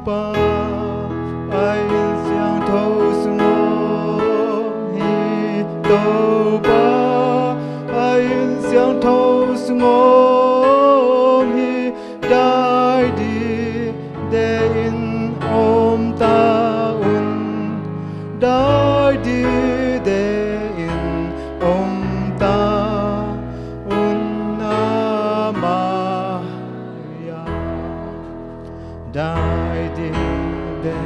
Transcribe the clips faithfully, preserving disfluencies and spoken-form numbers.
Pa, a inn siangtho sung om hi. Topa, a inn siangtho sung om hi. Dai dide in om ta un. Dai dide in om ta un, a mai-ah. Dai dide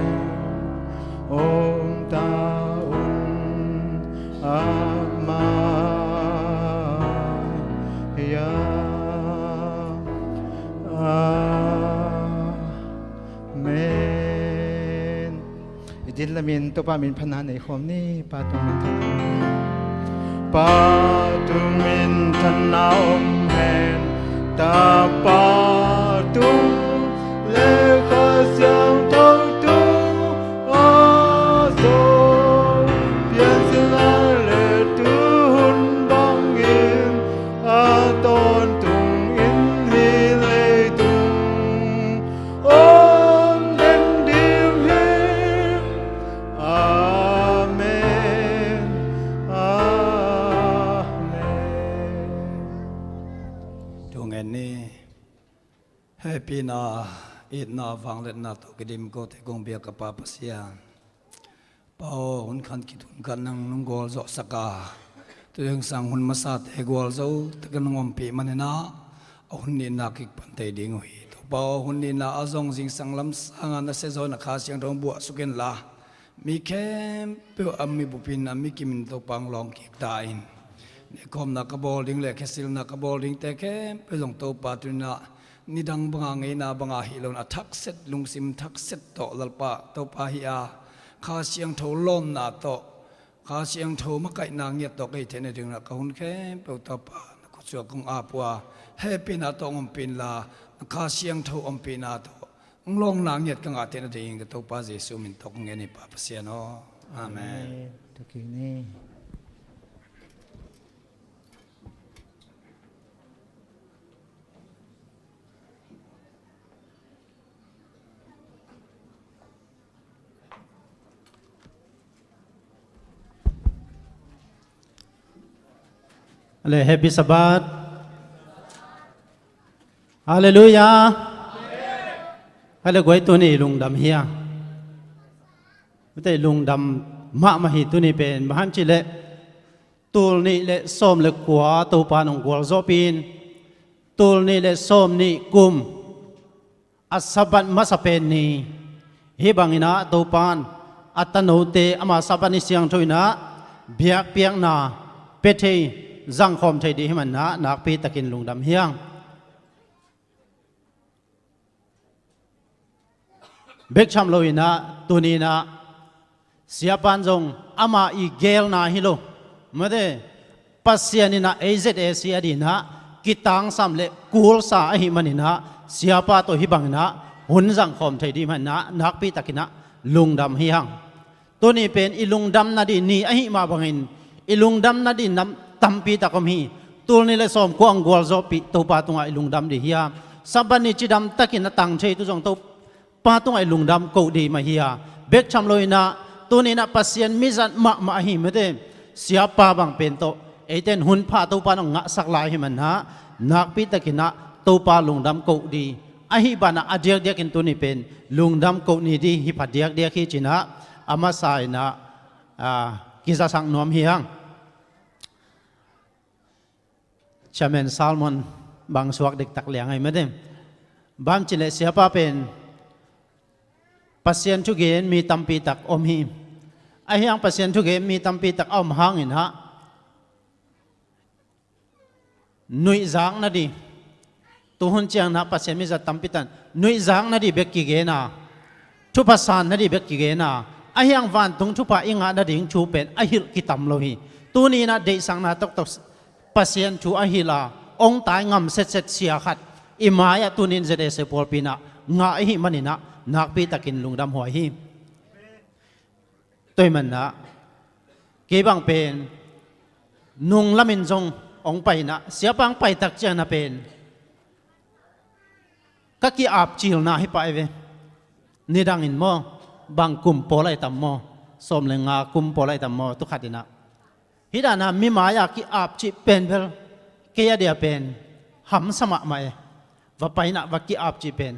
om ta un, a mai-ah. Amen. I din lamin Topa min phatna nei khawm ni. Pa tung minthanna om hen. Pa tung minthanna om hen. Tapa tung le Kha Siangtho tung a zong piansilna le tuhun bangin a tawntung in hih leitung om den ding hi. Amen. Amen. Thungen ni. Hehpihna, itna, vangliatna tawh kidim kote kong biak ka Pa Pasian. Pa aw, hun khat khit hun khat nang nong gualzawhsak a, tu zingsang hun masate gualzo takin nong ompih manin ah, a hun nihna kikpan thei ding uh hi. Topa aw, hun nihna a zong zingsang lam sangin na siazaw na Kha Siangtho buahsuk inla, mi khempeuh a mi bupin a mi kimin Topa hong lawng kik ta in. Nekhawmna ka bawl ding le khesilna ka bawl dingte khempeuh zong Topa tuni-in ah nidang banga ngeina banga hi lo-in a thakset, lungsim thakset tawh Lalpa Topa hi a, Kha Siangtho lawmna tawh, Kha Siangtho makaihna ngiat tawh ka hih theihna dingin ah ka hun khempeuh Topa na khut sungah kong ap uh a, hehpihna tawh hong ompih inla, na Kha Siangtho ompihna tawh hong lawngna ngiat ka ngah theihna dingin ka Topa Jesuh min tawh kong ngen hi Pa Pasian aw. Amen. Amen. Thakik ni. Ale, Happy Sabbath. Halleluiah. Ale, guai, tuni lungdam hi a. Mate, lungdam mahmah hi tuni pen. Bang hang hiam cih leh, tul nih le sawm le kua Topa in hong gualzawhpih in, tul nih le sawm nih kum a Sabbath masa pen ni. Hih bangin ah Topa in a tanote ama Sabbath ni siangtho in ah biakpiakna pia thei, zangkhawm thei ding hih manin ah nakpi takin lungdam hi hang. Bek tham loin ah tuni-in ah Siapa in zong ama i geelna hi lo, mate, Pasian in ah A Z A C a dingin ah kitangsam le kulsa ahih manin ah Siapa tawh hih bangin ah hun zangkhawm thei ding hih manin ah nakpi takin ah lungdam hi hang. Tuni pen i lungdam nading ni ahih mah bangin i lungdam nading nam tampi tak om hi. Tul nih le sawm kua hong gualzawhpih Topa tungah i lungdam ding hi a, Sabbath ni cidam takin a tang thei tu zong Topa tungah i lungdam koh ding mah hi a, bek tham loin ah tuni-in ah Pasian mizat mahmah ahi, mate, Siapa bang pen tawh eite in hun pha Topa in hong ngahsak lai ahih manin ah nakpi takin ah Topa lungdam koh ding. Ahih banah a diakdiakin tuni pen lungdam koh ni ding hi pha diakdiak hi ci-in ah a masa in ah, ah, kizasak nuam hi hang. Chairman Salmon bang suak diktak liang ahi, mate. Bang hang hiam cih leh Siapa pen Pasian thugen mi tampi tak om hi. Ahih hang Pasian thugen mi tampi tak a om hangin ah nuihzak nading, tuhun ciangin ah Pasian mizat tampi tak in nuihzak nading bek kigen a, thupha san nading bek kigen a, ahih hang vantung thupha i ngah nading thu pen a hilh kitam lo hi. Tuni-in ah deihsakna toktok Pasian thu a hilh a, hong tai ngam setset sia khat i mai-ah tuni-in Z A C pawlpi in ah ngah ahih manin ah nakpi takin lungdam huai hi. Tua ahih manin ah kei bang pen nung lamin zong hong pai in ah, Siapa hong pai tak ciangin ah pen ka ki-apcilna hi pah hi ve. nidangin maw, bang kum pawl ai tam maw, sawm le nga kum pawl ai tam maw, tu khat inah. Hih dana mi mai-a ki-ap cih pen bel kei a dia pen hamsa mahmah e. Va painah va ki-ap cih pen,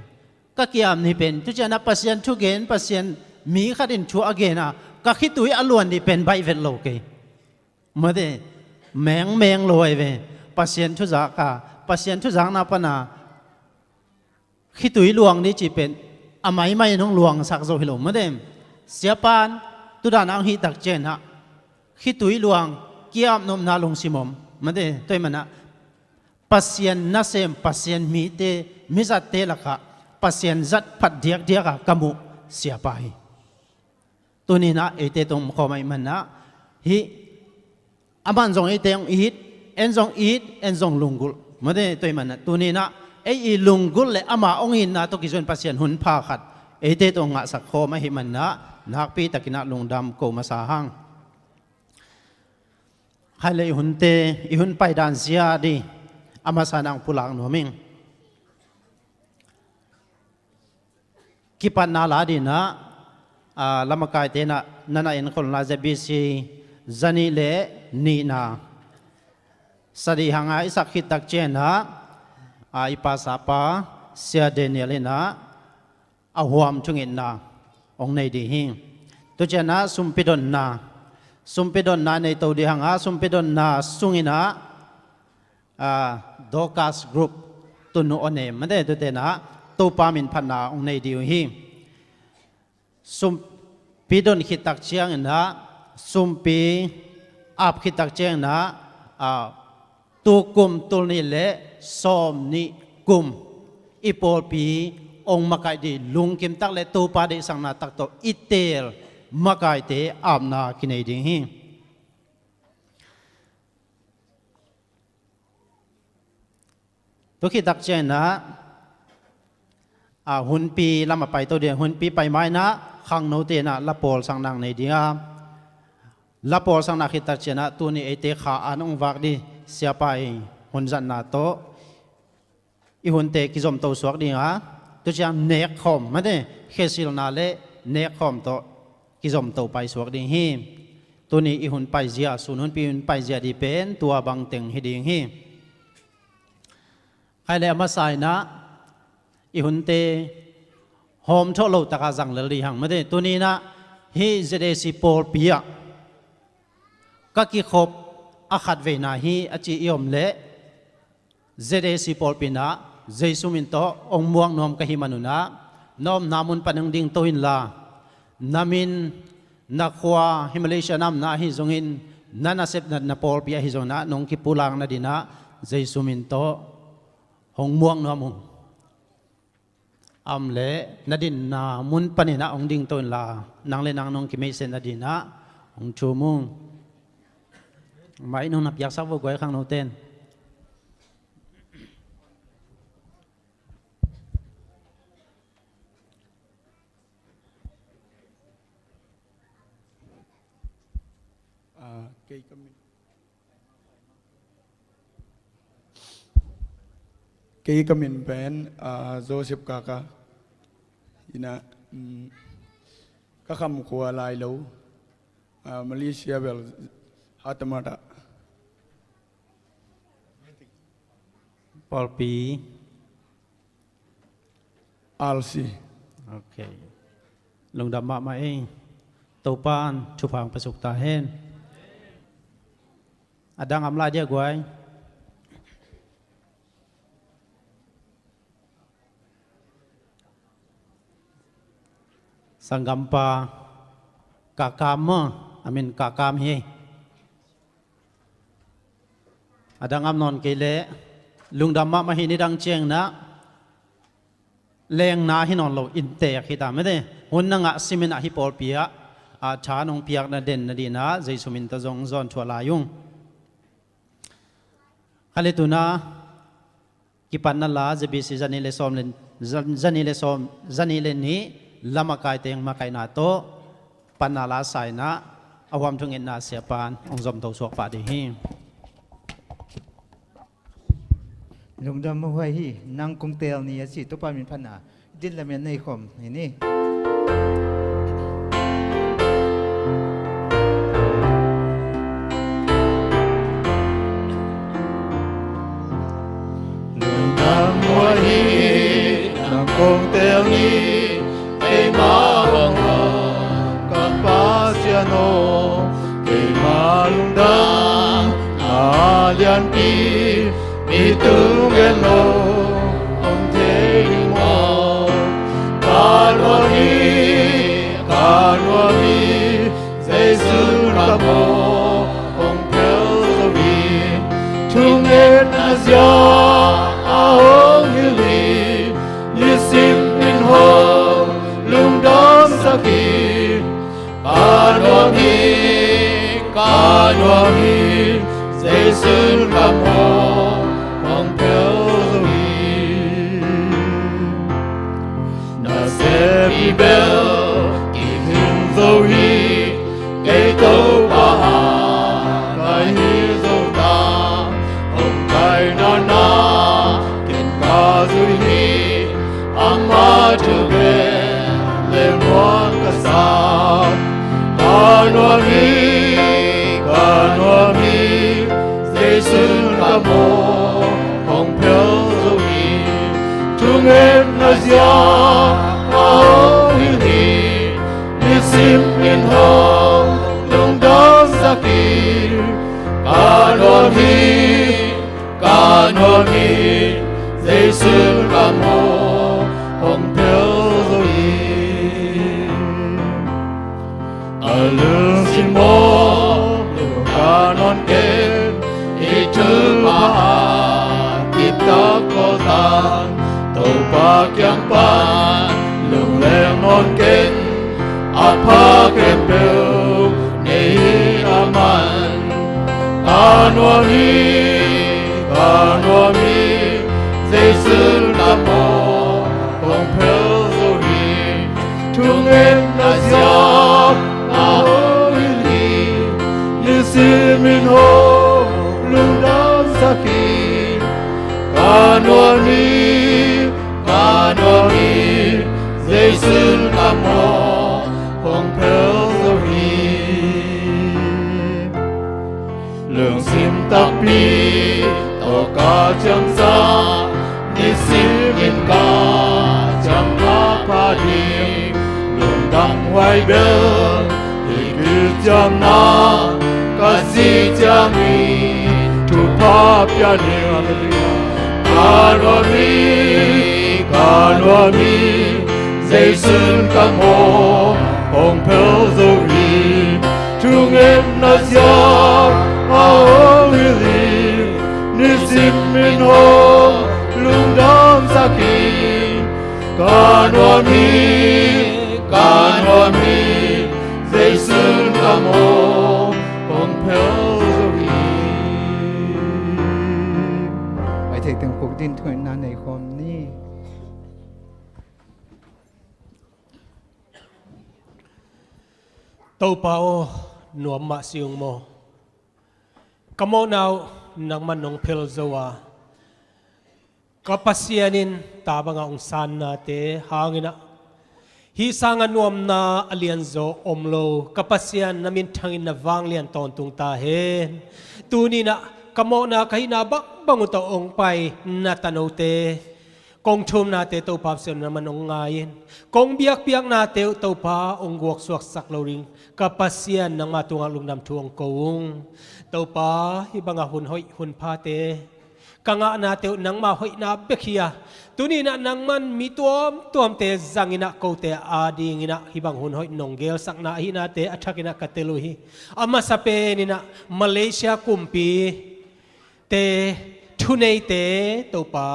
ka ki-ap ni pen, tu cianah Pasian thugen, Pasian mi khat in thu a gena ka khitui a luan ni pen baih vet lo kei. Mate, mengmeng lo ai ve. Pasian thuzak a, Pasian thuzakna pana khitui luang ni cih pen a maimai in hong luangsak zo hi lo. Mate, siapan tu dana hong hih tak cianah khitui luang, ki-ap nopna lungsim om. Mate, tua hi manah Pasian nasem, Pasian mite, mizatte lakah Pasian zat phat diakdiak a ka muh siapa hi. Tuninah eite tawh om khawm ahih manah hih, aman zong eite hong it, en zong it, en zong lunggulh. Mate, tua hi manah tuninah ei i lunggulh le ama hong itna tawh kizui-in Pasian hun pha khat eite tawh hong ngahsak khawm ahih manah nakpi takinah lungdam ko masa hang. Khai le i hunte, i hun paidan zia dih a masa-in ah hong pulak nuam ing. Kipatna la dinah, a, lamakaite na, na na enkhol na Z B C zanih le nihna. Sadih hanga i sak khit tak cianah, a, i pasapa Sia Daniel inah a huam thungetna hong nei ding hi. Tu cianah sumpi donna, sumpi donna nei to dih hanga, sumpi donna sunginah, a, Dorcas Group tunu aw nem mate, tu tenah Topa min phatna hong nei dih uh hi. Sumpi don khit tak cianginah, sumpi ap khit tak cianginah, a, tu kum tul nih le sawm nih kum i pawlpi hong makaih dih lungkim tak le Topa deihsakna tak tawh i teel makaite apna kinei ding hi. Tu khit tak cianginah, a, hunpi lam a pai to ding, hunpi pai mainah khangno tenah la pawlsakna nei ding a, la pawlsakna khit tak cianah tuni eite kha an hong vak dih siapa i hun zatna tawh i hunte kizom to suak ding a, tu ciang nek khawm mate, khesilna le nek khawm tawh kizom to pai suak ding hi. Tuni i hun paizia, sun hunpi hun paizia dih pen tua bangteng hi ding hi. Khai le a masa inah i hunte hawm thawh lo takah zang lel dih hang mate, tuninah hih Z A C pawlpi ah ka kikhop a khatveina hi a ci i om leh, Z A C pawlpi inah Jesu min tawh hong muak nuam ka hih manunah, na omna mun pan hong ding to inla, na min, na khua hi Malaysia na omna ahi zongin, na nasepna na pawlpi ahi zonginah nong kipulak nadinah Jesu min tawh hong muak nuam ung. A om leh na dinna mun paninah hong ding to inla, nang le nang nong kimeihset nadinah hong thum ung. Mai nong na piaksak vo guai khangno ten. Ah, kei ka min. Kei ka min pen, ah, Joseph Kaka. Inah, mm, ka kham khua lai lo. Ah, Malaysia bel Hatamat ah. Pawlpi. R C. Ok. Lungdam mahmah ei. Topan thupha hong piasuk ta hen. A dang a om lai dia guai. Sanggampa Kakam maw, a min Kakam hi. A dang a om nawn kei leh lungdam mahmah hi. Nidang cianginah lengna hi nawn lo, inntek hi ta mate. Hun na ngah siminah hih pawlpi ah, a, tha nong piakna den nadinah Jesu min tawh zong zawn thuah lai ung. Kha le tuna kipatna la Z B C zanih le sawm le, za-, zanih le sawm, zanih le nih lamakaite hong makaihna tawh panna la sa inah a huam thungetna siapan hong zom to suak pah ding hi. Lungdam mahmah hi. Nang kong teel ni a ci, Topa min phatna din lamen nei khawm hi ni. Nang huai hi, nang kong teel ni, keima hong hong ka Pasian aw, keima lungdam na lianpi, mi tung gen lo hong thei ding maw? Ka nuam hi, ka nuam hi, Jesu ka maw hong phel zo hi. Thungetna zia a hong hilh hi, nisim in hong lungdamsak hi. Ka nuam hi, ka nuam hi, Jesu ka maw hong phel zo hi. Na sem hi bel kihing zo hi, kei Topa a ka hi zo ta. Hong kaina na ken ka zui hi, ama thu bel le muang ka sa. Ka nuam hi, ka nuam hi, Jesu ka maw hong phel zo hi. Thungetna zia a hong hilh hi, nisim in hong lungdamsak hi. Ka nuam hi, ka nuam hi, Jesu ka maw hong phel zo hi. A lungsim maw lungka nawn ken, i thupha a kiptak kawltan, Topa kiang pan lungleng nawn ken, a pha khempeuh nei hi a man. Ka nuam hi, ka nuam hi, Jesu ka maw hong phel zo hi. Thungetna zia a hong hilh hi, nisim in hong lungdamsak hi. Ka nuam hi, ka nuam hi, Jesu ka maw hong phel zo hi. Lungsim takpi tawh ka ciamsa, nisim in ka ciam a pha ding. Lungdam huai bel i kiciamna ka si ciangin thupha pia ning. Ka nuam hi, ka nuam hi, Jesu ka maw hong phel zo hi. Thungetna zia a hong hilh hi, nisim in hong lungdamsak hi. Ka nuam hi, ka nuam hi, Jesu ka maw hong phel zo hi. Ai thei teng khuk din thungetna nei khawm ni. Topa aw, nuam mah si ung maw? Ka mawhna uh nangman nong phel zo a, ka Pasian in ta bangah hong sannate hangin ah, hih sangah nuamna a lianzaw om lo ka Pasian, na minthangin na vanglian tawntung ta hen. Tuni-in ah ka mawhna ka hihna bangbang uh tawh hong pai na tanote, kong thumnate Topa Pasian nangman hong ngai in, kong biakpiaknate uh Topa hong guaksuaksak lo ding ka Pasian, nangma tungah lungdam thu hong ko ung. Topa, hih bangah hun hoih hun phate ka ngahnate uh nangma hoihna bek hi a, tuni-in ah nangman mi tuamtuamte zangin ah kote adingin ah hih bang hun hoih nong geelsakna ahihnate a thakin ah ka tel uh hi. A masa penin ah Malaysia kumpite thuneite Topa,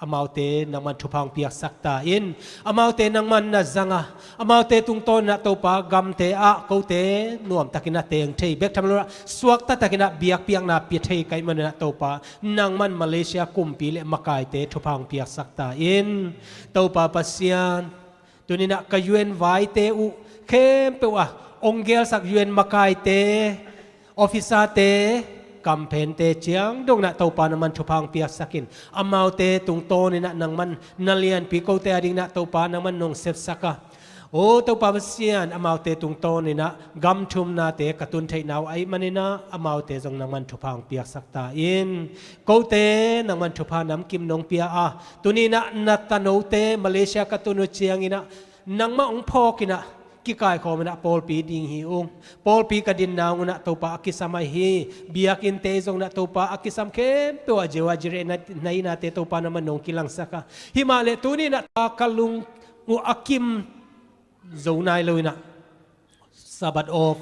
amaute nangman thupha hong piaksak ta in. Amaute nangman na zang a, amaute tungtawnin ah Topa, gamte ah kote nuamtakin ah teng thei bek tham lo ah, suakta takin ah biakpiakna pia thei ka hih manin ah Topa, nangman Malaysia kumpi le makaite thupha hong piaksak ta in. Topa Pasian, tuni-in ah ka U N vaite uh khempeuh ah hong geelsak U N makaite, officerte, kamphente ciang dongin ah Topa nangman thupha hong piaksak in. Amaute tungtawnin ah nangman na lianpi kote adingin ah Topa nangman nong sepsak a, O Topa Pasian, amaute tungtawninah gam thumnate ka tun theihna uh ahih maninah amaute zong nangman thupha hong piaksak ta in. Kote nangman thupha namkim nong pia a, tuninah na tanote Malaysia ka tun uh cianginah nangmah hong phawkinah kikaikhawminah pawlpi ding hi ung. Pawlpi ka dinna unah Topa a kisam ahi, biakinnte zong nah Topa a kisam khempeuh ah Jehovah Jireh na, na hihnate Topa nangman nong kilangsak a, himahleh tuninah ta ka lung uh a kim zo nai loinah Sabbath off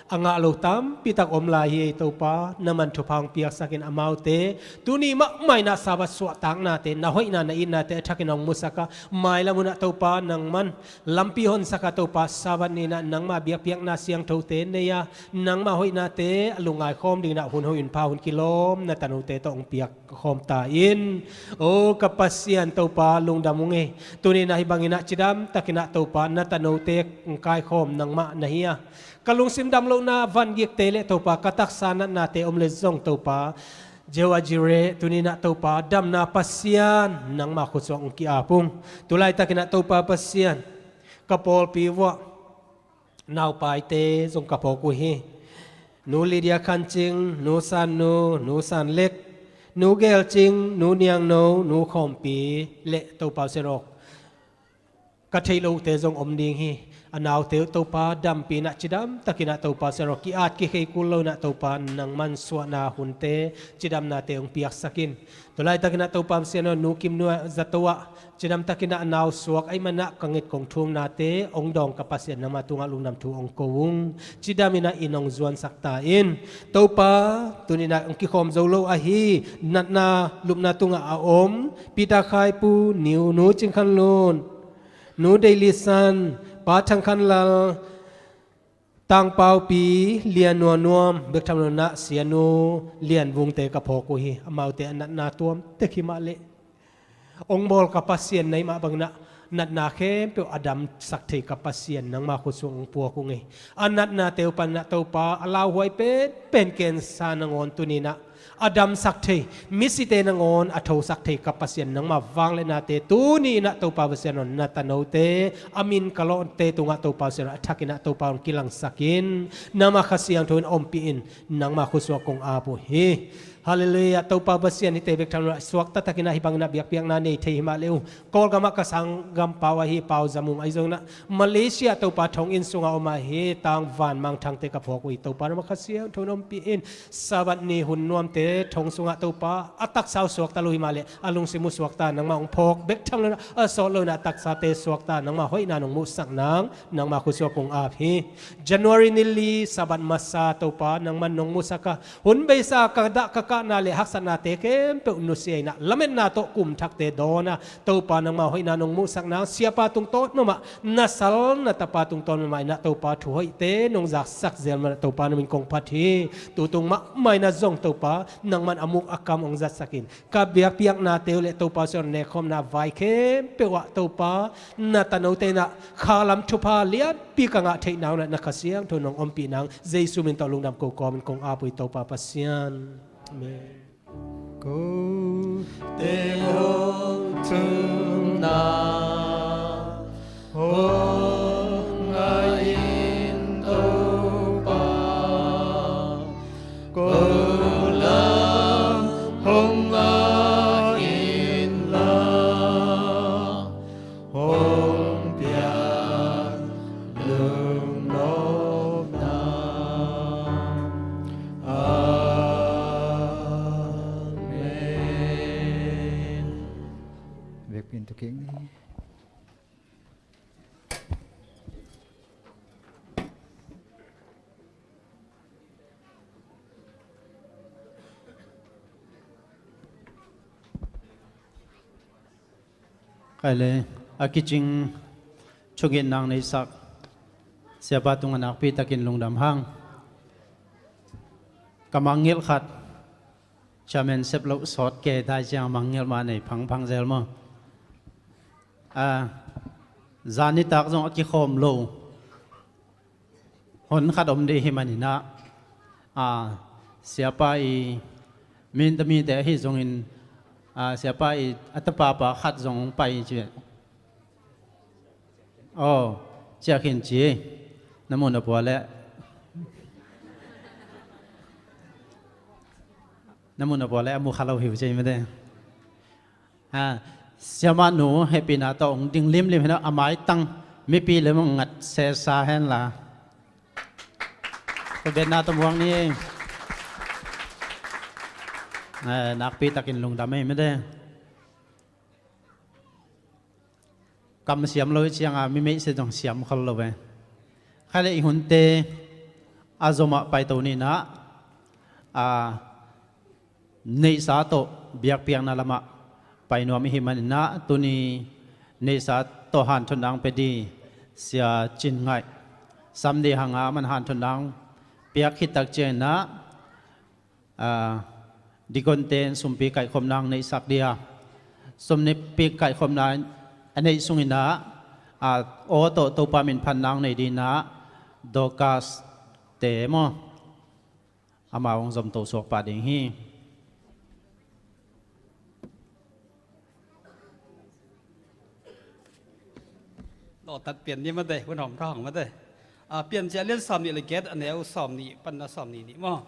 a ngah lo tampitak om lai hi. Ei Topa, nangman thupha hong piaksakin amaute tuni mahmah inah Sabbath suahtaknate, na hoihna na itnate a thakin hong musak a, mailam unah Topa nangman lampi honsak a, Topa Sabbath ninah nangma biakpiakna siangthote nei a, nangma hoihnate a lungngai khawm dinginah hun hoih hun pha hun kilawm na tanote tawh hong piak khawm ta in. O ka Pasian Topa, lungdam ung ei. Tuninah hih banginah cidamtakinah Topa na tanote hong kaikhawm nangmah na hi a, ka lungsim dam lohna vangikte le Topa ka taksa natnate om le zong Topa Jehovah Jireh, tuninah Topa damna Pasian nangma khutsuak hong ki-ap ung. Tulaitakinah Topa Pasian, ka pawlpi vuah naupaite zong ka phawk uh hi. Nu Lydia Khan Cing, Nu San Nu, Nu San Lek, Nu Gel Cing, Nu Niang No, Nu Khawmpi le Topa Sen Awk, ka theih lohte zong om ding hi. A naute uh Topa dampi inah cidamtakinah Topa Sen Awk, ki-at kikhei kul loinah Topa nangman suahna hunte, cidamnate hong piaksak in. Tulaitakinah Topa Pasian aw, Nu Kim Nu ah zato ah cidamtakinah a nau suak ahih manah ka nget kong thumnate hong dawng ka Pasian nangma tungah lungdam thu hong ko ung. Cidaminah in hong zuansak ta in. Topa, tuninah hong kikhawm zo lo ahi, natna lupna tungah a om Peter Khaipu, Nu, Nu Cing Khan Lun, Nu Dei Li San, Pa Thang Khan Lal, Tangpaupi Lian Nua Nuam, bek tham loinah Sia Nu Lian Vungte ka phawk uh hi. Amaute a natna tuam tek himahleh hong bawl ka Pasian na hih mah banginah natna khempeuh a damsak thei ka Pasian nangma khutsuak hong puak ung ei. A natnate uh paninah Topa a lauhuai penpen kensa nangawn tuninah a damsak thei, misite nangawn a thosak thei ka Pasian nangma vangliatnate tuni inah Topa Pasian aw, na tanote a min ka lawhte tungah Topa Pasian aw, a thakinah Topa hong kilangsak in. Nangma Kha Siangtho in ompih in. Nangma khutsuak kong ap uh hi. Halleluiah. Topa Pasian, hihte bek tham loinah suakta takinah hih banginah biakpiakna nei thei himahleh uh, Kawlgamah ka sanggampa uh ahi Pau Za Mung ahi zonginah Malaysia Topa thonginn sungah om ahi Tang Van Mang Thangte ka phawk uh hi. Topa nangma Kha Siangtho in ompih in. Sabbath ni hun nuamte thong sungah Topa a taksa uh suakta lo himahleh a lungsim uh suakta nangmah hong phawk bek tham loinah a sawt loinah a taksate suakta nangmah hoihna nong muhsak nang nangmah khutsuak kong ap hi. January ni li Sabbath masa Topa nangman nong muhsak a, hun beisa ka dah ka kahna le haksatnate khempeuh nusia inah lametna tawh kum thakte dawn a, Topa nangmah hoihna nong muhsak nang, siapa tungtawn mahmah, na sal na tapa tungtawn mahmah inah Topa thu hoihte nong zaksak zel manah Topa na min kong phat hi. Tutung mahmah inah zong Topa nangman a muk a kam hong zatsak in. Ka biakpiaknate uh le Topa Pasian aw, nekkhawmna vai khempeuh ah Topa na tanote inah khalam thupha lianpi ka ngah theihna unah na Kha Siangtho nong ompih nang Jesu min tawh lungdam ko kawmin kong ap uh hi Topa Pasian. Amen. Kote hong thumna hong ngah in Topa, ko lam hong ngah inla, hong piak lungnopna. Amen. Vekpi in tu kik ni. Khaile, a kicing thungetna neisak Siapa tungah nakpi takin lungdam hang. Ka mangngilh khat, chairman sep loh sawt kei tai ciang mangngilh mah nei phangphang zel maw. A, zan nitak zong a kikhawm lo hun khat om dih hi maninah, a, siapa i, min ta mite ahi zongin, a, siapa i a tapapa khat zong pai ci. Aw, Ciah khin ci. Na mun a pua le, na mun a pua le a mu kha lo hi uh ci mate. Ha, siamah nu hehpihna tawh hong ding limlim hen a, a maitang mipi le mong ngat sesa hen la. Ka biatna tawh muang ni. Eh, nakpi takin lungdam ei mate. Kam siam lo i cianga mi meihsia zong siam khol lo ve. Khaile i hunte a zomah paito nina, a, neihsa tawh biakpiakna lamah painuam ihi manina, tuni neihsa tawh hanthotna ang pia di Sia Cin Ngaih Sunday hanga man hanthotna ang piak khit tak ciangina, a, dikonte in sumpi kaihkhopna ang neihsak dia. Sumpi kaihkhopna a neih sungina, a, aw tawh Topa min phatna ang nei dina Dorcas te maw? Amau hong zomto suak pah ding hi. Lawtat pian ni mate, hun hawm thawng mate. A, Piancil lian sawm nih le giat a neu sawm nih panna sawm nih nih maw?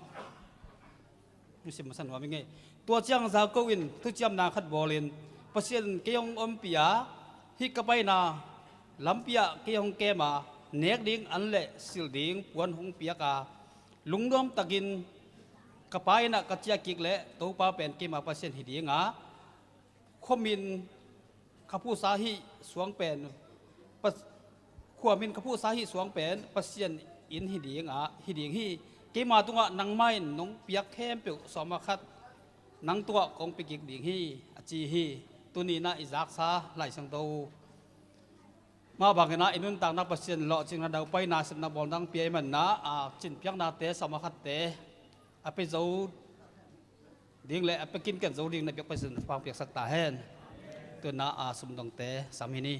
Nusim masa nuam i ngei. Tua ciang Jakob in thuciamna khat bawlin, Pasian kei hong ompih a, hih ka paina lampi ah kei hong kem a, nek ding an le silh ding puan hong piak a, lungnuam takin ka Pa inn ah ka ciah kik leh Topa pen keima Pasian hi ding a, khuamin ka phuhsa hih suang pen, Pas-, khuamin ka phuhsa hih suang pen Pasian inn hi ding a, hi ding hi. Keima tungah nangmah in nong piak khempeuh sawm ah khat nang tungah kong pia kik ding hi, a ci hi. Tuni in ah i zaksa Lai Siangtho mah bangin ah i nuntakna Pasian lawhcinna, daupaina, sepna bawlna ang pia i manna, a, cinpiaknate, sawm ah khatte a pia zo ding le a pia kinken zo ding na biak Pasian in thupha piaksak ta hen. Tuna a sumdongte sam hi ni.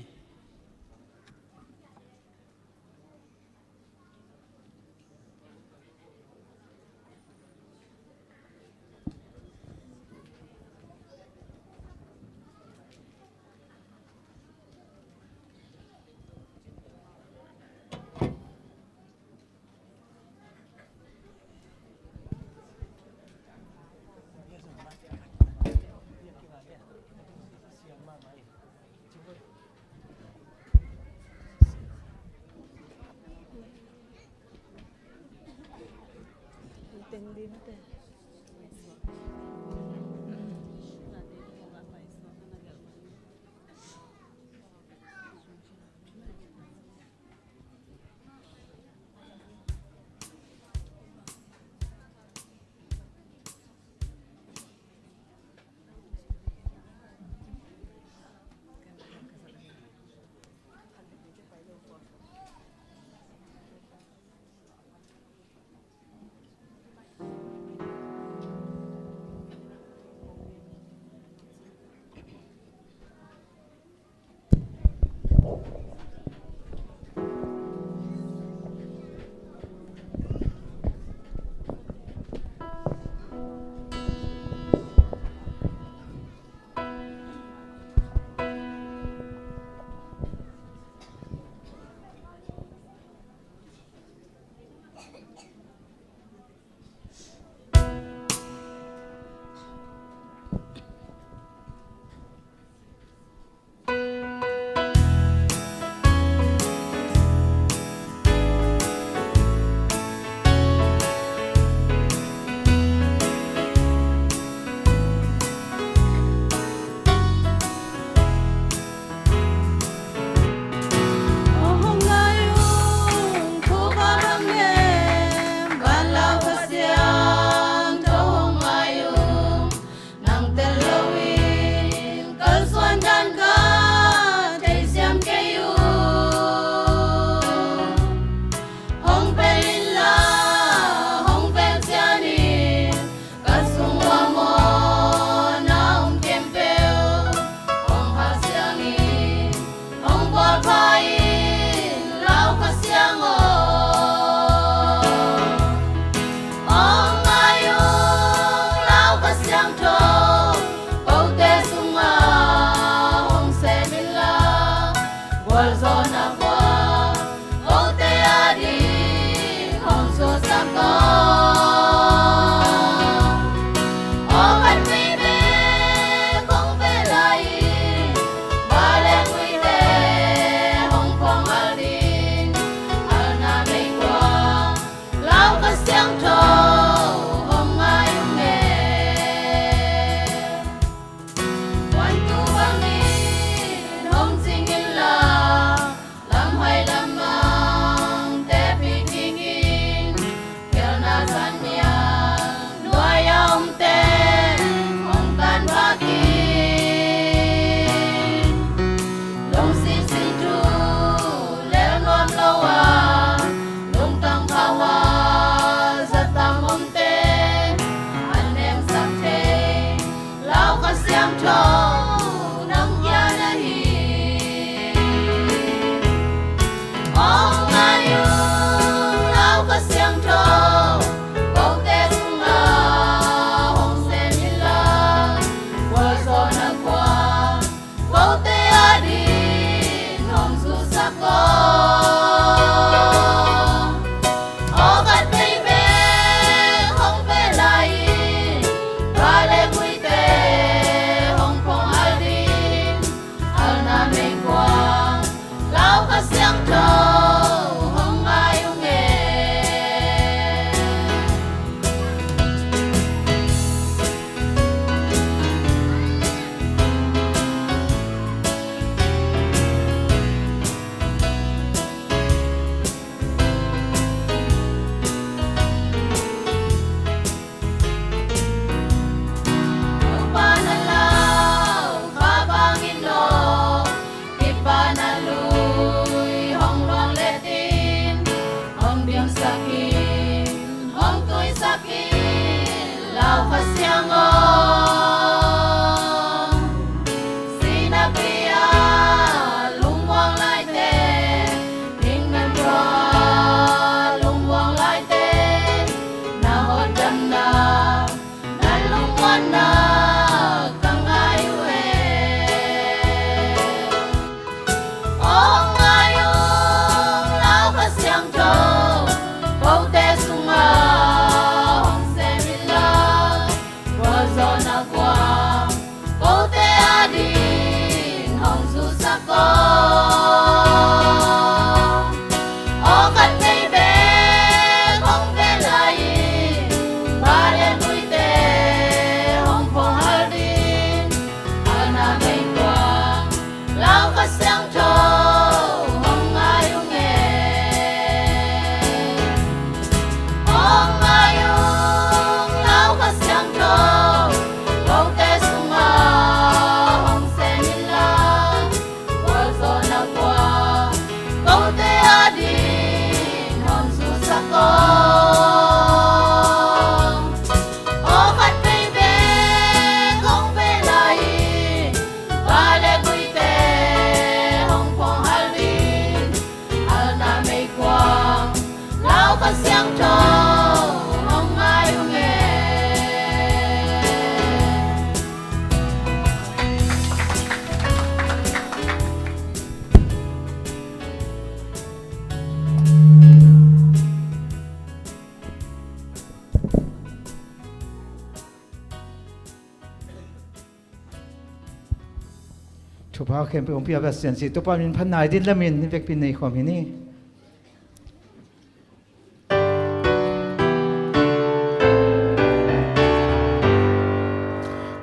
Thupha khempeuh hong pia Pasian si, Topa min phat nai ding lamin ni vekpi nei khawm hi ni.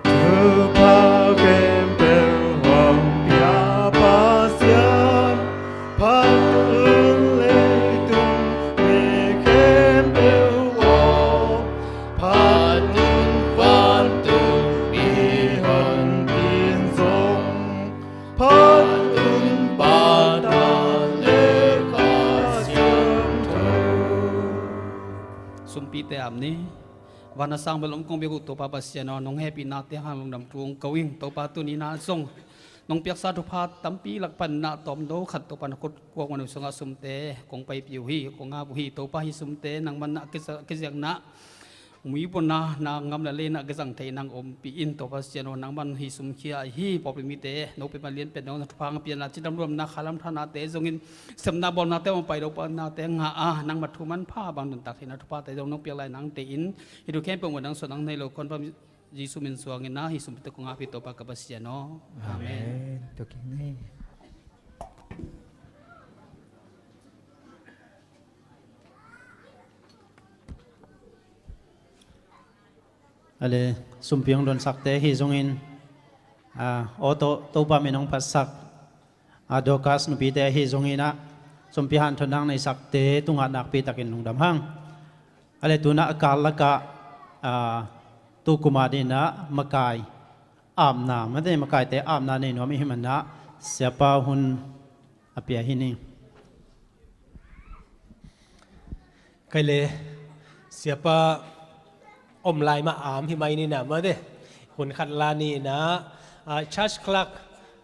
Thupha khempeuh hong pia Pasian, phat un leitung mi khempeuh aw, phat un vantung mi hontin zong, phat un Pa, Ta le Kha Siangtho. Sumpite ap ni. Van a sang bel om kong biak uh Topa Pasian aw, nong hehpihna te hang lungdam thu kong ko ing. Topa, tuni-in ah zong nong piaksa thupha tampi lak pan ah tawmno khat Topa na khut kuak man uh sungah sumte kong paipih uh hi, kong ap uh hi. Topa, hih sumte nangman ah kiza-, kiziakna, muibona na ngam le leina kizang thei nang ompih in. Topa Pasian aw, nangman hih sum khia ahi pawlpi mite, no pen malian pen dong na thupha hong pia na, cidam luamna, khalam thahatnate zongin, sepna bawlnate hong pai lo, panate ngah a, nangma thu manpha bang nuntak theihna thuphate zong nong piak lai nangte in, hih thu khempeuh mah nang suan nang nei lo, khuan pam Jesu min suangin ah hih sumpite kong ap hi Topa ka Pasian aw. Amen. Amen. Tua kik ni. Ale, sumpi hong donsakte hi zongin, ah, aw, To, Topa min hong phatsak, ah, Dorcas nupite ahi zongin ah, sumpi hanthotna neisakte tungah nakpi takin lungdam hang. Ale, tu-in ah a kal lakah, ah, tu kum a dingin ah makai apna, mate, makaite apna nei nuam i hih manin ah, siapa hun a pia hi ni. Kei le, siapa om lai mah a om hi mai ni na, mate. Hun khat la ni na, ah, church clerk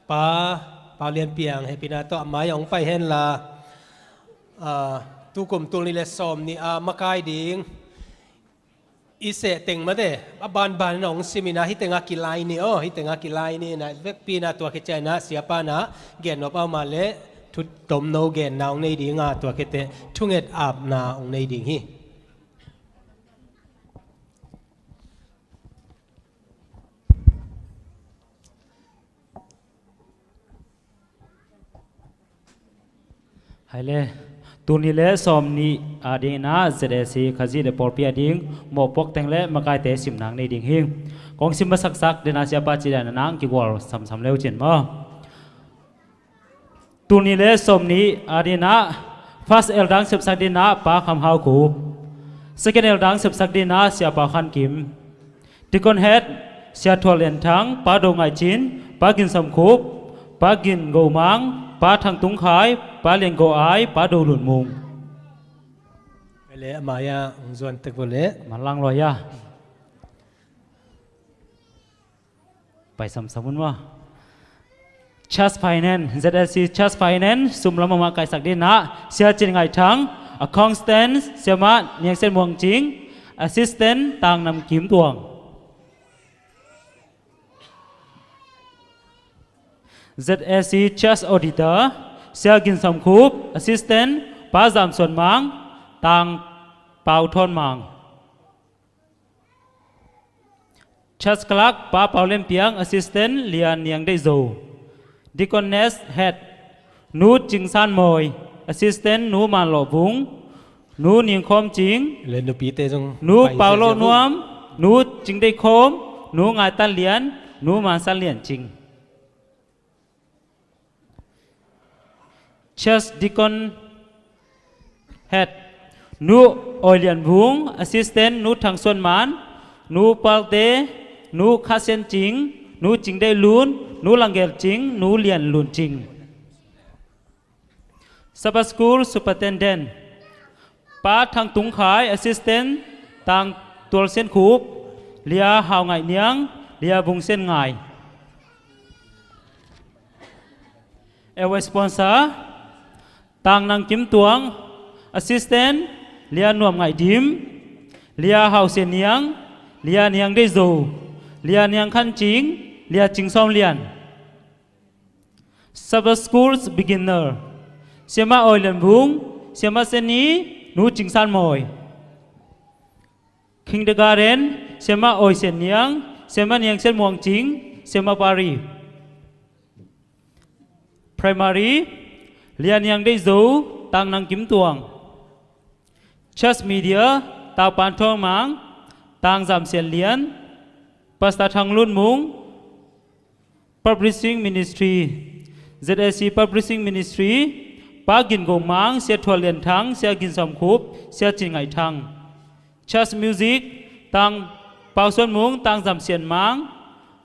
pa, Pau Lian Piang, hehpihna tawh a mai ah hong pai hen la, ah, tu kum tul nih le sawmnih a makai ding i seh teng, mate, a banban in hong sim in ah, hih teng ah kilai ni aw, hih teng ah kilai ni na, vekpi in ah tua khit ciangin ah siapa in ah gen nop a om a leh, thu tomno genna hong nei ding a, tua khit teh thunget apna hong nei ding hi. Hai le, tul nih le sawmnih a dingin ah Z A C Khazih le pawlpi a ding mawhpuak teng le makaite simna nei ding hi. Kong sim masaksak dingin ah siapa ci dan a nang kigual samsam le uh cin maw. Tul nih le sawmnih a dingin ah first elder sepsak dingin ah Pa Kham Hau Khup, second elder sepsak dingin ah Sia Pau Khan Kim, deacon head Sia Thual Lian Thang, Pa Do Ngaih Cin, Pa Gin Sam Khup, Pa Gin Go Mang, Pa Thang Tung Khai, Pa Lian Go Ai, Pa Do Lun Mung. Leh a mai-ah hong zuan tek vo leh. Manlang lua ia. Pai samsam un maw. Church Finance, Z A C Church Finance, sum lam a mah kaisak dingin ah Sia Cin Ngaih Thang, accountant Siamah Niang Sian Muang Cing, assistant Tang Nam Kim Tuang. Z A C Church Auditor, Sia Gin Sam Khup, assistant Pa Zam Suan Mang, Tang Pau Thawn Mang. Church clerk, Pa Pau Lian Piang, assistant Lian Niang Deih Zo. Deaconess head, Nu Cing San Mawi, assistant Nu Man Lawh Vung, Nu Ning Khawm Cing, le nupite zong Nu pai Pau Lawh Nuam, Nu Cing Deih Khawm, Nu Ngai Tan Lian, Nu Man San Lian Cing. Church Deacon Head, Nu Oi Lian Vung, assistant Nu Thang Suan Man, Nu Pal Te, Nu Kha Sian Cing, Nu Cing Deih Lun, Nu Lang Gel Cing, Nu Lian Lun Cing. Sabbath School Superintendent, Pa Thang Tung Khai, assistant Tang Tual Sian Khup, Lia Hau Ngaih Niang, Lia Vung Sian Ngai. Our sponsor, Tang Nang Kim Tuang, assistant Lia Nuam Ngaih Dim, Lia Hau Sian Niang, Lia Niang Deih Zo, Lia Niang Khan Cing, Lia Cing Sawm Lian. Sabbath School's beginner, Siamah Oi Lian Vung, Siamah Sian Ni, Nu Cing San Mawi. Kindergarten, Siamah Oi Sian Niang, Siamah Niang Sian Muang Cing, Siamah Pari. Primary, Lian Yang Dei Zo, tang Nang Kim Tuang. Church Media, tang Pan Thawng Mang, tang Zam Sian Lian. Pastor Thang Lun Mung. Publishing Ministry, Z A C Publishing Ministry, Pa Gin Go Mang, Sia Thual Lian Thang, Sia Gin Sawm Khup, Sia Cin Ngai Thang. Church Music, tang Pau Suan Mung, tang Zam Sian Mang,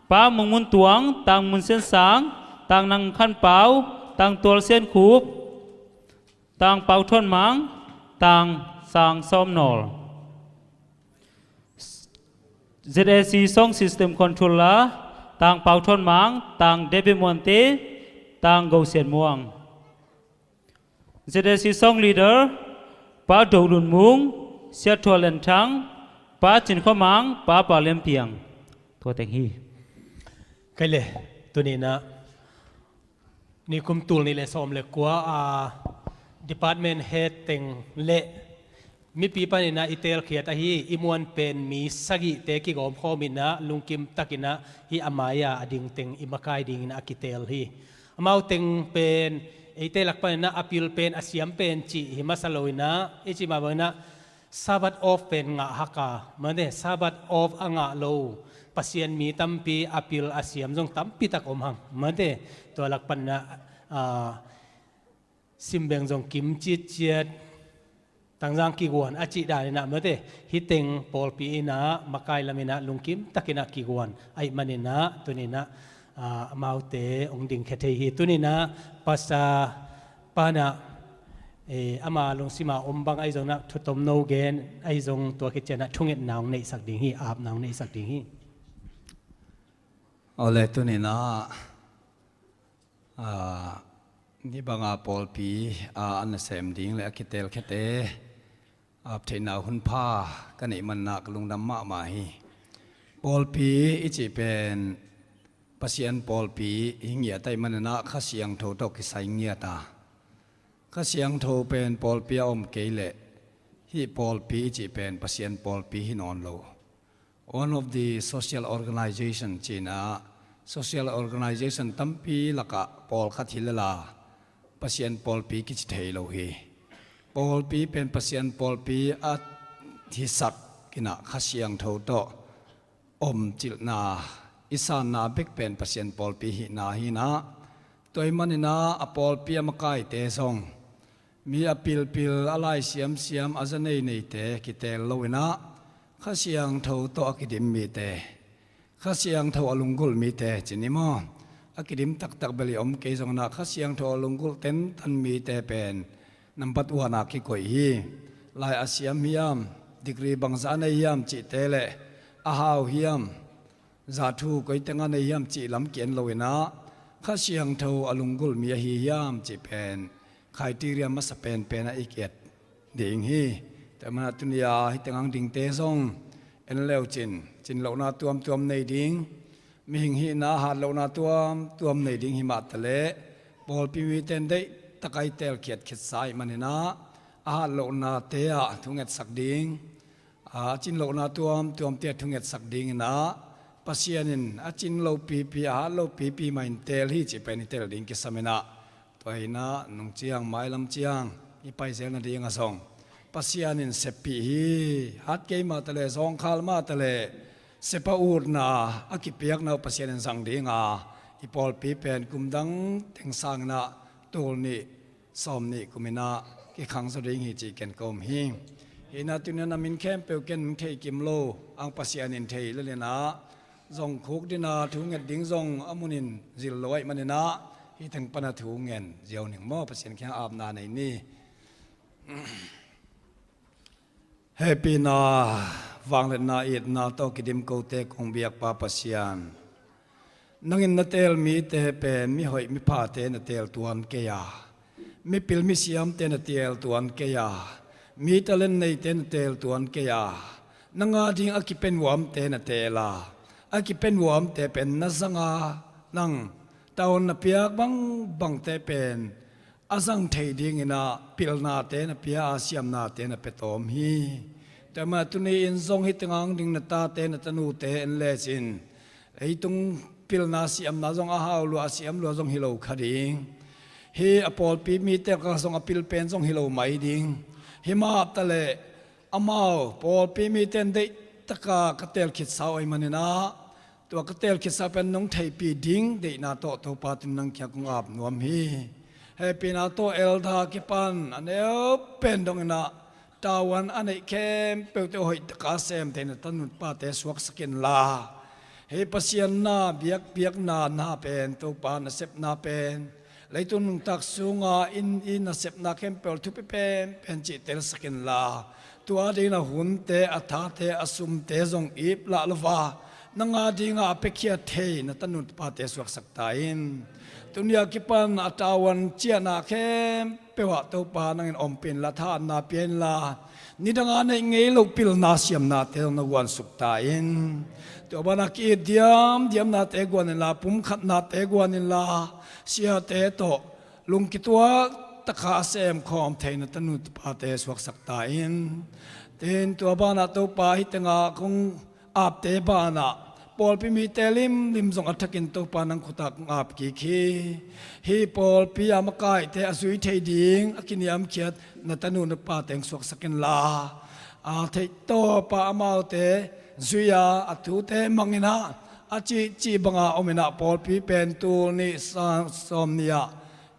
Pa Mung Mun Tuang, tang Mun Sian Sang, tang Nang Khan Pau, tang Tual Sian Khup, tang Pau Thon Mang, tang Sang Sawm Nawl. Z A C Song System Controller, tang Pau Thon Mang, tang David Muante, tang Go Sian Muang. Z A C Song Leader, Pa Do Lun Mung, Sia Thual Lian Thang, Pa Cin Khua Mang, Pa Pa Lian Piang. Tua teng hi. Kei le, tuni-in ah nikum tul nih le sawm le kua a department head teng le mipi panin ah i teelkhiat ahi i muan pen mi sagihte kigawmkhawm in ah lungkim takin ah hih a mai-a a ding teng i makai dingin ah a kiteel hi. Amau teng pen eite lak panin ah a pil pen a siam pen cih hi masa lo in ah i cih mah bangin ah Sabbath off pen ngah hak a, mate, Sabbath off a ngah lo Pasian mi tampi a pil a siam zong tampi tak om hang, mate. Tua lak panin ah, ah, simbeng zong kim citciat, tangzang kiguan a cih danin ah, mate, hih teng pawlpi in ah makai lamin ah lungkim takin ah kiguan ahih manin ah tuni-in ah, ah, amaute hong dingkhia thei hi. Tuni-in ah Pastor pa in ah, eh, ama lungsima om bang ahi zongin ah thu tomno gen ahi zong tua khit ciangin ah thungetna hong neihsak ding hi, apna hong neihsak ding hi. Awle, tuni-in ah, ah, hih banga pawlpi, ah, a nasem ding le a kiteelkhiate ap theihna hun pha ka neih manin ah ka lungdam mahmah hi. Pawlpi i cih pen Pasian pawlpi hi ngiat ahih manin ah Kha Siangtho tawh kisai ngiat a, Kha Siangtho pen pawlpi a om kei leh hih pawlpi i cih pen Pasian pawlpi hi nawn lo. One of the social organization ci-in ah, social organization tampi lakah pawlkhat hi lel a, Pasian pawlpi kici thei lo hi. Pawlpi pen Pasian pawlpi a hisak in ah Kha Siangtho tawh omcilhna, i sanna bek pen Pasian pawlpi hihna hi in ah, tua ahih manin ah a pawlpi a makaite zong mi a pilpil, a lai siamsiam, a za neineite kiteel lo in ah Kha Siangtho tawh a kidim mite, Kha Siangtho a lunggulh mite ci ni maw? A kidim taktak bel i om kei zongin ah Kha Siangtho a lunggulh tentan mite pen nambat one-a kikoih hi. Lai a siam hiam, degree bangzah a nei hiam cihte le a hau hiam, zahthu koi tengah nei hiam cih lam ki-en lo in ah Kha Siangtho a lunggulh mi ahi hiam cih pen criteria masa penpen ah i ki-et ding hi. Tua ahih manin ah tuni-a hih tengah dingte zong en le uh cin, cin lohna tuamtuam nei ding, mihing hihna hat lohna tuamtuam nei ding hi mah taleh pawlpi mite in deihtak a i teelkhiat khitsa ahih manin ah a hat lohnate ah thungetsak ding, a cin lohna tuamtuamte ah thungetsak dingin ah Pasian in a cin lo pipi, a hat lo pipi mah in teel hi cih pen i tel ding kisam in ah, tua hi in ah nung ciang, mailam ciang i paizel nading ah zong Pasian in seppih hi, hat kei mah taleh, zawngkhal mah taleh, sep a utna a kipiakna uh Pasian in zang ding a, i pawlpi pen kum dang teng sangin ah tul nih sawm nih kum in ah kikhang zaw ding hi cih ken ka um hi. Hi in ah tuni-in ah na min khempeuh ken hong thei kim lo, ang Pasian in thei lel in ah zong khukdin a thu nget ding zong a munin zil lo ahih manin ah hih teng pan a thu ngen ziau ning maw, Pasian kiang apna nei ni. Hehpihna, vangliatna, itna tawh kidim kote kong biakpa Pasian, nangin na teel mite pen mihoih miphate na teel tuan kei a, mipil misiamte na teel tuan kei a, mi talent neite na teel tuan kei a, nang a ding a kipenuamte na teel a, a kipenuamte pen na zang a, nang tawn na piak bangbangte pen a zang thei dingin ah pilnate na pia a, siamnate na pia tawm hi. Tua ahih manin tuni-in zong hih tengah ding na tate na tanute en lecin, ei tung pilna siamna zong a hau lua, a siam lua zong hi lo kha ding. Hih a pawlpi mite ka zong a pil pen zong hi lo mai ding. Himah taleh amau pawlpi mite in deih taka ka tel khitsa uh ahih manin ah, tua ka tel khitsa pen nong theihpih ding deihna tawh Topa tuni nang kiang kong ap nuam hi. Hehpihna tawh elder kipan a neu pen dongin ah tavuan a neih khempeuhte uh hoih taka a sem thei na tanu tapate suaksak inla, hih Pasian na biakpiakna na pen Topa nasepna pen leitung nuntak sunga in i nasepna khempeuh thupi penpen cih telsak inla, tua dingin a hunte, a thate, a sumte zong ip lah lo a, nang a dingah a piakhia thei na tanu tapate suaksak ta in. Tuni a kipan a tavuan ciahna khempeuh ah Topa nangin ompih inla, thahatna pia inla, nidang a neih ngei loh pilna siamnate zong na guansuk ta in. Tua banah ki-it diamdiamnate guan inla, pumkhatnate guan inla, siate tawh lungkituak taka a semkhawm thei na tanu tapate suaksak ta in. Tin, tua banah Topa hih tengah kong apte banah pawlpi mite limlim zong a thakin Topa nang khutah kong ap kik hi. Hih pawlpi a makaite a zui thei ding a kiniamkhiat na tanu na tapate hong suaksak inla, a theih tawpa amaute zui-a a thute mangin ah, a cihcih banga om in ah, pawlpi pen tul nih sang sawm nih ah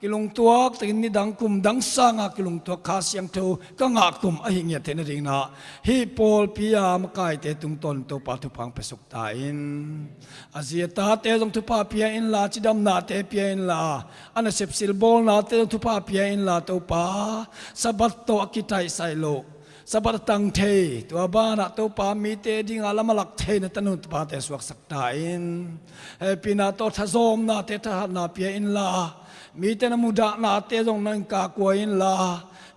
kilungtuak takin nidang kum dang sanga kilungtuak Kha Siangtho ka ngah kum ahi ngiat theih nadingin ah, hih pawlpi a makaite tungtawn Topa thupha hong piasuk ta in. A zi a tate zong thupha pia inla, cidamnate pia inla, a nasep silbawlnate zong thupha pia inla Topa, Sabbath tawh a kitaihsaih loh, Sabbath a tang thei, tua banah Topa mite dinga lam a lak thei na tanu tapate suaksak ta in. Hehpihna tawh thazawmnate thahatna pia inla, mite na mudahnate zong nangin kakua inla,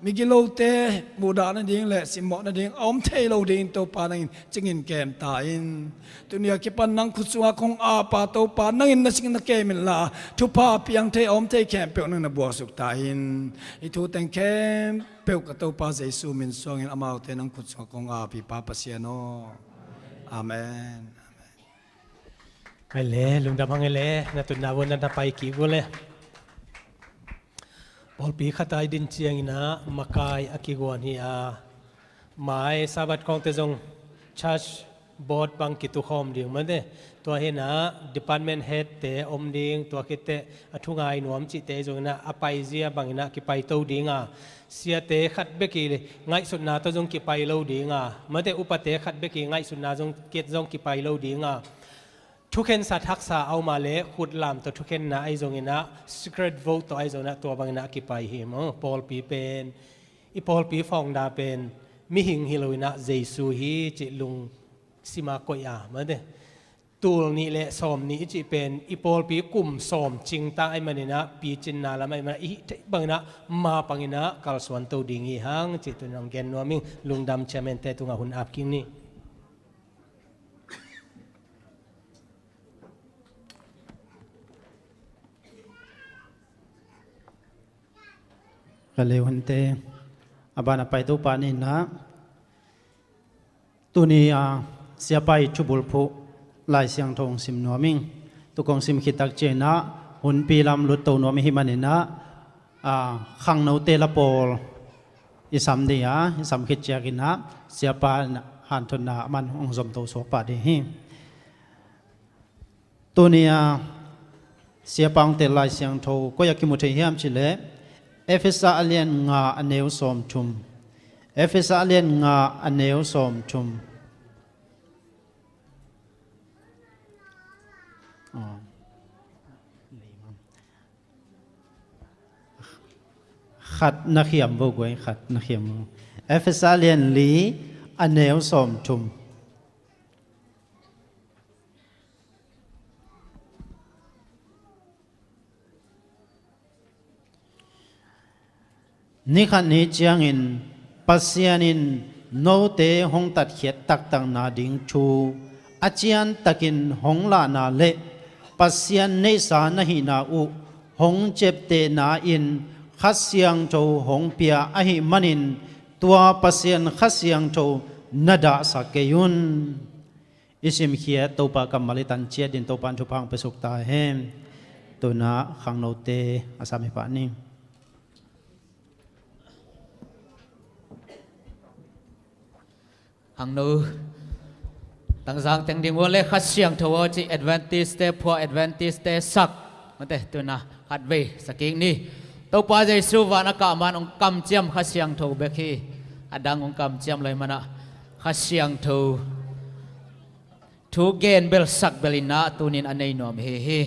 migilote mudah nading le simmawh nading a om thei lo dingin Topa nangin cingin kem ta in. Tuni a kipan nang khut sungah kong apa Topa nangin na cing na kem inla, thupha piang thei a om thei khempeuh nangin na buaksuk ta in. Hih thu teng khempeuh ka Topa Jesu min suangin amaute nang khut sungah kong api Pa Pasian aw. Amen. Amen. Ai le, lungdam hang e le, na tutna vun na pai kik vun le. Pawlpi khat a i din ciangin ah makai a kiguan hi a, mai Sabbath khawngte zong church board bang kitukhawm ding mate. Tua hi in ah department head te om ding, tua khit teh a thu ngai nuam cihte zongin ah a paizia bangin ah kipaito ding a, siate khat bek i ngaihsutna tawh zong kipai lo ding a, mate upate khat bek i ngaihsutna zong, kiat zong kipai lo ding a, thukhensat haksa a om a le khutlam tawh thukhenna ahi zongin ah, secret vote tawh ahi zongin ah, tua bangin ah a kipai hi maw. Pawlpi pen, i pawlpi founder pen mihing hi lo in ah Jesu hi cih lungsim a koih a, mate. Tul nih le sawm nih i cih pen i pawlpi kum sawm cingta ahih manin ah, picinna lam ahih manin ah, i hih theih bangin ah ma pangin ah kalsuanto ding hi hang cih tuni hong gen nuam ing. Lungdam, chairman te tungah hun ap kik ni. Ka leu hunte, a ban a pai Topa in ah, tuni a siapa i thubulphuh Lai Siangtho hong sim nuam ing. Tu kong sim khit tak ciangin ah hunpi lam lutto nuam i hih manin ah, a, khangnote la pawl i sam ding a, i sam khit ciangin ah siapa hanthotna a man hong zomto suak pah ding hi. Tuni a siapa hong tel Lai Siangtho koi a kimu thei hiam cih leh Efesa a lian nga a neu sawm thum. Efesa a lian nga a neu sawm thum. Khat na khiam vo guai, khat na khiam vo. Efesa a lian li a neu sawm thum. Ni khat ni ciangin Pasian in note hong tatkhiat taktakna ding thu a ciantakin hong lahna le Pasian neihsa na hihna uh hong ciaptehna in Kha Siangtho hong pia ahih manin tua Pasian Kha Siangtho na dahsak kei un. I simkhiat Topa kammal i tan ciat dingin Topa in thupha hong piasuk ta hen. Tuna khangnote a sam hi pah ning. Khangno tangzang teng ding uh le Kha Siangtho aw ci Adventist te phuah, Adventist te sak mate, tuna khatvei sa kik ni. Topa Jesu van a kah man hong kamciam Kha Siangtho bek hi. A dang hong kamciam lai manah Kha Siangtho thu gen bel sak bel in ah tunin a nei nuam hi hi.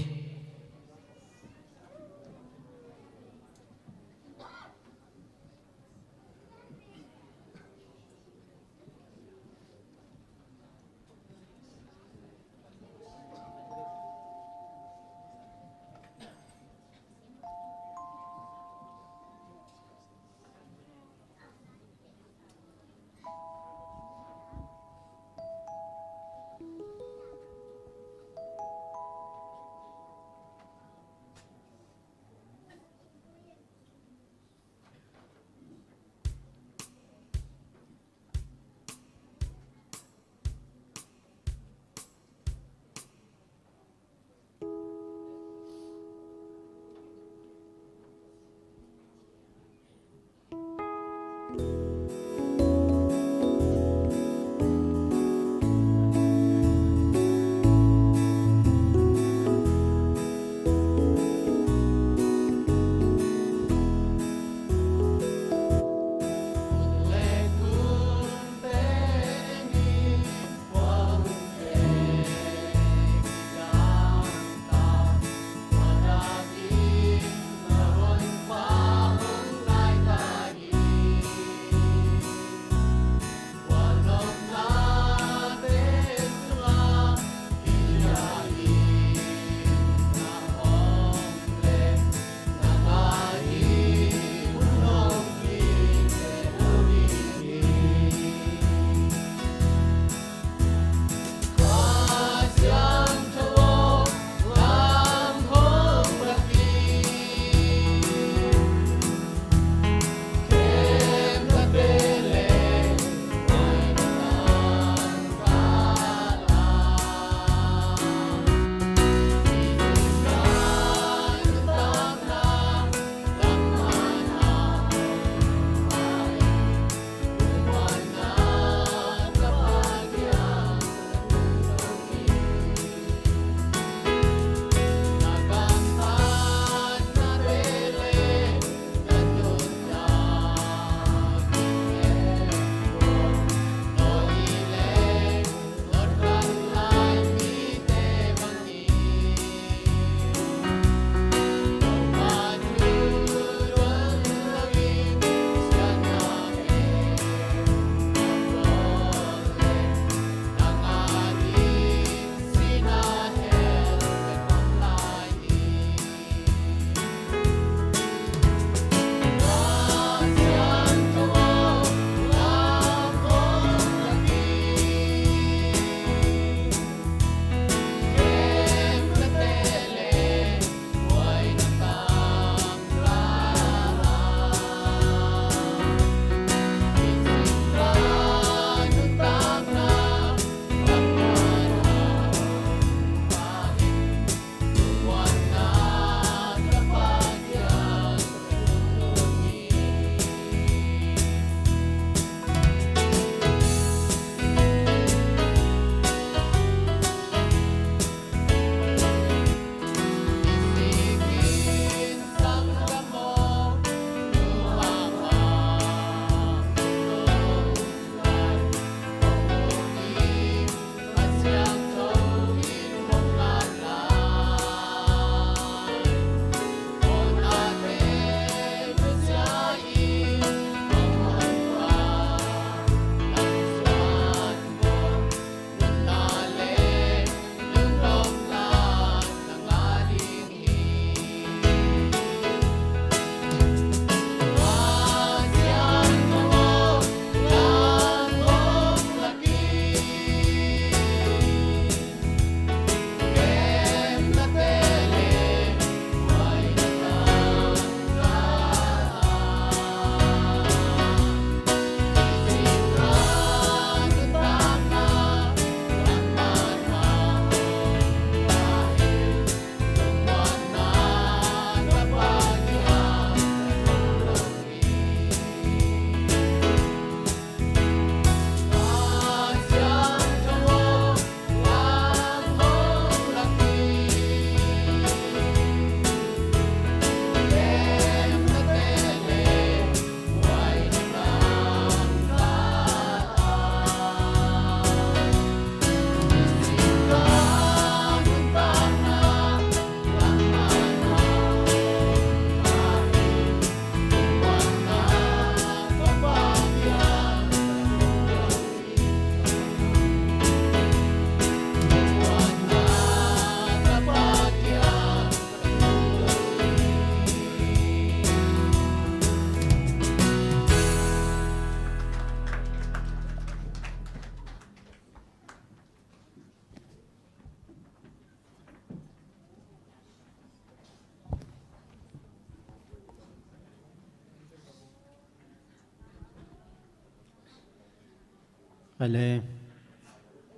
Aw le,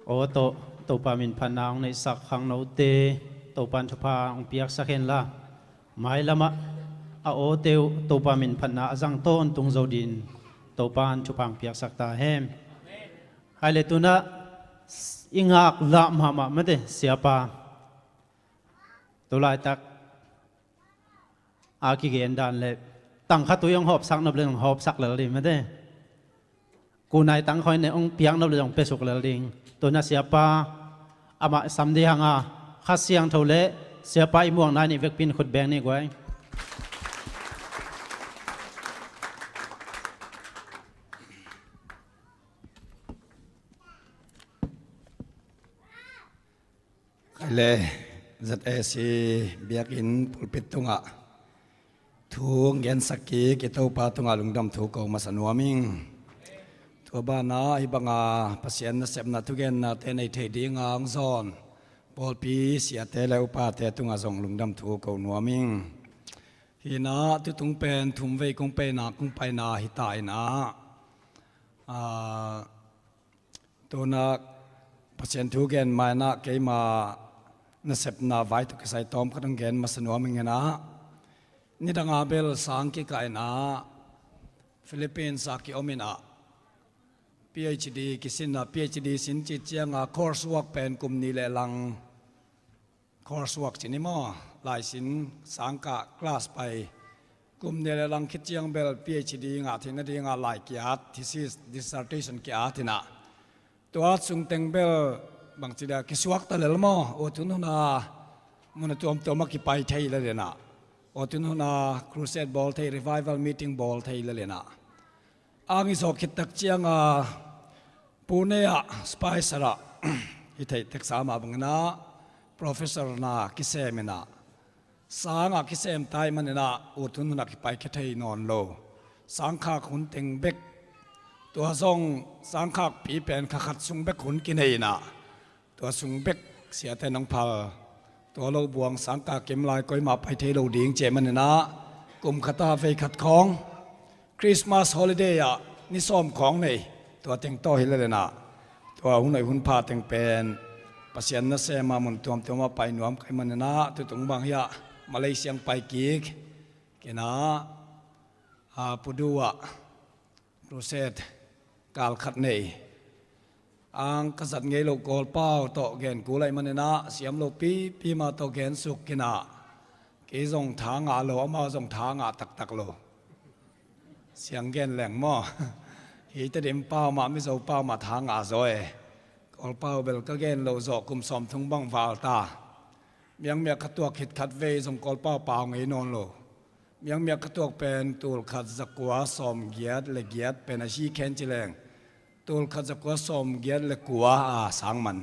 aw tawh Topa min phatna hong neihsak khangnote Topa'n thupha hong piaksak henla, mailamah a awte uh Topa min phatna a zang tawntung zo dingin Topa'n thupha hong piaksak ta hen. Hai le, tunah i ngaklah mahmah mate, siapa. Tulaitak a kigen dan le tangkha tui hong hawpsak nop le hong hawpsak lel ding mate. Kunai tangkha ne hong piak nop le hong piasuk lel ding. Tunah siapa amah sam dih hanga, Kha Siangtho le siapa i muang nai nih vekpi in khut beng ni guai. Khaile, Z A C biakinn pulpit tungah thu gensak kik i Topa tungah lungdam thu ko masa nuam ing. Tua banah hih banga Pasian nasepna thugennate nei thei dinga hong zawn pawlpi siate le upate tungah zong lungdam thu ko nuam ing. Hinah tutung pen thumvei kong paina, kong paina hita inah, ah, tunah Pasian thu gen mainah keima nasepna vai tawh kisai tawm khat hong gen masa nuam ing inah, nidanga bel sang kikah inah Philippines a kiom inah PhD kisinna, PhD sin cih cianga course work pen kum nih le lang, course work ci ni maw, laisin sangkah class pai kum nih le lang khit ciang bel PhD ngah theihna dinga lai ki-at, thesis, dissertation ki-at inah, tua sungteng bel bangci dia kisuakta lel maw, ut hun huna mun a tuamtuam a kipai thei lel inah, ut hun huna crusade bawl thei, revival meeting bawl thei lel inah, ang i zawh khit tak cianga Pune ah, Spicer ah i theih teksa mah bang inah professor na kisem inah, sangah kisem tai man inah, ut hun huna kipaikhia thei nawn lo. Sangkhak hun teng bek, tua zong sangkhakpi pen kha khat sung bek hun kinei inah, tua sung bek siate nong phal. Tua lo buang sangkah kim lai koimah pai thei lo ding ci man inah, kum khat ah vei khat khawng, Christmas holiday ah ni sawm khawng nei, tua teng tawh hi lel inah, tua hun hoih hun pha teng pen Pasian nasema mun tuamtuam ah pai nuam ka hih man inah, tutung bang hiah Malaysia pai kik inah, ah, Pudu ah crusade kal khat nei. Ang ka zat ngei lo Kawlpau tawh gen kul ahih man inah, siam lo pipi mah tawh gen suk inah, kei zong tha ngah lo, amau zong tha ngah taktak lo. Siang gen leng maw? Hi Tedim pau mah, Mizo pau mah tha ngah zaw e. Kawlpau bel ka gen lo zawh kum sawmthum bang val ta. Miangmiak ka tuak khit khat vei zong Kawlpau pau ngei nawn lo. Miangmiak ka tuak pen tul khat zakua sawmgiat le giat pen a hi khen ci leng, tul khat zakua sawmgiat le kua a sang man.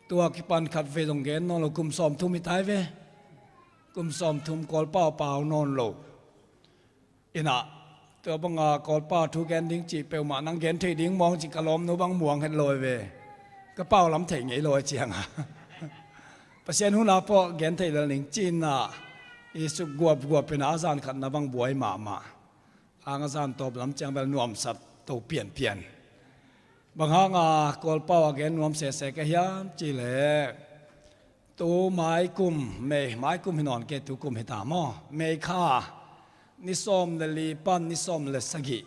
Tua kipan khat vei zong gen nawn lo, kum sawmthum hi tai ve. Kum sawmthum Kawlpau pau nawn lo. Inah, tua banga Kawlpau thu gen ding cih peuhmah nang gen thei ding mawng cih ka lawmnu bang muang het lo ve. Ka pau lam thei ngei lo a cianga Pasian huna pawh gen thei lel ning ci inah, i suk guapguap inah a zan khatna bang buai mahmah. Ang a zan tawp lam ciang bel nuamsa to pianpian. Bang hanga Kawlpau a gen nuam sese ka hiam cih leh, tu maikum, May, maikum hi nawn kei, tukum hi ta maw, May kha ni sawm le li pan ni sawm le sagih,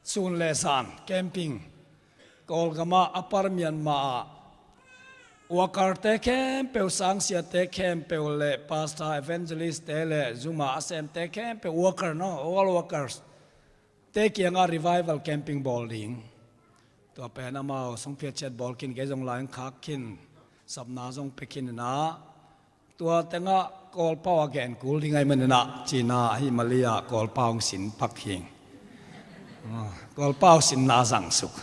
sun le zan camping, Kawlgam ah, Upper Myanmar ah, worker te khempeuh, sangsiate khempeuh le pastor, evangelist te le Zoom a a semte khempeuh, worker no, all workers te kiangah revival camping bawl ding. Tua pen amau sungphiat ciat bawl khin, kei zong lai hong khak khin, sapna zong pia khin inah, tua tengah Kawlpau a gen kul ding ahih man inah ci inah, ahih malia Kawlpau hong sin pak hing. Ah, Kawlpau sinna zang suk.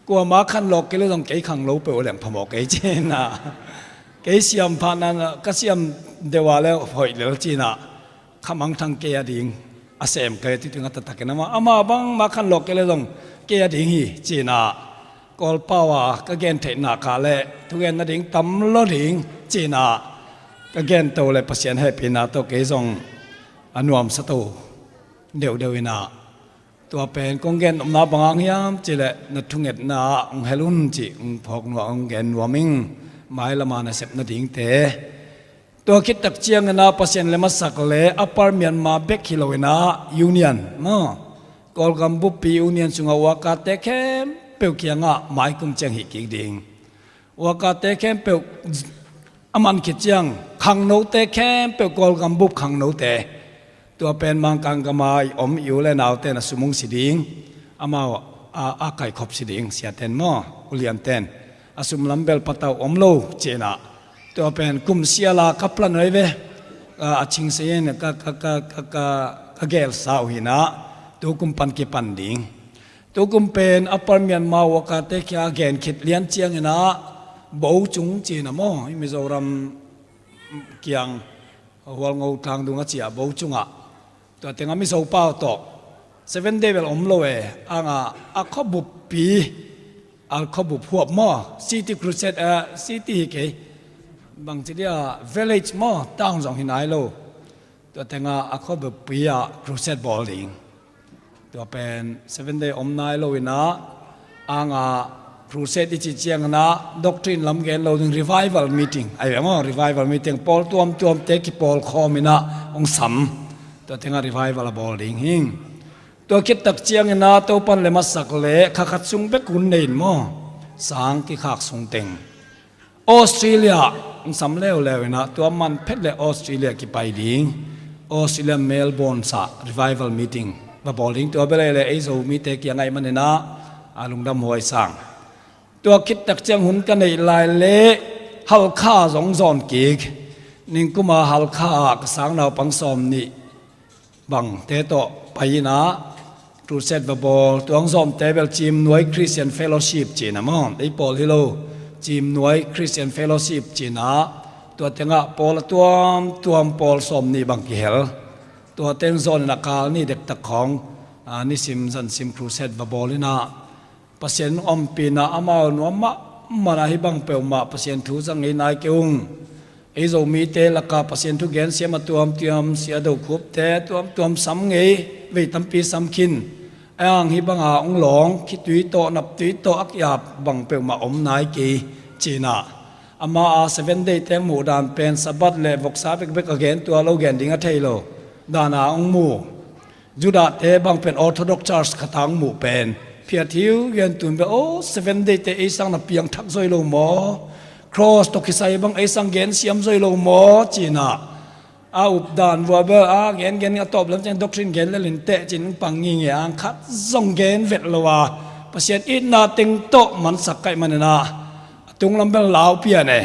Kuamah khanlawh kei le zong kei khanglo peuh leng phamawh kei ci inah, kei siam phatna, ka siam deuh a le hoih lel ci inah, khamangthang kei a ding a sem kei, tutung a taktak inah, amah, amah bangmah khanlawh kei le zong kei a ding hi ci inah, Kawlpau a ka gen theihna kah le thugen nading tam lo ding ci inah, ka gen to le Pasian hehpihna tawh kei zong a nuamsa to deuhdeuh inah, Tua pen kong gen nopna bang hang hiam cih leh na thungetna ah hong hel un cih hong phawk nuam, hong gen nuam ing. Mailam a nasep nadingte. Tua khit tak ciangin ah Pasian lem a sak leh Upper Myanmar bek hi loin ah Union maw, Kawlgam buppi Union sungah workerte khempeuh kiangah maikum ciang hih kik ding. Workerte khempeuh a man khit ciang khangnote khempeuh, Kawlgam bup khangnote, tua pen Mangkang gam a i om i u le naute na sum hong si ding. Amau a, a kaikhop si ding, siaten maw, ulianten. A sum lam bel patau om lo ci-in ah. Tua pen kum sial a ka plan ahi ve. A, a ching se in ka, ka, ka, ka, ka, ka gelsa uh hi-in ah. Tu kum pan kipan ding. Tu kum pen Upper Myanmar workerte kia gen khit lian ciangin ah Bocung ci-in ah maw, i Mizoram kiang Hualngo tlang dung a ci-a Bocung ah. Tua tengah Mizo pau tawh Seven Day bel om lo e, a nga a khuabuppi, a khuabup huap maw, city crusade, eh, city hi kei, bangci dia village maw, town zong hi nai lo. Tua tengah a khuabuppi ah crusade bawl ding. Tua pen Seven Day om nai loin ah, a nga crusade i cih ciangin ah doctrine lam gen lo ding, revival meeting. Ahi ve maw, revival meeting. Pawl tuamtuamte kipawlkhawm in ah hong sam. Tua tengah revival a bawl ding hi. Tua khit tak ciangin ah Topan lem a sak leh kha khat sung bek hun nei in maw, sang kikhak sung teng Australia hong sam leuleu in ah, tua man phet leh Australia kipai ding. Australia Melbourne ah revival meeting va bawl ding. Tua bel ei leh ei Zomite kiang ahih manin ah, a lungdam huai sang. Tua khit tak ciang hun ka neih lai leh Halkha zong zawn kik. Ningkum a Halkha ah ka sang naupang sawm nih bangte tawh pai in ah crusade va bawl. Tua hong zawmte bel Ciimnuai Christian Fellowship ci-in ah maw, ei pawl hi lo, Ciimnuai Christian Fellowship ci-in ah, tua tengah pawl a tuamtuam pawl sawm nih bang kihel. Tua teng zawn in ah kal nih dektak khawng, a, nisim zansim crusade va bawl in ah, Pasian ompihna amau nuam mahmah in ah, hih bang peuhmah Pasian thu zang ngei nai kei ung. Ei Zomite lakah Pasian thu gensiam a tuamtuam, Sia Do Khupte tuamtuam sam ngei, vei tampi sam khin. A hang hih banga hong lawng, khitui tawh, naptui tawh a ki-ap bang peuhmah om nai kei ci-in ah. Ama a Seven Day te muhdan pen Sabbath le voksa bekbek a gen, tua lo gen ding a thei lo dan a hong mu. Judahte bang pen Orthodox Church khat a hong muh pen phiat hi uh, gen tun bel, aw, Seven Day te ei sang na piangthak zaw hi lo maw? Cross tawh kisai bang ei sang gensiam zaw hi lo maw? Ci-in ah, a updan vua bel, a gen gen a tawp lem ciang doctrine gen lel inteh ci-in hong pang ngingei a, khat zong gen vet lo a, Pasian itna teng tawh mansak ka hih manin ah, a tunglam bel lau pian e.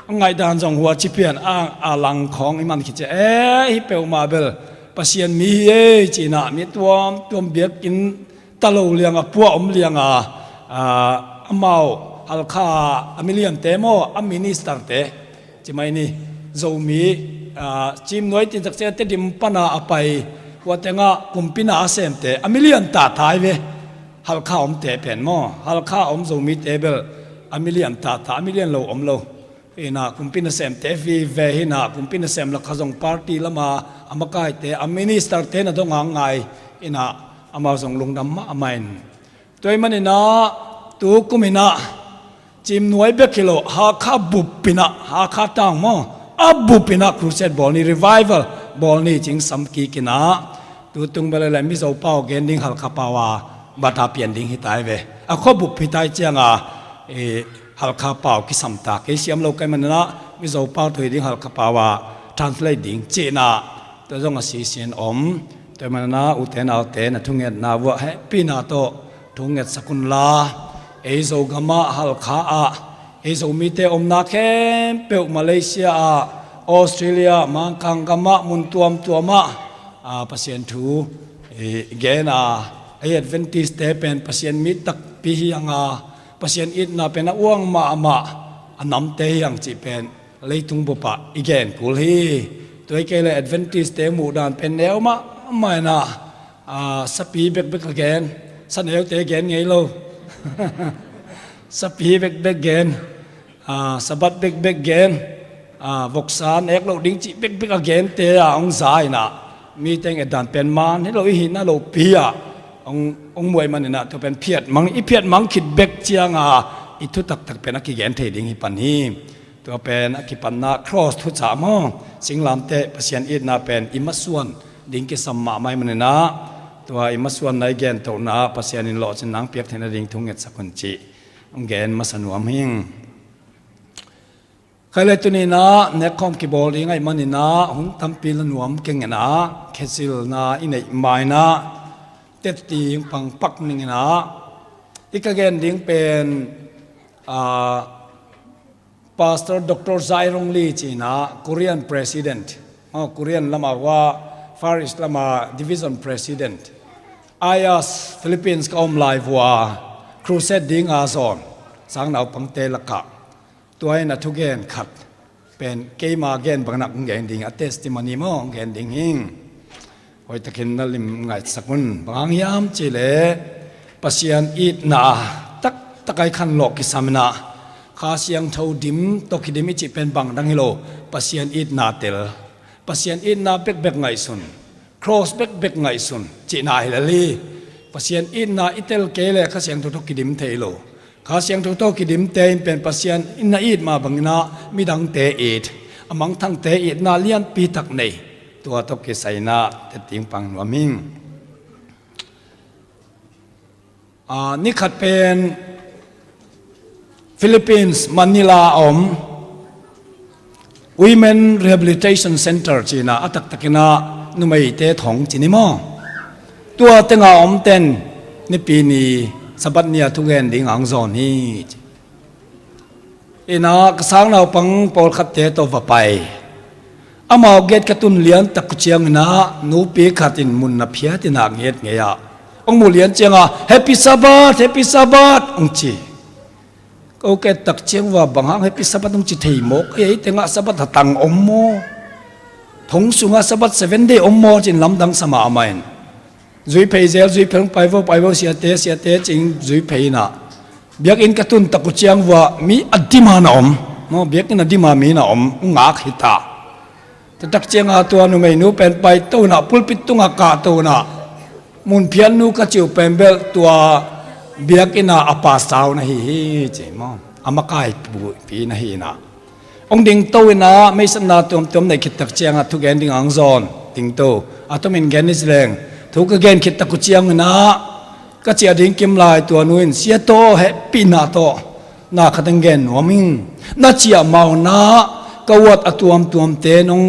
A ngaihdan zong huaci pian a, a lang khawng i man khit ciang, e, hih peuhmah bel Pasian mi hi e ci-in ah, mi tuamtuam biakinn ta lo liang a, pua om liang a, a, amau Halkha a miliante maw, a ministerte, ci mai ni, Zomi, a, Ciimnuai tin tak ciang Tedim pan a a pai, hua tengah kumpi na a semte a milian tahtah hi ve. Halkha omte pen maw, Halkha om Zomite bel a milian tahtah, a milian lo om lo. Hi-in ah kumpi nasemte vive hi-in ah, kumpi nasem lakah zong party lama a makaite, a ministerte na dong a ngai in ah, amau zong lungdam mahmah in. Tua ahih manin ah, tu kum in ah Ciimnuai bek hi lo, Hakha bup in ah, Hakha town maw, a bup in ah crusade bawl ni, revival bawl ni ci-in sam kik in ah, tu tung bel leh Mizo pau gen ding, Halkha pau a bata pian ding hi ta hi ve. A khua bup hi ta hi ciang a, e, Halkha pau kisam ta, kei siam lo ka hih manin ah Mizo pau tawh hi ding, Halkha pau a translate ding ci-in ah, tua zong a sisin om. Tua ahih manin ah ute naute, na thungetna vuah hehpihna tawh thu ngetsak un la. Ei Zogam ah, Halkha ah, ei Zomite omna khempeuh, Malaysia ah, Australia, Mangkang gam ah, mun tuamtuam ah, a, Pasian thu, e, gen a, ei Adventist-te pen Pasian mi takpi hi hang a, Pasian itna pen a uang mahmah a namte hi hang cih pen leitung bup ah i gen kul hi. Tua hi kei leh Adventist-te muhdan pen neu mahmah in ah, a, sapi bekbek a gen, saneute gen ngei lo. Sapi bekbek gen, a, Sabbath bekbek gen, a, voksa nek loh ding cih bekbek a gente a hong za in ah, mi teng etdan pen man hi lo, i hihna lopi ah, Ong, ong muai maninah tua pen phiatmang, i phiatmang khit bek cianga i thu taktak pen a kigen thei ding hi pan hi. Tua pen a kipanna cross thucah maw, singlamteh Pasian itna pen i masuan ding kisam mahmah hi maninah, tua i masuanna i gentohna Pasian in lawhcin nang piak theihna ding thu ngetsak un cih ong gen masa nuam hing. Khai le tuninah nekkhawm kibawl ding ahih maninah hun tampi la nuam keng inah, khezilna i neih mainah teti pangpak ninginah, i ka gen ding pen, ah, Pastor Doctor Zai Rong Li cinah Korean President, oh, Korean lama hua, Far East lama Division President, Ayas Philippines ka om lai vua, crusade dinga zawn sang naupangte lakah tua in a thugen khat pen keima gen bangin ah kong gen ding, a testimony maw kong gen ding hing. Hoihtakin na lim ngaihsak un. Bang hang hiam cihleh Pasian itna taktak a i khanlawh kisam inah, Kha Siangtho dim tawh kidim i cih pen bang dang hi lo, Pasian itna tel, Pasian itna bekbek ngaihsun, cross bekbek ngaihsun cihna hi lel hi. Pasian itna i tel kei le Kha Siangtho tawh kidim thei lo. Kha Siangtho tawh kidimte in pen Pasian in na it mah banginah midangte it, a mangthangte itna lianpi tak nei. Tua tawh kisai inah teti pang nuam hing. Ah, ni khat pen Philippines, Manila a om Women Rehabilitation Center cinah, a taktakinah numeite thong ci ni maw, tua tenga omten Nipi ni Sabbath ni-a thugen ding ang zawn hi ci. Inah ka sang naupang pawlkhatte tawh va pai. Amau gate ka tun liantak uh cianginah nupi khat in mun na phiat inah nget ngei ah, ong muh lian cianga, "Happy Sabbath, Happy Sabbath," ong ci. Ka uk et tak ciang vua, "Bang hang Happy Sabbath ong ci thei mawk? Ei tengah Sabbath a tang om maw? Thong sungah Sabbath seven day om maw?" ci-in lamdang sa mahmah in, "Zui phei zel, zui phei ong pai vo, pai vo, siate, siate," ci-in zui phei inah, biakinn ka tun tak uh ciang vua mi a dima na om maw, biakinn a dima mi na om, ong ngak hita. Tua tak cianga tua numeinu pen paito inah, pulpit tungah kahto inah, "Mun phiatnu ka cih uh pen bel tua biakinn a pastor na hi hi," ci maw, a makaipi na hi inah. Ong dingto inah, meisatna tuamtuam neih khit tak cianga thugen ding ang zawn dingto. A tomin gen ni ci leng, thu ka gen khit tak uh cianginah ka ciah ding kim lai tua nu in, "Sia tawh hehpihna tawh na khat eng gen nuam hing. Na ciah mauna ka ward a tuamtuamte nong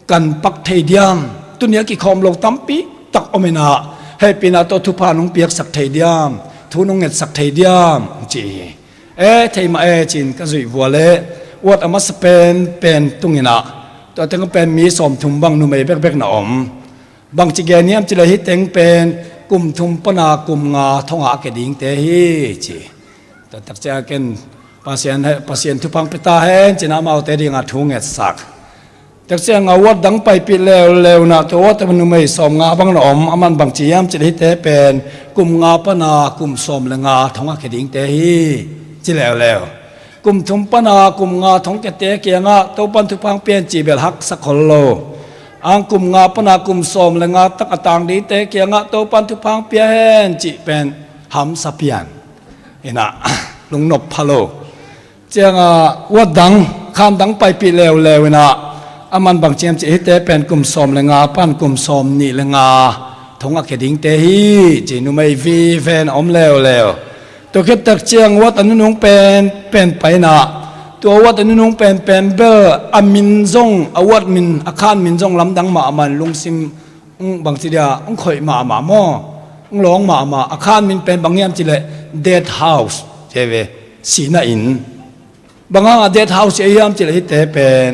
kan pak thei diam? Tuni a kikhawm lo tampi tak om inah, hehpihna tawh thupha nong piaksak thei diam? Thu nong ngetsak thei diam?" ci hi. "E, thei mah e," ci-in ka zuih vua leh, ward a masa penpen tunginah tua teng pen mi sawmthum bang numei bekbek na om. "Bangci gen hiam cihleh hih teng pen kum thum pana kum nga thongah a kia dingte hi," ci. Tua tak ciang ken, "Pasian, Pasian thupha ong pia ta hen," ci-in amaute dinga thu ngetsak. Tak cianga ward dang paipih leuleu inah tua ward a numei sawmnga bang na om. "Aman bangci hiam cihleh hihte pen kum nga pana kum sawm le nga thongah a kia dingte hi," ci leuleu. "Kum thum pana kum nga thong kiate kiangah Topan thupha ong pia hen," cih bel haksa khol lo. "Ang kum nga pana kum sawm le nga tak a tang dingte kiangah Topan thupha ong pia hen," cih pen hamsa pian inah, lungnop pha lo. Cianga ward dang, khan dang paipih leuleu inah, "Aman bangci hiam cihleh hihte pen kum sawm le nga pan kum sawmnih le nga thongah a kia dingte hi," ci, numei vive na om leuleu. Tua khit tak ciang ward a nunung penpen pai inah, tua ward a nunung penpen bel a min zong, a ward min, a khan min zong lamdang mahmah in lungsim ong, bangci dia, ong khoih mahmah maw, ong lawng mahmah. A khan min pen bang hiam cihleh Death House ci ve, sihna inn. "Bang hanga Death House ci ahi hiam cihleh hihte pen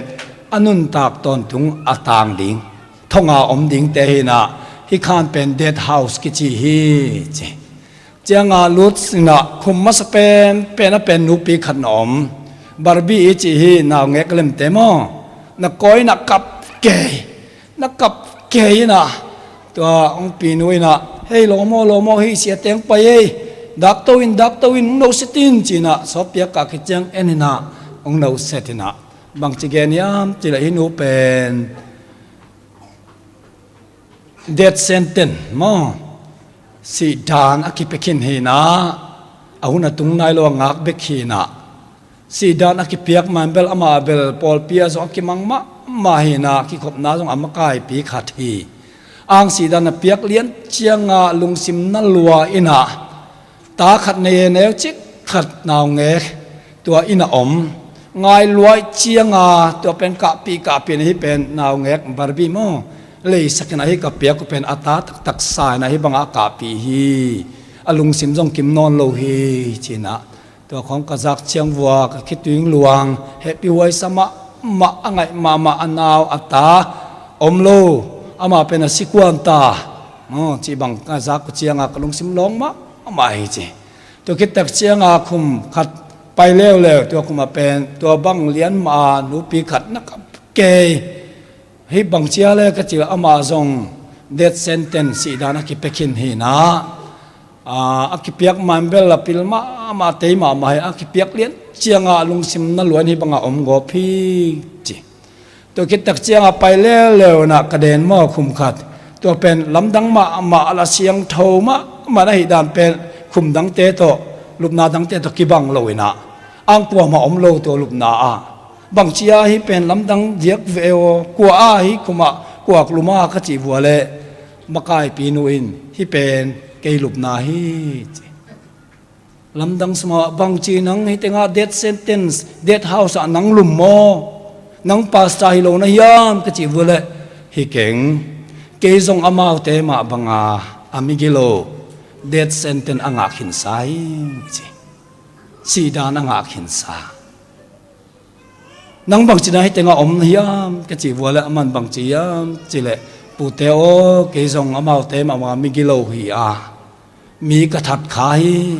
a nuntak tawntung a tang ding, thonga om dingte hi inah, hih khan pen Death House kici hi," ci. Cianga lut inah khum masa penpen a pen nupi khat na om. Barbie i cih hi, naungek lemte maw. Na kawi inah kap kei, na kap kei inah tua ong pinu inah, "Hei, lawm aw, lawm aw, hih siate ong pai ei, dakto in, dakto in, ong noset in," ci inah sawtpiak kah khit ciang en inah ong noset inah, "Bangci gen hiam cihleh hih nu pen death sentence maw, Sihdan a kipia khin hinah, a hun a tung nai lo a ngak bek hinah, sihdan a kipiak man bel amah bel pawlpi ah zong a kimang mahmah hinah, kikhopna zong a makaipi khat hi. Ang sihdan a piak lian cianga lungsim na lua inah, ta khat nei e, neu cik khat naungek tua inn a om. Ngai luai cianga tua pen kahpih kahpih na hi pen, naungek Barbie maw, leisakin ahi ka piak uh pen a ta taktak sa inah hih bangah a kahpih hi. A lungsim zong kim nawn lo hi cinah, tua khawng ka zak ciang vua ka khitui luang, hehpih huaisa mahmah, a ngaih mahmah a nau a ta om lo, amah pen a si kuan ta maw, cih bang ka zak uh cianga ka lungsim lawng mahmah hi ci. Tua khit tak cianga khum khat pai leuleu, tua khum a pen tua bang lian mah a nupi khat na kap kei. Hih bang cia le ka cih leh amah zong death sentence, sihdan a kipia khin hinah, a, a kipiak man bel a pil mahmah, tei mahmah hi. A kipiak lian cianga lungsim na lua in hih bangah om gawp hi ci. Tua khit tak cianga pai leuleu inah ka den maw, khum khat, tua pen lamdang mahmah, a la siangtho mahmah na hih dan pen khum dangte tawh, lupna dangte tawh kibang lo inah, ang kuamah om lo tua lupna ah. Bangci a hih pen lamdang diak ve aw, kua a hih khumah kuak lum a ka cih vua leh, makaipi nu in hih pen kei lupna hi ci. Lamdang sungah, bangci nang hih tengah death sentence, death house ah nang lum maw? Nang pastor hi lo na hiam ka cih vua leh, hi keng, kei zong amaute mah banga a migilo death sentence a ngah khinsa hi ci. Sihdan a ngah khinsa. Nang bangci na hih tengah om na hiam ka cih vua leh, aman bangci hiam cih leh, pute aw, kei zong amaute mahmah migilo hi a, mi ka that kha hi.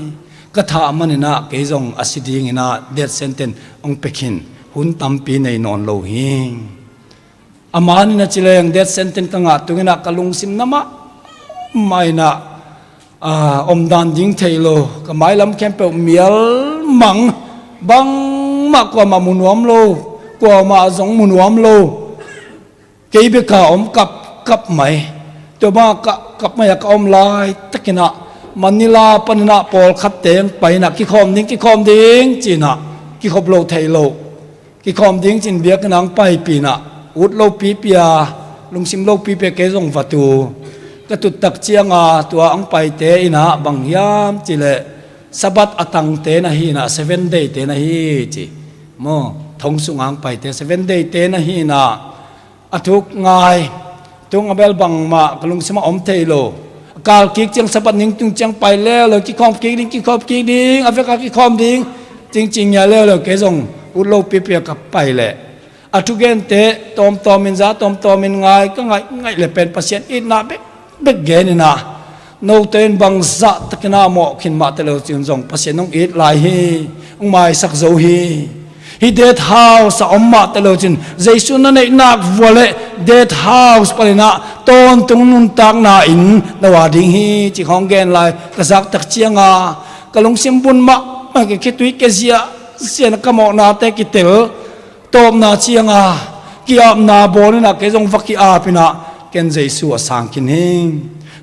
Ka thah maninah kei zong a si dinginah death sentence hong pia khin hun tampi nei nawn lo hi. A manin a ci leng, death sentence ka ngah tunginah ka lungsim na mahmah inah, a, omdan ding thei lo, ka mailam khempeuh mial mang, bangmah kuamah mu nuam lo, kuamah zong mu nuam lo. Kei beka om kap, kap mai. Tua bangah kap, kap mai a ka om laitakinah Manila paninah pawlkhat teng painah, kikhawm ding, kikhawm ding cinah, kikhop lo thei lo. Kikhawm ding cin biakinn ah hong paipih inah, ut lopipi a, lungsim lopipi a kei zong va tu. Ka tut tak cianga tua hong paite inah bang hiam cih leh, Sabbath a tangte na hi inah, Seven Day te na hi ci. Maw, thong sungah hong paite, Seven Day te na hi inah, a thuk ngai, thuk a bel bangmah ka lungsim ah om thei lo. A kal kik ciang, Sabbath ning tung ciang pai leuleu, kikhawm kik ding, kikhawm kik ding, a vekah kikhawm ding, cingcing ngiat leuleu, kei zong ut lopipi a ka pai leh, a thugente tawmtawmin za, tawmtawmin ngai, ka ngaih ngaih leh pen Pasian itna bekbek gen inah, note in bangzah takinah mawh khin mah teh lo cin zong Pasian hong it lai hi, hong maisak zo hi. Hih death house ah om mah teh lo cin, Jesu na neih nak vua leh death house paninah tawntung nuntakna inn na va ding hi ci khawng gen lai ka zak tak cianga, ka lungsim bun mahmah, ka khitui kia ziahziah inah, ka mawhnate kitel, tawpna cianga ki-apna bawl inah kei zong va ki-ap inah, ken Jesu a sang khin hi.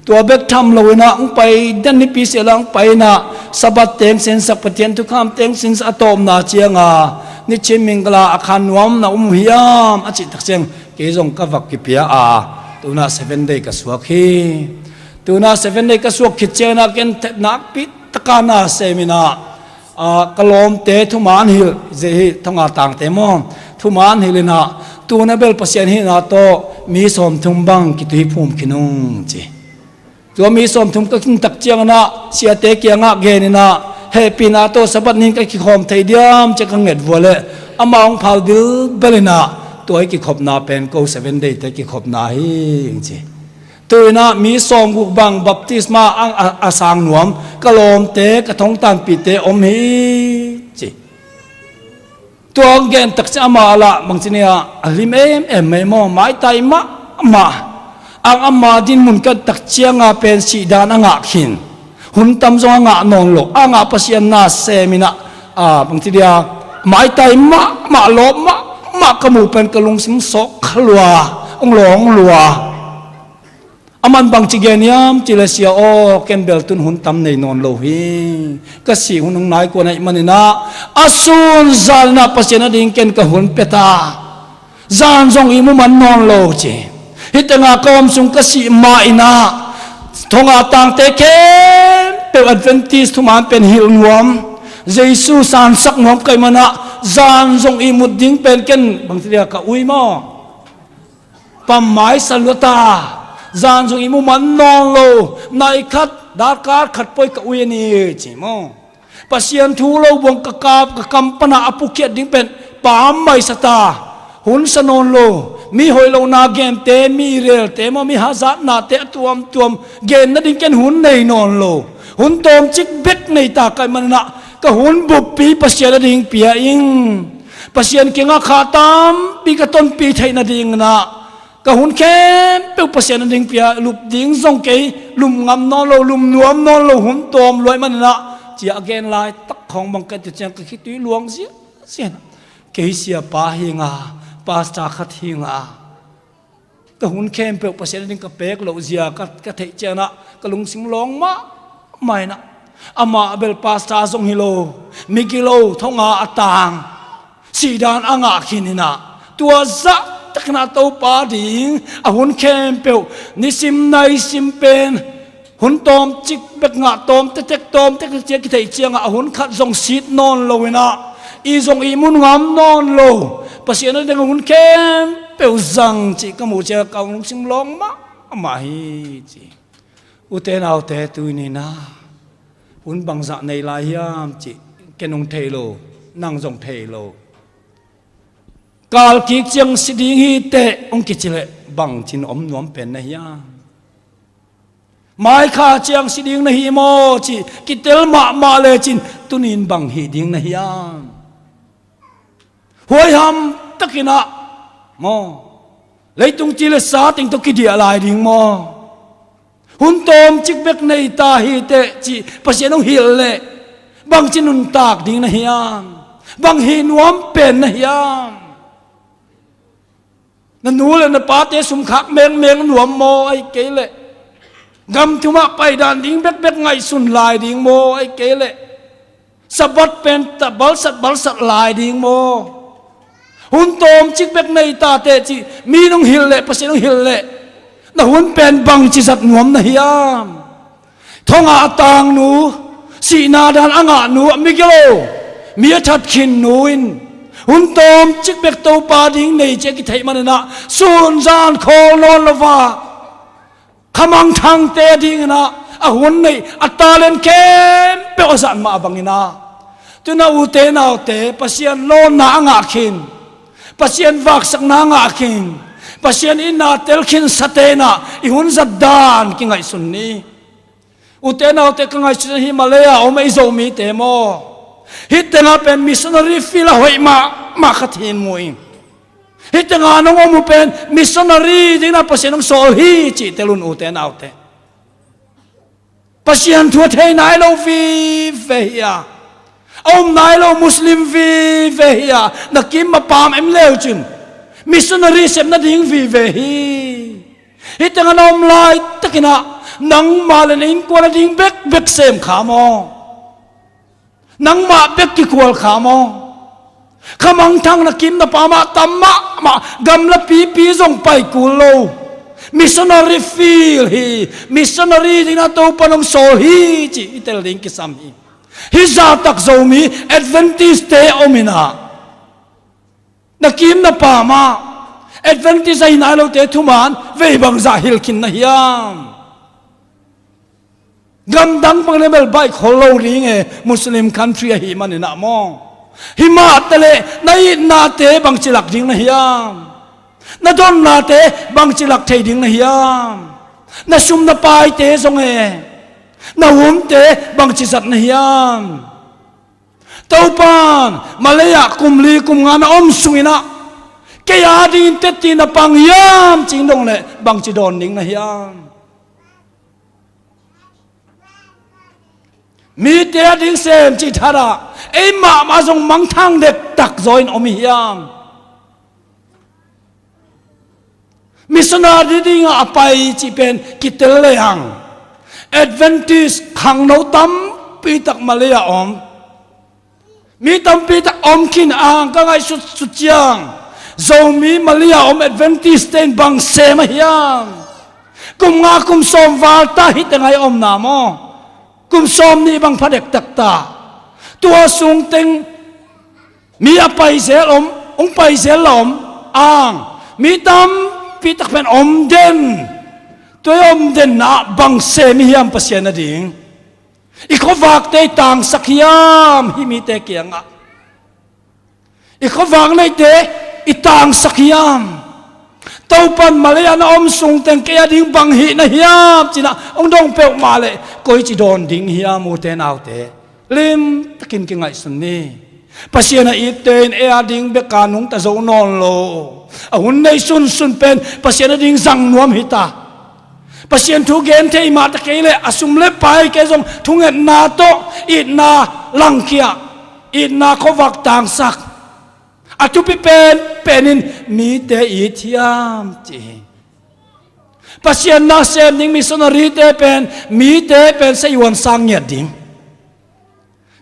Tua bek tham lo inah hong pai den, nipi sehla hong pai inah, Sabbath teng sinsak, Pathian thukham teng sinsak, a tawpna cianga nichim mingkala a khan nuam na um uh hiam a cih tak ciang, kei zong ka va kipia a, tunah Seven Day ka suak hi. Tunah Seven Day ka suak khit ciang inah ken nakpi taka na sem inah, a, ka lawmte thuman hilh, zia hi thonga tangte maw, thuman hilh inah, tuna bel Pasian hihna tawh mi sawmthum bang kituiphum khin ung ci. Tua mi sawmthum ka khin tak ciang inah siate kiangah gen inah, hehpihna tawh Sabbath ning ka kikhawm thei diam ci-a ka nget vua leh, amah hong phal bilbel inah, tua i kikhopna pen ko Seven Day te kikhopna hi ci. Tu inah mi sawmguk bang baptisma a, a, a sang nuam ka lawmte, ka thongtanpihte om hi ci. Tua hong gen tak ciang amah lah bangci ni a, a lim emem mai maw, maitai mahmah. Ang ama dinmun ka tak cianga pen sihdan a ngah khin, hun tam zong a ngah nawn lo, a ngah Pasian na sem inah, a, bangci dia, maitai mahmah, lawp mahmah ka muh pen ka lungsim sawk kha lua, hong lawng lua. Aman bangci gen hiam cih leh, "Sia aw, ken bel tun hun tam nei nawn lo hi. Ka sih hun hong nai kua ahih manin ah, a sun zanin ah Pasian ading ken ka hun pia ta. Zan zong ihmu man nawn lo," ci. "Hih tengah ka om sung ka sih mah in ah, thongah tangte khempeuh Adventist thuman pen hilh nuam, Jesu sansak nuam ka hih manin ah, zan zong ihmut ding pen ken bangci ding a ka ui maw? Pammai sa lua ta, zan zong ihmu man nawn lo, nai khat, darkar khat poi ka ui a ni," ci maw. "Pasian thu lo buang ka kap, ka kam pan ah a pukhiat ding pen pammai sa ta, hun sa nawn lo, mi hoih lohna gente, mi relte maw, mi hazatnate a tuamtuam gen nading ken hun nei nawn lo, hun tawmcik bek nei ta ka hih manin ah, ka hun buppi Pasian ading pia ing. Pasian kiangah kha tampi ka tonpih theih nadingin ah, ka hun khempeuh Pasian ading pia, lup ding zong kei, lum ngam nawn lo, lum nuam nawn lo, hun tawm lua ahih manin ah," ci a gen laitak khawng bang ka hih ciang ka khitui luang ziahziah. "Kei siapa hi ing a, pastor khat hi ing a, ka hun khempeuh Pasian ading ka pek loh zia ka, ka theih ciangin ah ka lungsim lawng mahmah in ah, amah bel pastor zong hi lo, migilo, thongah a tang, sihdan a ngah khin in ah, tua zahtakin ah Topa ding a hun khempeuh, nisim naisim pen hun tawmcik bek ngah, tawm tektek, tawm tektek ci a kitheih ciangah, a hun khat zong sit nawn lo in ah, ih zong ihmu ngam nawn lo, Pasian ading a hun khempeuh zang cih ka muh ciang ka lungsim lawng mahmah hi," ci. Ute naute, tuni in ah hun bangzah nei lai hiam cih ken hong thei lo, nang zong thei lo. "Kal kik ciang si ding hi teh," hong kici leh bangcin om nuam pen na hiam? "Mai kha ciang si ding na hi maw?" ci kitel mahmah lecin, "Tuni in bang hih ding na hiam?" Huaiham takin ah maw, "Leitung ci le sa teng tawh kidiah lai ding maw? Hun tawmcik bek nei ta hi teh," ci Pasian hong hilh leh bangci nuntak ding na hiam? Bang hih nuam pen na hiam? Na nu le na pate sum khak mengmeng nuam maw? Ahih kei leh gam thumah paidan ding bekbek ngaihsun lai ding maw? Ahih kei leh Sabbath pen ta balsat balsat lai ding maw? Hun tawmcik bek nei ta teh, ci mi in hong hilh leh, Pasian hong hilh leh, na hun pen bangci zat nuam na hiam? Thongah a tang nu, sihna dan a ngah nu, a migilo, mi a that khin nu in hun tawmcik bek Topa ding nei ci a kitheih manin ah, sun zan khawl nawn lo a, khamangthangte dingin ah a hun neih, a talent khempeuh a zat mah bangin ah, tu-in ah ute naute, Pasian lawnna a ngah khin, Pasian vaksakna a ngah khin, Pasian itna tel khinsate in ah i hun zat dan kingaihsun ni. Ute naute, ka ngaihsut hi, Malay-a om ei Zomite maw, hih tengah pen missionary field a hoih mahmah khat hi in mu ing. Hih tengah nong om uh pen missionary dingin ah Pasian hong sawl hi cih tel un, ute naute. Pasian thu a thei nai lo vive hi a, a um nai lo Muslim vive hi a, na kim a pam em leu cin missionary sep nading vive hi. Hih tengah na om laitakin ah nangmah le na innkuan ading bekbek sem kha maw? Nangmah bek kikhual kha maw? Khamangthang na kim na pam ah tam mahmah, gamla pipi zong pai kul lo, missionary field hi, missionary dingin ah Topa'n hong sawl hi cih i tel ding kisam hi. Hih zahtak Zomi Adventist-te om in ah, na kim na pam ah Adventist ahi nai lote thuman vei bangzah hilh khin na hiam? Gamdang bang le bel baih khol lo ding e, Muslim country ahih manin ah maw. Himah taleh na itnate bangci lak ding na hiam? Na donnate bangci lak thei ding na hiam? Na sum na paite zong e, na umte bangci zat na hiam? Topa'n Malay-ah kum li kum nga na om sungin ah kei adingin teci na pang hiam cih dong leh bangci dawn ding na hiam? Mite ading sem cih thadah ei mahmah zong mangthang dektak zaw in om i hiam? Missionary dingah a pai cih pen kitel le hang, Adventist khangno tampi tak Malay ah om. Mi tampi tak om khin ang, ka ngaihsut sut ciang Zomi Malay ah om Adventist te in bang sem a hiam? Kum nga kum sawm val ta hi teng ai omna maw? Kum sawm nih bang pha dektak ta. Tua sung teng mi a pai zel om, hong pai zel la om, ang, mi tampi tak pen om den. Tua i om denna bang sem i hiam Pasian a ding? I khuavakte i tangsak hiam hih mite kiangah? I khuavak neite i tangsak hiam? Topan Malay ah na om sung teng kei a ding bang hih na hiam ci-in ah hong dong peuhmah leh koici dawn ding hiam, ute naute? Limtakin kingaihsun ni. Pasian a itte in ei a ding bek a nungta zo nawn lo. A hun neih sunsun pen Pasian a ding zang nuam hi ta. Pasian thu gen thei mah ta kei leh a sum le pai kei zong thungetna tawh itna langkhia, itna khuavak tangsak. A thupi penpen in mite it hiam ci hi. Pasian nasem ding missionary te pen, mite pen seihuan sang ngiat ding.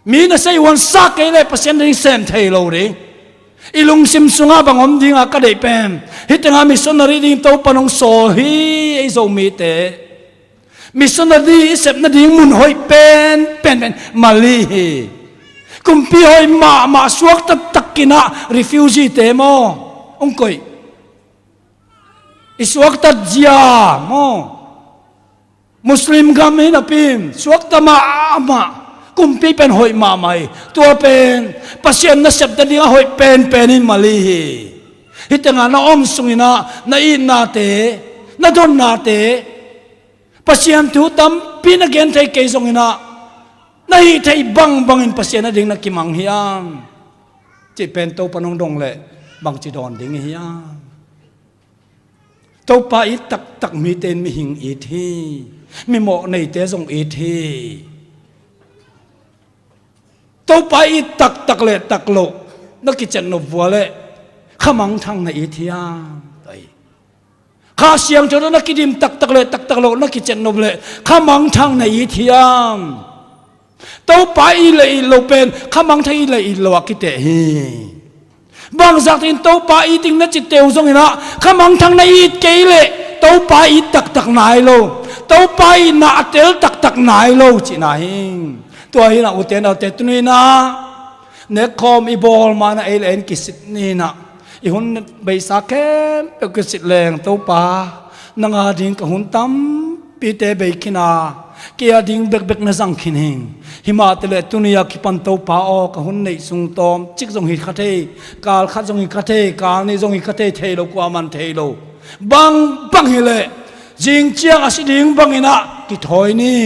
Mi na seihuan sak kei leh Pasian ding sem thei lo ding. I lungsim sungah bang om dingah ka deih pen, hih tengah missionary ding Topan hong sawl hi. Ei Zomite missionary i sep nading mun hoih penpen pen Malay hi. Kumpi hoih mahmah, suakta takin ah refugee te maw, hong koih. I suaktat zia maw, Muslim gam hi napi-in suakta mahmah. Kumpi pen hoih mahmah hi. Tua pen Pasian nasep nading a hoih penpen in Malay hi. Hih tengah na om sungin ah na itnate, na donnate, Pasian thu tampi na gen thei kei zongin ah na hih theih bangbangin Pasian a ding na kimang hiam cih pen Topan hong dong leh bangci dawn ding i hiam? Topa it taktak mite in mihing it hi. Mimawh neite zong it hi. Topa it taktak le takloh na kiciat nop vua leh khamangthang na it hiam? Kha Siangtho tawh na kidim taktak le taktak loh na kiciat nop leh khamangthang na it hiam? Topa it le it loh pen khamangthang it le it loh a kiteh hi. Bangzah takin Topa it ding na cite uh zongin ah khamangthang na it kei leh Topa it taktak nai lo, Topa itna a tel taktak nai lo cihna hi. Tua hi-in ah ute naute, tuni-in ah nekkhawm i bawl ma-in ah ei le ei in kisit ni-in ah, i hun beisa khempeuh kisit leng, Topa, nang a ding ka hun tampite bei khin a, kei a ding bekbek na zang khin hing. Himah taleh tuni a kipan Topa aw, ka hun neih sung tawmcik zong hi kha thei, kal khat zong hi kha thei, kal nih zong hi kha thei, thei lo, kuaman thei lo. Bangbang hileh zing ciang a si ding bangin ah kithawi ni.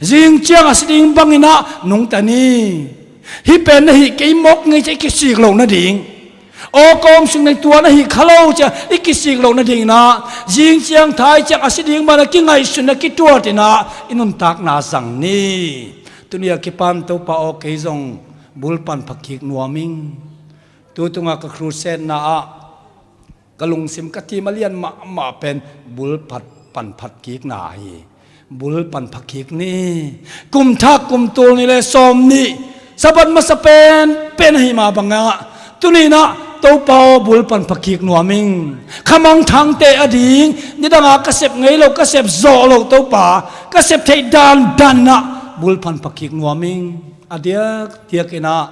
Zing ciang a si ding bangin ah nungta ni. Hih pen na hih kei mawk ngei ciah i kisik loh nading, aw ka om sung nei tua na hih kha lo ciah i kisik loh nadingin ah, zing ciang thai ciang a si ding bangin a kingaihsun a kituat in ah i nuntakna zang ni. Tuni a kipan Topa aw, kei zong bulpan phakik nuam ing. Tu tunga ka crusade-na ah ka lungsim ka thim a lian mahmah pen bulpan phat kikna hi. Bulpan pha kik ni. Kum thak kum tul nih le sawm nih Sabbath masa penpen ahi mah bangah tuni-in ah Topa aw, bulpan pha kik nuam ing. Khamangthangte a ding nidanga ka sep ngei lo, ka sep zawh lo Topa, ka sep theih dandan in ah bulpan pha kik nuam ing. A diakdiakin ah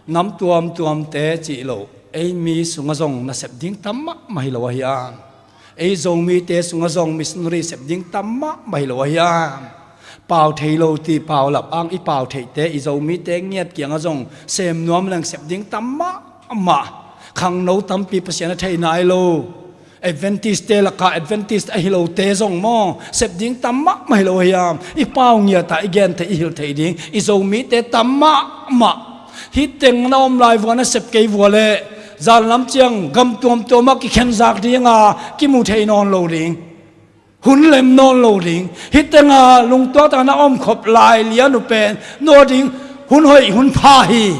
nam tuamtuamte cih loh, ei mi sungah zong nasep ding tam mahmah hi lo ahi a, ei Zomite sungah zong missionary sep ding tam mahmah hi lo ahi a, pau thei lo ti paulap ang i pau theihte i Zomite ngiat kiangah zong sem nuam leng sep ding tam mahmah. Khangno tampi Pasian a thei nai lo, Adventist-te lakah Adventist ahi lote zong maw, sep ding tam mahmah hi lo ahi a, i pau ngiatah i gen theih, i hilh theih ding i Zomite tam mahmah. Hih teng na om lai vua, na sep kei vua leh zanlam ciang gam tuamtuamah kikhenzak dinga kimu thei nawn lo ding, hun lem nawn lo ding. Hih tenga lungtuak taka na omkhop lai lian uh pen no ding hun hoih hun pha hi.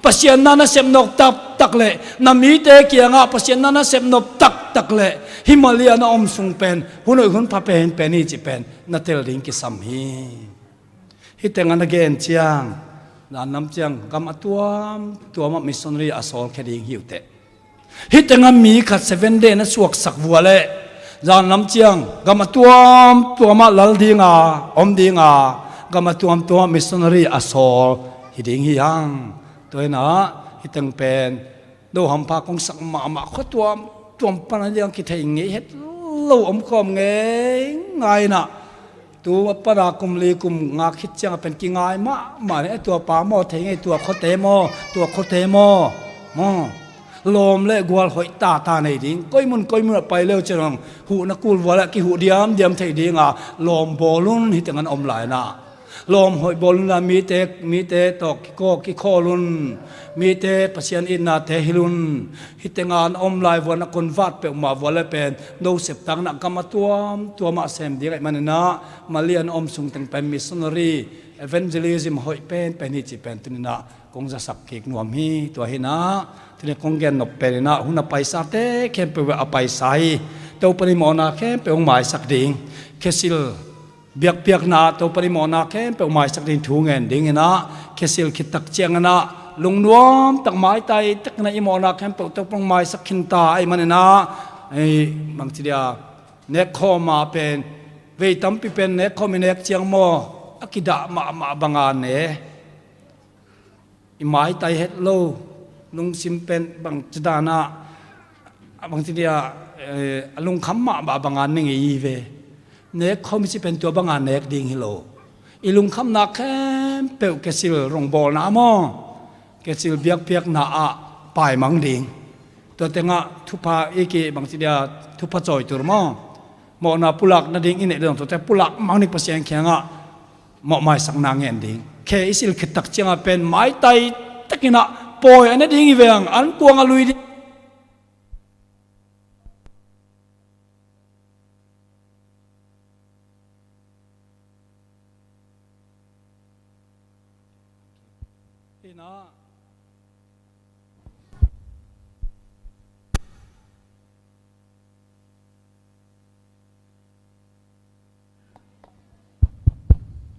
Pasian na nasep nawk taktak tak leh, na mite kiangah Pasian na na sep nop taktak leh, hih mali a na om sung pen hun hoih hun pha pen pen hi cih pen na tel ding kisam hi. Hih tengah na gen ciang, zan lam ciang gam a tuamtuamah missionary a sawlkhia ding hi uh teh. Hih tengah mi khat Seven Day na suaksak vua leh, zan lam ciang gam a tuamtuamah lal dinga, om dinga, gam a tuamtuamah missionary a sawl hi ding hi hang. Tua hinah hih teng pen do hampha kong sak mahmah khua tuamtuam pana liang kithei ngei het lo, om khawm ngei ngai inah. Tu a pana kum li kum nga khit ciangah pen kingai mahmah ni. "Eh, tua pa maw, thei ngei, tua khuate maw, tua khuate maw, maw? Lawm le gual hoih tata nei ding. Koi mun koi mun a pai leu ciang huhna kul vua le kihuh diamdiam thei dinga lawm bawl un," hih tengah na om lai inah. Lawm hoih bawl unla mite, mite tawh kikaw, kikhawl un. Mite Pasian itnate hilh un. Hih tengah na om lai vua, na convert peuhmah vua le pen no septakna gam a tuamtuamah sem ding ahih maninah, mali a na om sung teng pen missionary, evangelism hoih penpen hi cih pen tuninah kong zasak kik nuam hi. Tua hinah tuninah kong gen nop peninah hun a paisate khempeuh a paisa hi. Topa in mawhna khempeuh hong maisak ding. Khesil biakpiakna ah Topa in mawhna khempeuh maisak ding thu ngen dinginah, khesil khit tak cianginah lungnuam tak maitai takinah i mawhna khempeuh Topa in maisak khinta ahih maninah, ei, bangci dia, nekkhawm ah pen, vei tampi pen nekkhawm i nek ciang maw, a kidah mahmah banga ne. I maitai het lo, lungsim pen bangci danah, a bangci dia, eh, a lungkham mahmah banga ne ngei hi ve. Nekkhawm i cih pen tua banga nek ding hi lo. I lungkhamna khempeuh khesil rongbawlna maw, khesil biakpiakna ah paimang ding. Tua tengah thupha i ki bangci dia, thupha cawitur maw, mawhna pulak nading i neih dong tuate pulak mang ding, Pasian kiangah mawhmaisakna ngen ding. Khe i sil khit tak ciangah pen maitai takinah pawi a ne ding hi veng, ankuang a lui ding.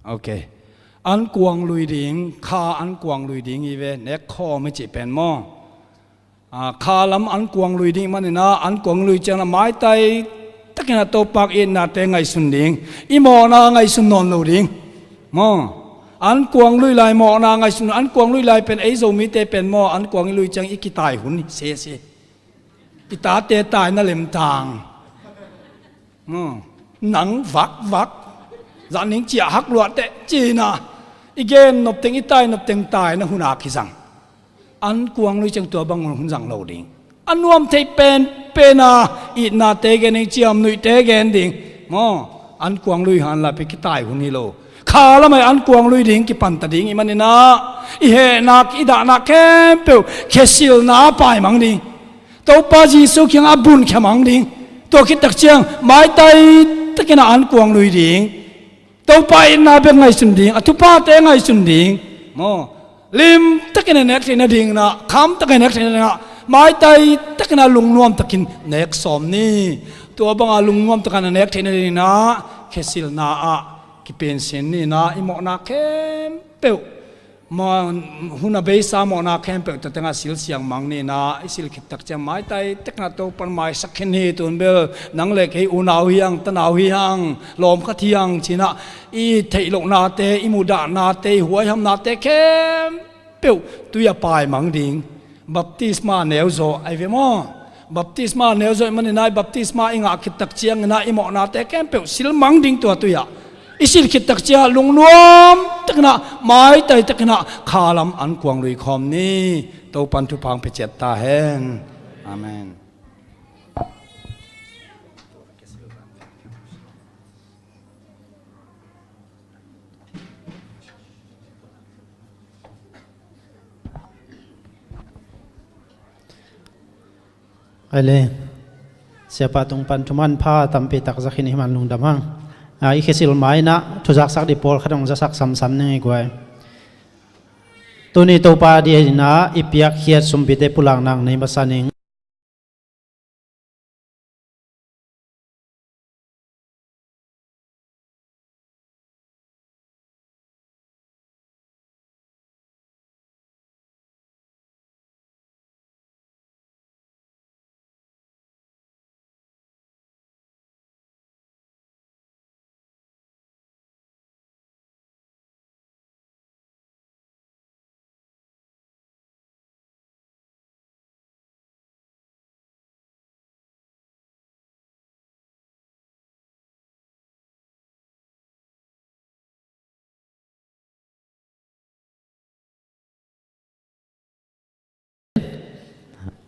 Ok. Ankuang lui ding, kha ankuang lui ding hi ve, nekkhawm i cih pen maw. Ah, kha lam ankuang lui ding maninah, ankuang lui cianginah maitai takinah Topa itnate ngaihsun ding. I mawhna ngaihsun nawn lo ding. Maw. Ankuang lui lai mawhna ngaihsun, ankuang lui lai pen ei Zomite pen maw, ankuang i lui ciang i kitai hun hi sese. I tate taina lemtang. Maw. Nang vakvak. Zan ning ciah hak luahteh cina. I gen nopteng, i tai nopteng taina huna kizang. Ankuang lui ciang tua bang hun zang lo ding. A nuam thei penpena itnate gen ding, ciamnuihte gen ding. Maw, ankuang lui hanla pi kitai hun hi lo. Kha lamah ankuang lui ding kipanta ding i maninah, i hehna, i dahna khempeuh khesilna paimang ding. Topa Jesu kiangah a bunkhia mang ding. Tua khit tak ciang maitai takinah ankuang lui ding. Topa itna bek ngaihsun ding, a thuphate ngaihsun ding. Maw, lim takin a nek theihna dinginah, kham takin a nek theihna dinginah, maitai takinah lungnuam takin nek sawm ni. Tua banga lungnuam takin a nek theihna dinginah, khesilna ah kipensin ninah, i mawhna khempeuh, maw, hun a beisa mawhna khempeuh tua tengah silsiang mang ninah, i sil khit tak ciang maitai takinah Topan maisak khin hi. Tun bel nang le kei unau hi hang, tanau hi hang, lawm khat hi hang cinah, i theih lohnate, i mudahnate, i huaihamnate khempeuh tui a paimang ding. Baptisma neuzawh ahi ve maw. Baptisma neuzawh i maninah, i baptisma i ngah khit tak cianginah i mawhnate khempeuh silmang ding tua tui ah. I sil khit tak ciangah lungnuam takinah, maitai takinah kha lam ankuang lui khawm ni. Topan thupha hong pia ciat ta hen. Amen. Aile, Siapa tung pan thuman pha tampi tak za khin i hih man lungdam hang. A, i khesil mainah thuzaksak dih pawlkhat hong zasak samsam ning i guai. Tuni Topa adingin i piakkhiat sumpite pulakna nei masa ning.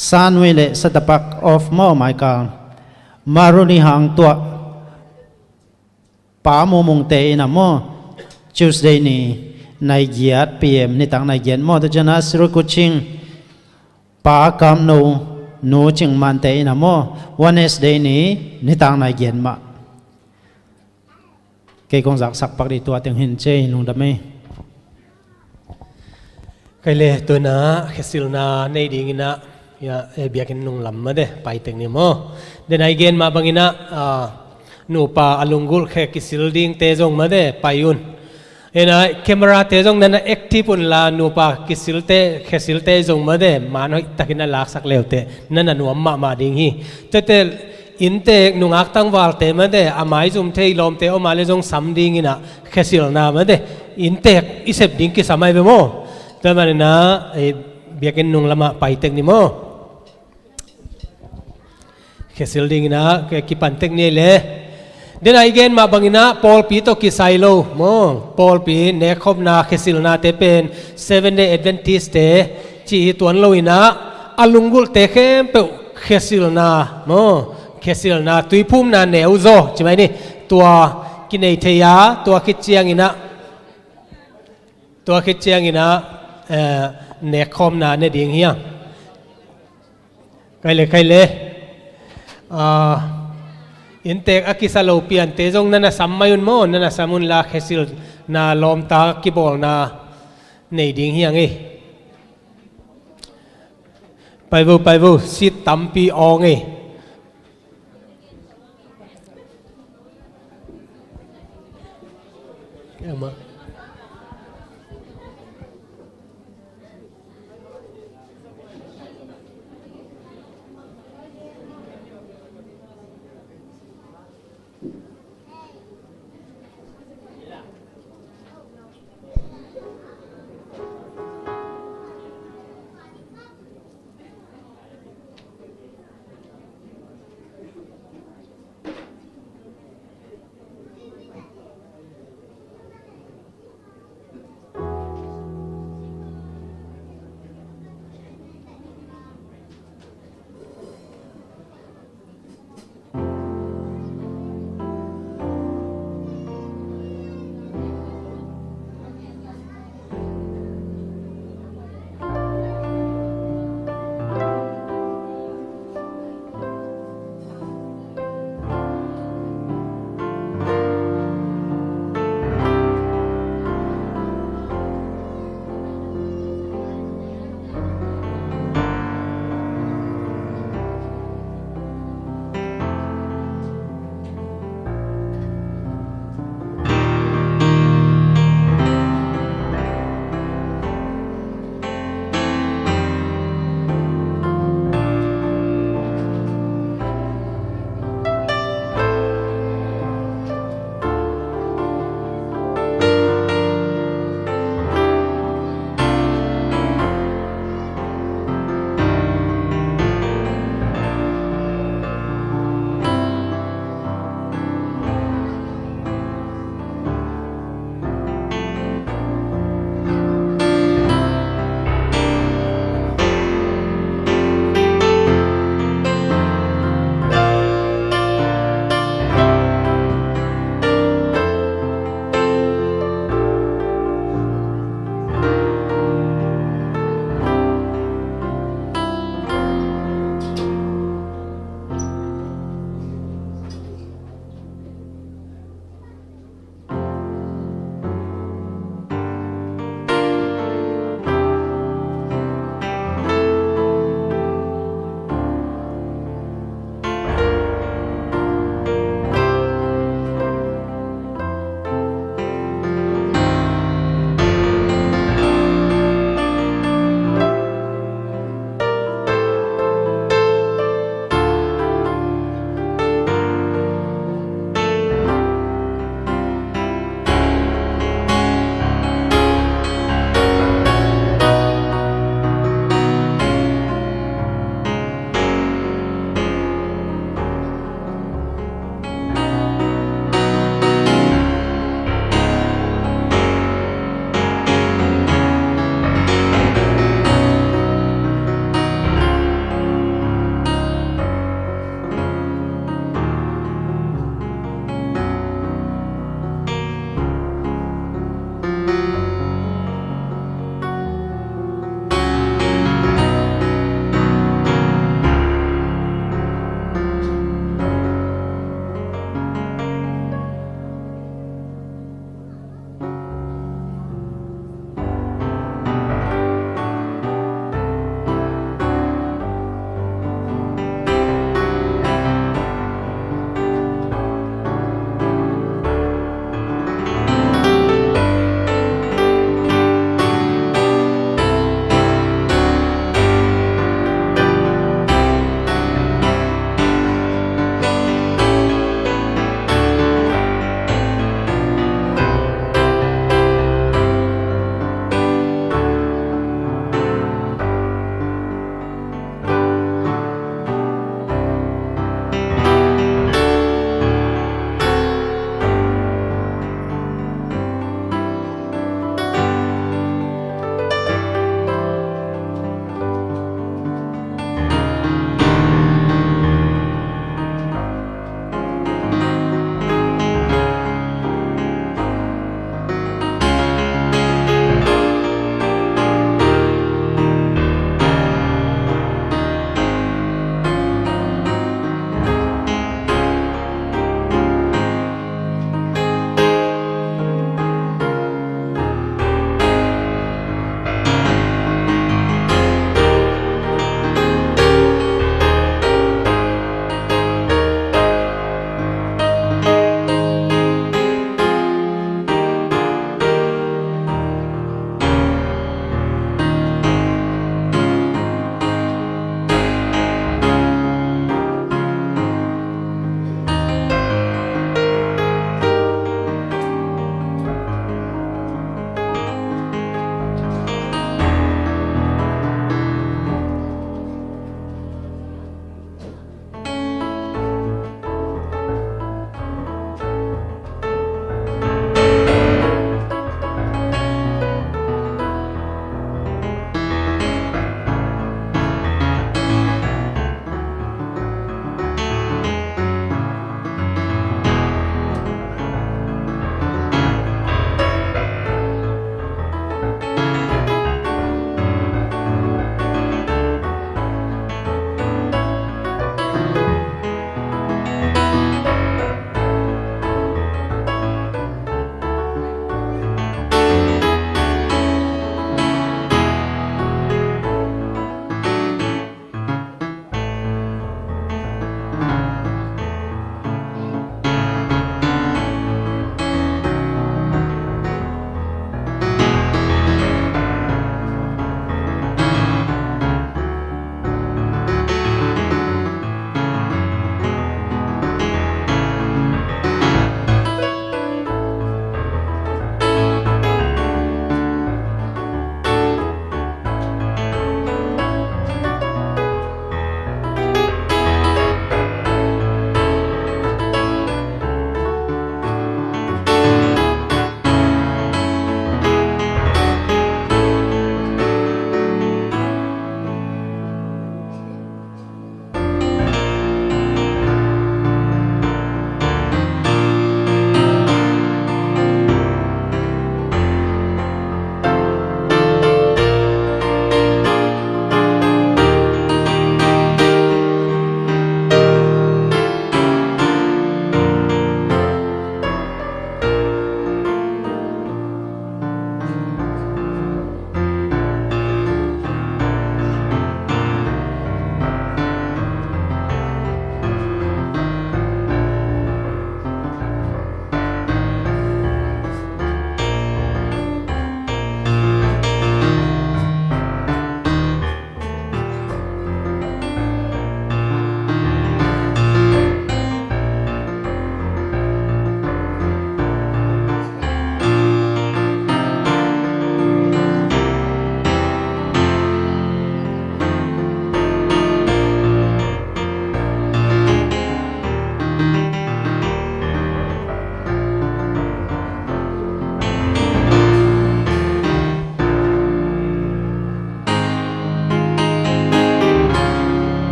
Sanui le Satapak of maw, Michael Maruni hang tuah. Pa Mumungte in a maw, Tuesday ni naigiat P M, nitak naigiat maw, tu ciang a Sri Kuching, Pa Kamno, Nu Cingmante in a maw, Wednesday ni nitak naigiat mah. Kei kong zaksak pak dih tua teng hin cei, lungdam ei. Kei le, tu-in a khesilna nei dingin a, ya, eh, biakinn nunglam mah de, pai tek ni maw. Den a i gen mah bangin a, ah, nupa a lunggulh khe kisil dingte zong mah de, pai un. Ina, camera te zong nana active un la, nupa kisilte, khesilte zong mah de, man hoih takin a laksak leute, nana nuam mahmah ding hi. Tete, inntek nungak tangvalte mah de, a maizum thei lawmte om a le zong sam dingin a, khesilna mah de, inntek i sep ding kisam ahi ve maw. Tua manin a, eh, biakinn nunglam ah pai tek ni maw. Khesil dingin a, ke kipan tek ni le. Den a i gen mah bangin a, pawlpi tawh kisai lo maw. Pawlpi nekkhopna khesilnate pen Seven Day Advent-te ci hi tuan lo in a, a lunggulhte khempeuh khesilna maw, khesilna, tuiphumna neu zaw, ci mai ni. Tua kinei thei a, tua khit ciangin a, tua khit ciangin a, eh, nekkhawmna ne ding hi a. Kei le, kei le. Ah, inntek a kisa lo piante zong nana sam mai un maw, nana sam un la, khesilna lawmta kibawlna nei ding hi a ngei. Pai vo, pai vo, seat tampi awng ei.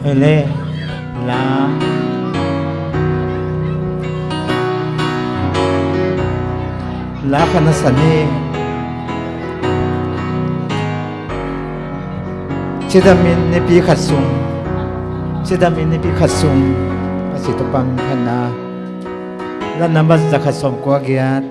Hei le, la, la khat na sa ni. Cidam in nipi khat sung, cidam in nipi khat sung, a si tu pang khat na. La nambat za khat sawm kua giat.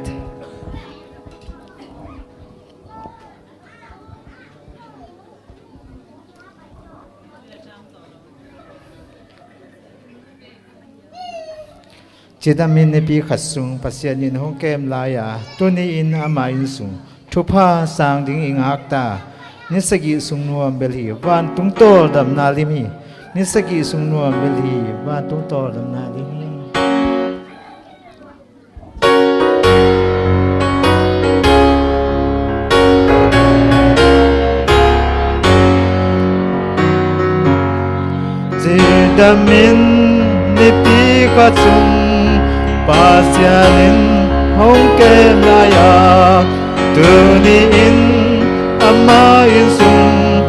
Cidam in nipi khat sung Pasian in hong kem lai-a, tuni in ama inn sung thupha sang ding i ngak ta. Ni sagih sung nuam bel hi vantung tawldamna lim hi. Ni sagih sung nuam bel hi vantung tawldamna lim hi. Cidam in nipi khat sung Pasian in hong kem lai-a, tuni in ama inn sung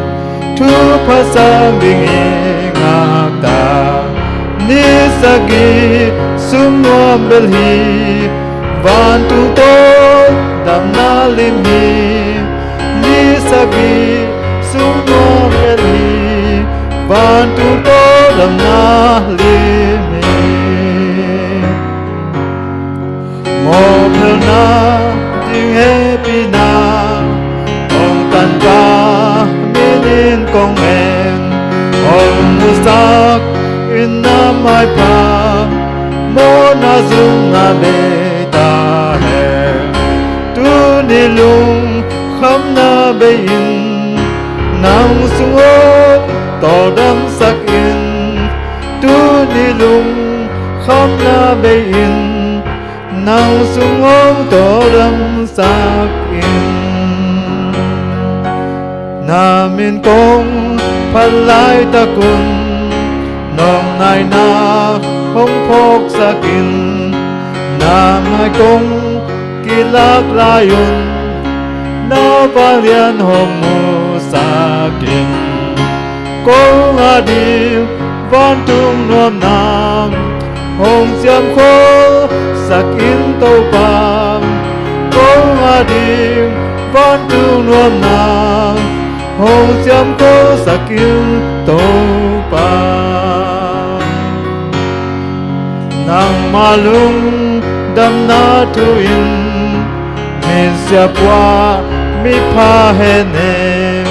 thupha sang ding i ngak ta. Ni sagih sung nuam bel hi vantung tawldamna lim hi. Ni sagih sung nuam bel hi vantung tawldamna lim hi. Mawhphelna ding hehpihna hong tanpa minin kong en, hong musak in na maipha, mawhna zumna bei ta hen. Tuni lungkhamna bei in nang sung hong tawldamsak in. Tuni lungkhamna bei in nang sung hong tawldamsak in. Na min kong phat laitak un nong naina hong phawksak in. Na mai kong kilak lai un na vanglian hong musak in. Kong a ding vantung nuamna hong siamkholsak in Topa. Kong a ding vantung nuamna hong siamkholsak in Topa. Nangma lungdamna thu in misiap uh a mipha henem,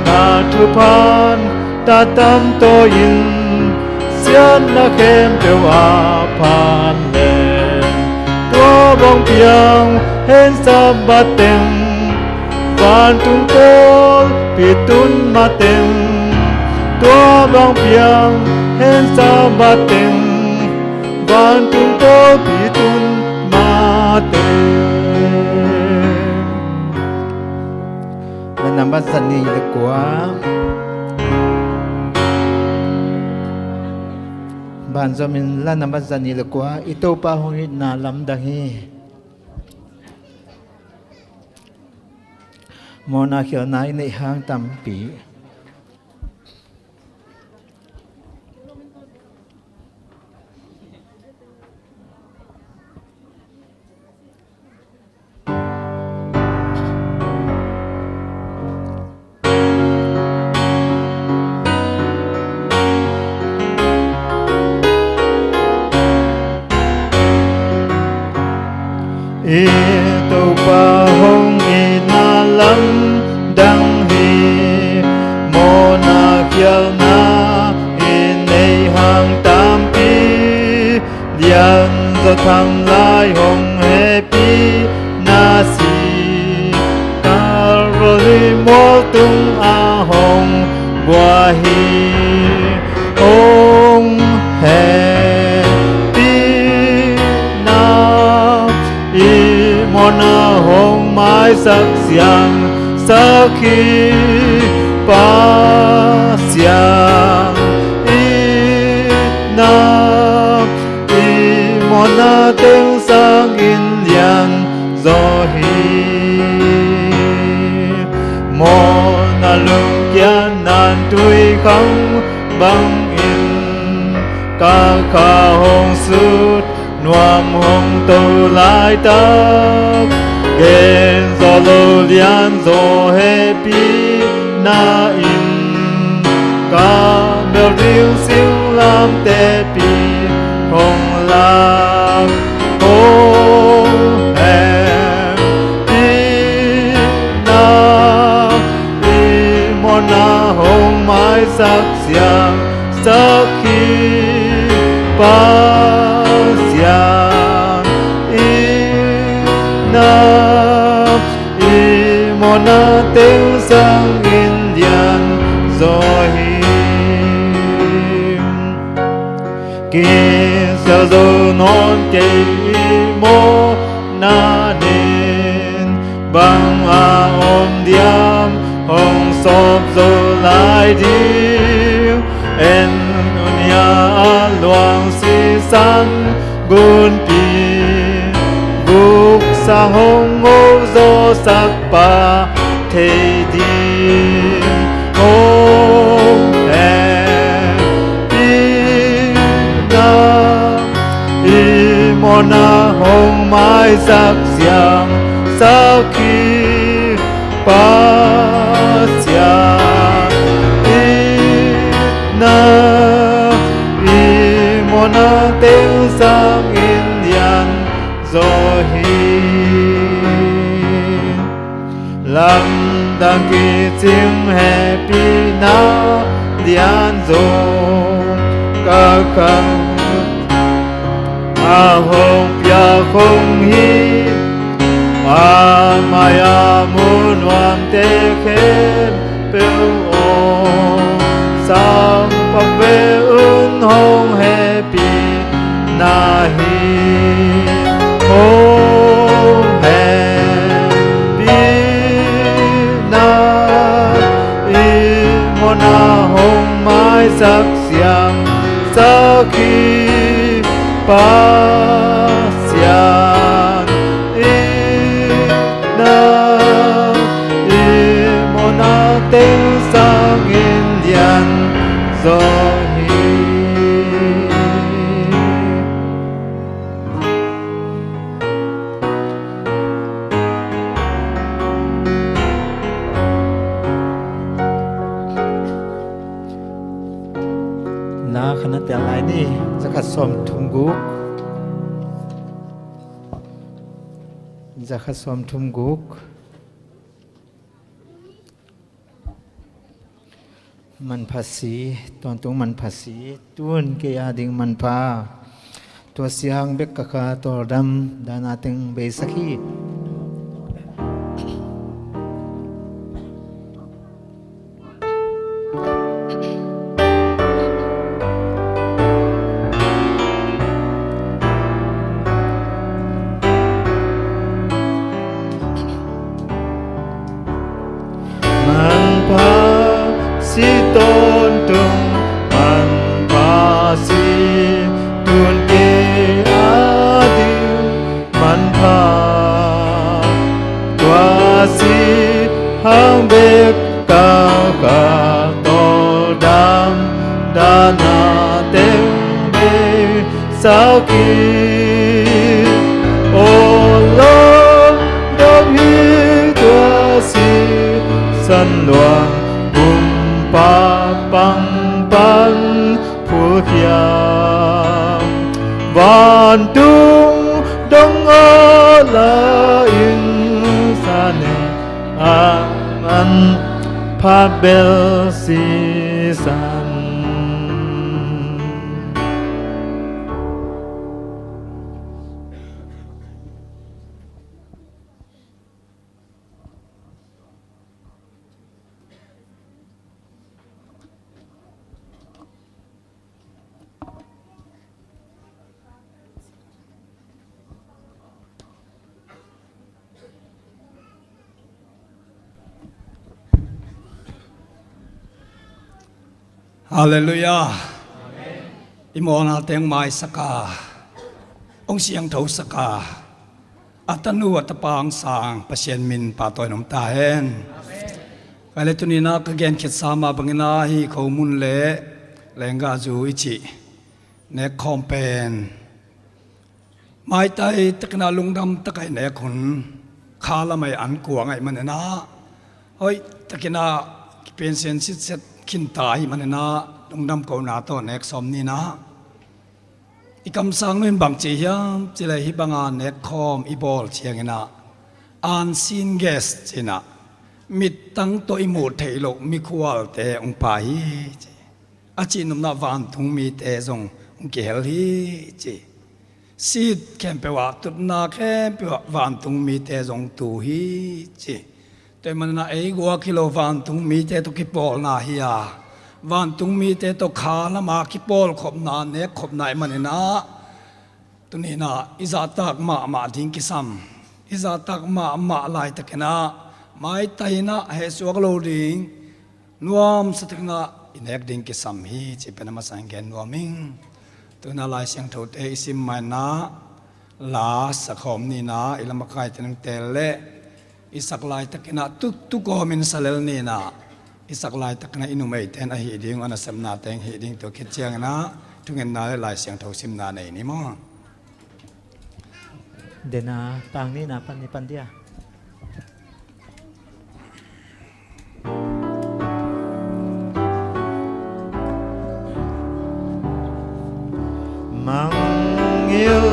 na thupha in tatam tawi in siatna khempeuh a phat leng. Tua bang piang hen Sabbath teng vantung pawlpi tun mateng. Tua bang piang hen Sabbath teng vantung pawlpi tun mateng. La nambat za nih le kua. Banzom in la nambat za nih le kua, i Topa hong itna lamdang hi. Mawhna khialhna i neih hang tampi. I Topa hong itna lamdang hi. Mawhna khialhna i neih hang tampi, lianzaw thang lai hong hehpihna si. Kalvari mual tungah hong buai hi. Hong hehpihna i mawhna hong maisak, siangsak hi. Pasian itna i mawhna teng sangin lianzaw hi. Mawhna lungkiatna in tui khang bangin Ka kha hong sut nuam hong to laitak, gen zaw lo lian zaw hehpihna in, ka mel ding singlamteh pi hong lak. Hong hehpihna i mawhna hong maisak siang, sakhi Pasian i na, i mawhna teng sangin lian zaw hi. Kisial zo nawn kei i mawhna nin, bang a om diam hong sawp zo lai ding. En un hia a luang sisan gunpi, vuksa hong ngok zawsak pa thei ding. Hong hehpihna i mawhna hong maisak siang, sakhi Pasian i na, i mawhna teng sangin lian zaw hi. Lamdang kicing hehpihna lian zaw, ka kha a hong piak hong hi. A mai-a mu nuamte khempeuh aw, sang pak ve un, hong hehpihna hi. Hong hehpihna i mawhna hong maisak siang, sakhi Pasian i na, i mawhna teng sangin lian zaw hi. Na kha na tel lai ni. Za khat sawm thum guk. Za khat sawm thum guk. Manpha si, tawntung manpha si, tun kei a ding manpha. Tua siang bek ka kha tawldam dana teng beisak hi. Manpha si tawntung, manpha si tun kei a ding manpha. Tua si hang bek ka kha tawldam dana teng beisak hi. Aw lawm dam hi tua sisan luang, kumpa pang pan phulkhia. Vantung dong a la in sa ne, a manpha bel sisan. Halleluiah. I mawhna teng maisak a, hong siangthosak a, a tanu a tapa hong sang Pasian min pahtawi in om ta hen. Amen. Kei le tuni-in ah ka gen khitsa mah bangin ah hih khomun le lenggahzu i cih Nek khawm pen maitai takin ah lungdam takin ah i nek hun kha lamah i an kuang ahih manin ah hoih takin ah kipiansian sitset khinta ahih manin ah lungdam kohna tawh nek sawm ni in ah, i kamsang nu in bang ci hiam cih leh hih banga nek khawm i bawl ciangin ah unseen guest ci-in ah mittang tawh i muh theih loh mikhualte hong pai hi ci. A cihnopna ah vantung mite zong hong kihel hi ci. Seat khempeuh ah, tutna khempeuh ah vantung mite zong tu hi ci. Tua ahih manin ah ei guak hi lo, vantung mite tawh kipawlna hi a, vantung mite tawh kha lama kipawlkhopna, nekkhopna ahih manin ah tuni in ah i zahtak mahmah ding kisam. I zahtak mahmah laitakin ah maitai in ah hehsuak lo ding, nuamsa takin ah i nek ding kisam hi cih pen a masa in gen nuam ing. Tu-in ah Lai Siangthote i sim ma-in ah la sa khawm ni in ah, i lamakaite nang teel leh i sak laitakin ah tuktuk kawmin sa lel ni in ah, i sak laitakin ah i numeite in a hih ding, a nasepnate in hih ding, tua khit ciangin ah thungetna leh Lai Siangtho simna nei ni maw. Dena tang ni in ah pan ni, pan dia. Mangngilh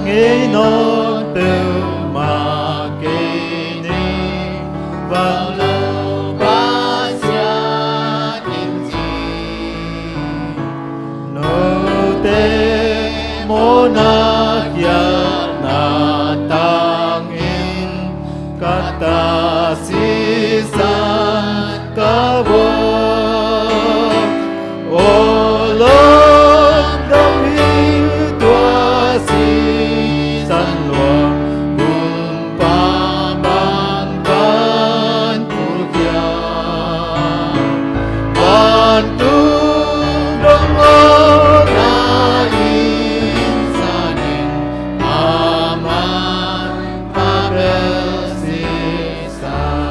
ngei nawn peuhmah kei ni, vang lo Pasian in ci. Note mawhna khialhna tangin ka ta sisan ka vawh. Aw lungdam hi tua sisan luang, Kumpa bang kan pulkhia. Vantung dong awna in sa ding, amah a bel sisan.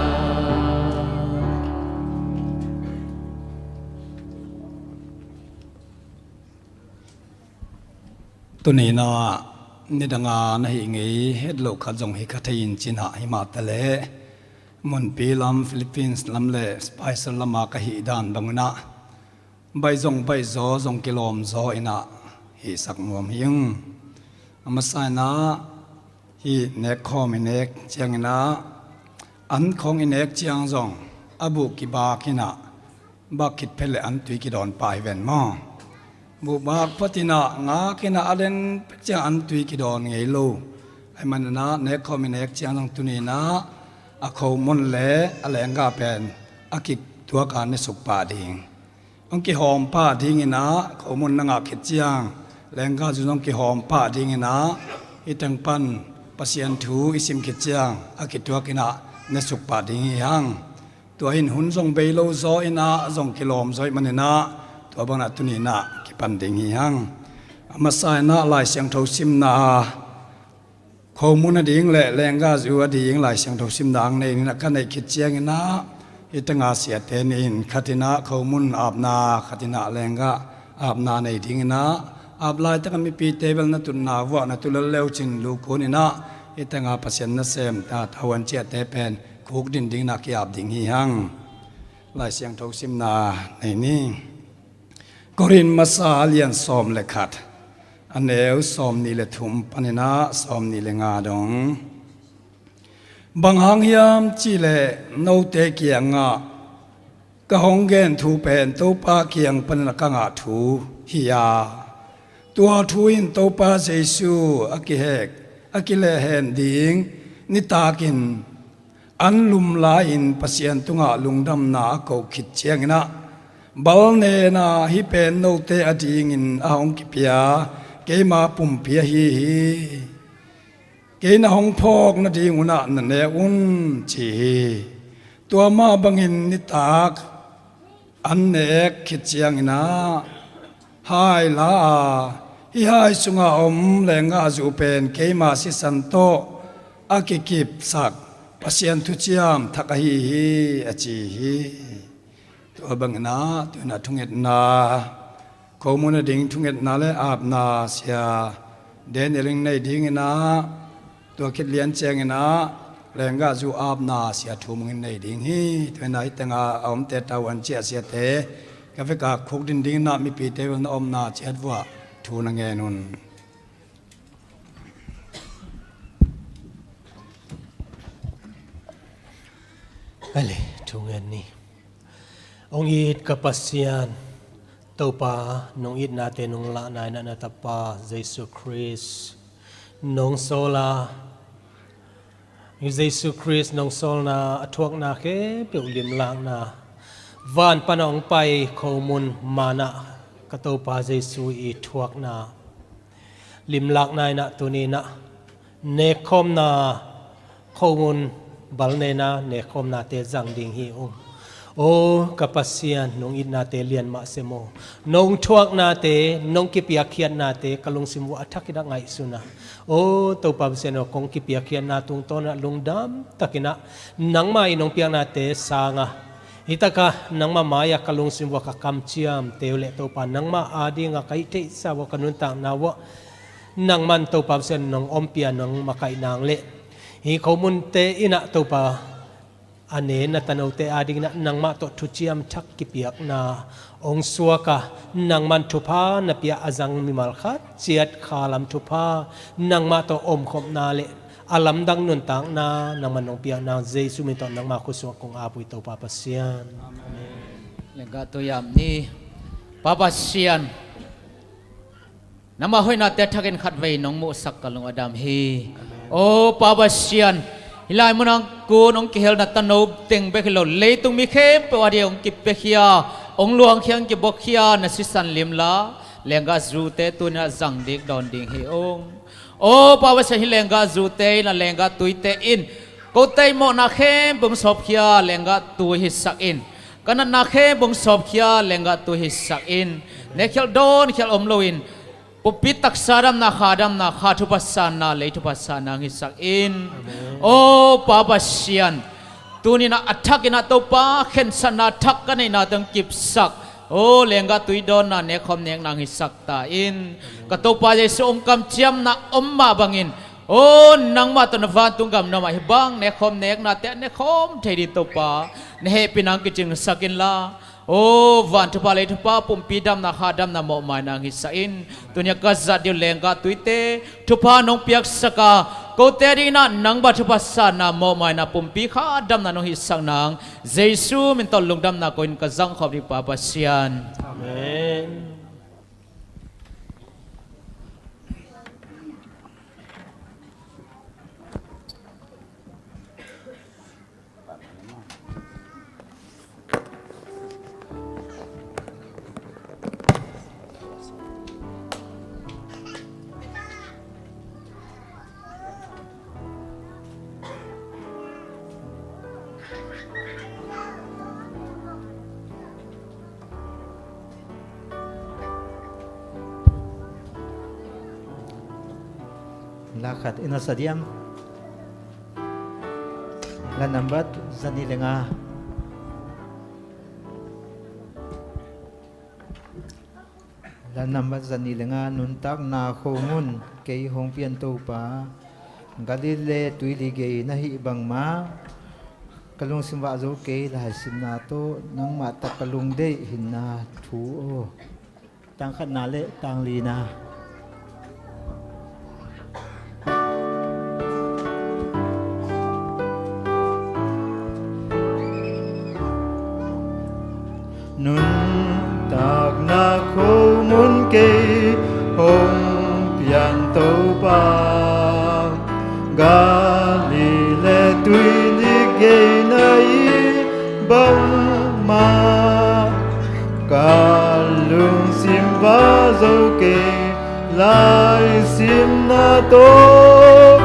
Tuni in ah nidanga na hih ngei het loh khat zong hi kha thei in cih in ah, himah taleh munpi lam, Philippines lam leh Spicer lama ka hih dan bangin ah baih zong baih zaw, zong kilawm zaw in ah hihsak nuam hi ing. A masa in ah hih nek khawm i nek ciangin ah, an khawng i nek ciang zong a buh kibak in ah, bak khit phet leh an tui kidawn pah hi ven maw. Buh bak phat in ah ngak in ah a den phet ciang an tui kidawn ngei lo. Ahih manin ah nek khawm i nek ciang zong tuni in ah a khomun leh a lenggah pen a kituak a ne suk pah ding. Hong kihawm pah ding in ah, khomun na ngah khit ciang lenggah zu zong kihawm pah ding in ah, hih teng pan Pasian thu i sim khit ciang a kituak in ah ne suk pah ding hi hang. Tua in hun zong bei lo zaw in ah zong kilawm zaw ahih manin ah, tua bangin ah tuni in ah kipan ding hi hang. A masa in ah Lai Siangtho simna, khomun a ding leh lenggah zu a ding Lai Siangtho simna hong nei ni in ah, ka neih khit ciangin ah hih teng a siate nih in khat in ah khomun apna, khat in ah lenggah apna nei ding in ah, ap laitak a mipite bel na tutna vuah na tu lel le uh cin lukun in ah, hih teng a Pasian nasem, a, thahuan ciahte pen khukdin ding in ah ki-ap ding hi hang. Lai Siangtho simna nei ni. Korin masa a lian sawm leh khat, a neu sawmnih leh thum panin ah sawmnih leh nga dong. Bang hang hiam cih leh note kiangah ka hong gen thu pen Topa kiang panin ah ka ngah thu hi a, tua thu in Topa Jesu a kihek, a kilehhen ding nitakin an lum lai-in Pasian tungah lungdamna a koh khit ciangin ah, bal nen a hih pen note a dingin a hong kipia keima pumpi ahi hi. Kei na hong phawk nading un ah na ne un, ci hi. Tua mah bangin nitak an nek khit ciangin ah, hai la a, hih hai sunga om lenggah zu pen keima sisan tawh a kikipsak Pasian thuciam thak ahi hi, a ci hi. Tua bangin ah, tu-in ah thungetna Khomun a ding thungetna le apna sia Daniel in nei dingin ah, tua khit lian ciangin ah lenggahzu apna sia Thumung in nei ding hi. Tua hi a, hih tengah a omte, tau an ciah siate ka vekpi khuk din dingin ah, mipite bel na omna ciat vuah thu na ngen un. Kale, thu ngen ni. Hong it ka Pasian Topa, nong itnate nong lahna in ah na Tapa Jesu Khrist nong sawl a, Jesu Khrist nong sawlna a thuakna khempeuh limlakna, van pan a hong pai khomun manah ka Topa Jesu i thuakna limlakna in ah, tuni in ah nekkhawmna, khomun balnena nekkhawmnate zang ding hi ung. O ka Pasian, nong itnate lian mah se maw. Nong thuaknate, nong kipiakkhiatnate ka lungsim vuah a thak in ah ngaihsun a, o Topa Pasian aw, kong kipiakkhiatna tungtawn ah lungdam takin ah nangmah in nong piaknate sang a, hih takah nangmah mai-ah ka lungsim vuah ka kamciamte uh leh Topa, nangmah adingah ka hih theihsa vuah, ka nuntakna vuah nangman Topa Pasian nong ompih a, nong makaih nang leh hih khomunte in ah Topa, a nen a tanote adingin ah nangmah tawh thuciam thak kipiakna hong suak a, nangman thupha na pia a zang mimal khat ciat khalam thupha, nangmah tawh omkhopna leh a lamdang nuntakna nangman nong piak nang Jesu min tawh nangmah khut sungah kong ap uh hi, Topa Pasian. Amen. Lenggah tui ap ni. Pa Pasian, nangmah hoihnate a thakin khatvei nong muhsak ka lung a dam hi. Amen. O Pa Pasian, hih lai munah kong kihelna tano teng bek hi lo, leitung mi khempeuh ading hong kipiakhia, hong luangkhia, hong kibokkhia na sisan limla lenggahzute tuni in ah zang dik dawn ding hi ung. O Pa Pasian, hih lenggahzute in ah lenggah tuite in kote mawhna khempeuh hong sawpkhia, lenggah tui hisak in. Ka natna khempeuh hong sawpkhia, lenggah tui hisak in. Nekhial dawnkhial om loin pumpi taksa damna, kha damna, kha thupha sanna, lei thupha sanna hong hisak in. Amen. O Pa Pasian, tuni in ah a thakin ah Topa, khensatna thak ka neihna tawh hong kipsak, o lenggah tui dawnna nekkhawm nekna hong hisak ta in. Ka Topa Jesu, hong kamciamna om mah bangin, o nangmah tawh na vantung gam na om a, hih bang nekkhawm neknate a nekhawm thei ding Topa, na hehpihna hong kicingsak inla, o van thupha, lei thupha, pumpi damna, kha damna, mawhmaina hong hisak in. Tuni a ka zat ding uh lenggah tuite thupha nong piaksak a, kote adingin ah nangmah thupha sanna, mawhmaina, pumpi kha damna nong hisak nang Jesu min tawh lungdamna ko-in ka zangkhawm ding, Pa Pasian. Amen. La khat i na sa diam? La nambat za nih le nga. La nambat za nih le nga. Nuntakna khomun kei hong pian Topa, Galilee tuili gei na hih bangmah ka lungsim vah zo kei, laisimna tawh nangmah tak ka lungdeih hi na thu aw. Tang khatna le tang lina. Nuntakna khomun kei hong pian Topa, Galilee tuili gei na hih bangmah ka lungsim vah zo kei, laisimna tawh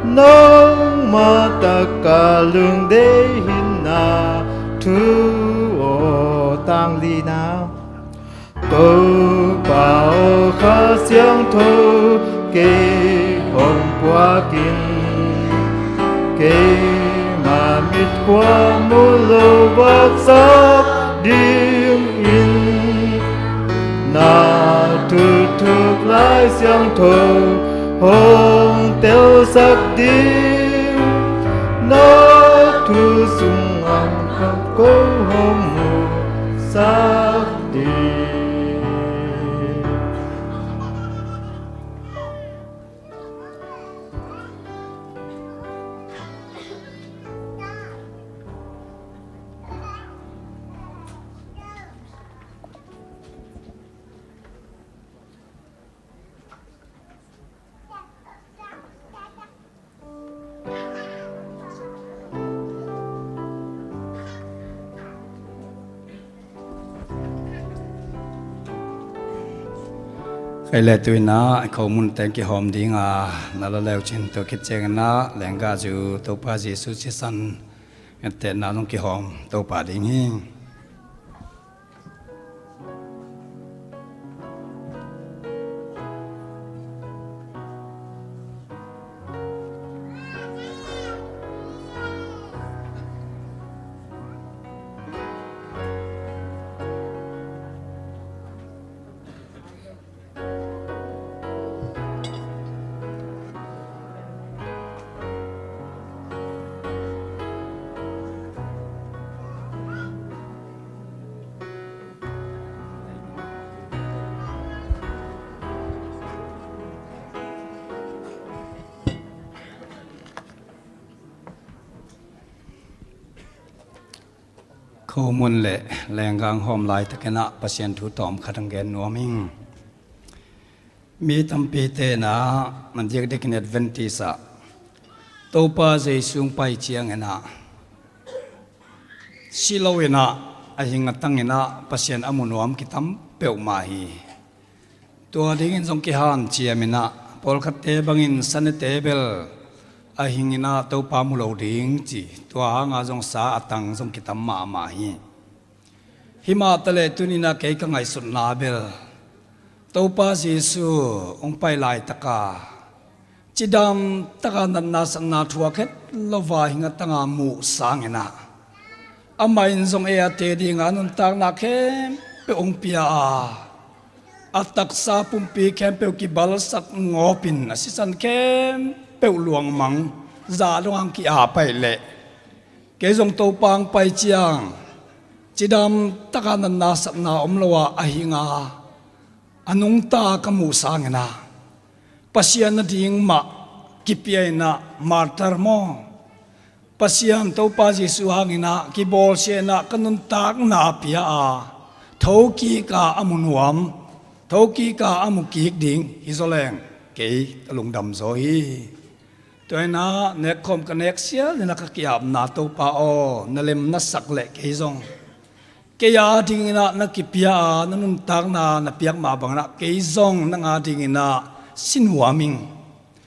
nangmah tak ka lungdeih hi na thu aw. Tang lina. Topa aw, Kha Siangtho kei hong puak in, keima mitkhua mu lo vaksak dingin na Siangtho hong telsak ding, na thu sungah ko hong musak ding. Kei le tu-in ah khomun teng kihawm ding a, na la leu cin tua khit ciangin ah lenggah zu Topa Jesu sisan ettehna zong kihawm to pah ding hi. Khomun le lenggah hawm laitakin ah Pasian thu tawm khat hong gen nuam ing. Mi tampi te'n ah, man diakdiakin Adventist ah Topa Jesu hong pai ciangin ah si lo-in ah, a hing a tangin ah Pasian a mu nuam kitam peuhmah hi. Tua dingin zong kihanciamin ah, pawlkhatte bangin sanete bel a hingin ah Topa mu lo ding ci, tua hanga zong sa a tang zong kitam mahmah hi. Himah taleh tuni-in ah kei ka ngaihsutna bel Topa Jesu hong pai laitaka cidam taka natna satna thuak het lo a hing a tanga muh sangin ah, amah in zong eite dinga nuntakna khempeuh hong pia a, a taksa pumpi khempeuh kibalsat ngawpin a sisan khempeuh luangmang zah dong hong ki-ap ahih leh, kei zong Topa hong pai ciang cidam taka natna satna om lo a, a hing a, a nungta ka muh sangin ah, Pasian ading mah kipia-in ah martar maw, Pasian Topa Jesu hangin ah kibawlsia-in ah ka nuntakna pia a, thokik a a mu nuam, thokik a a mu kik ding hi zaw leng kei ka lungdam zaw hi. Tua-in ah nekkhawm ka nek sialin ah ka ki-apna, Topa aw, na lem na sak leh kei zong, kei adingin ah na kipia a, na nuntakna na piak mah bangin ah kei zong nang adingin ah si nuam ing.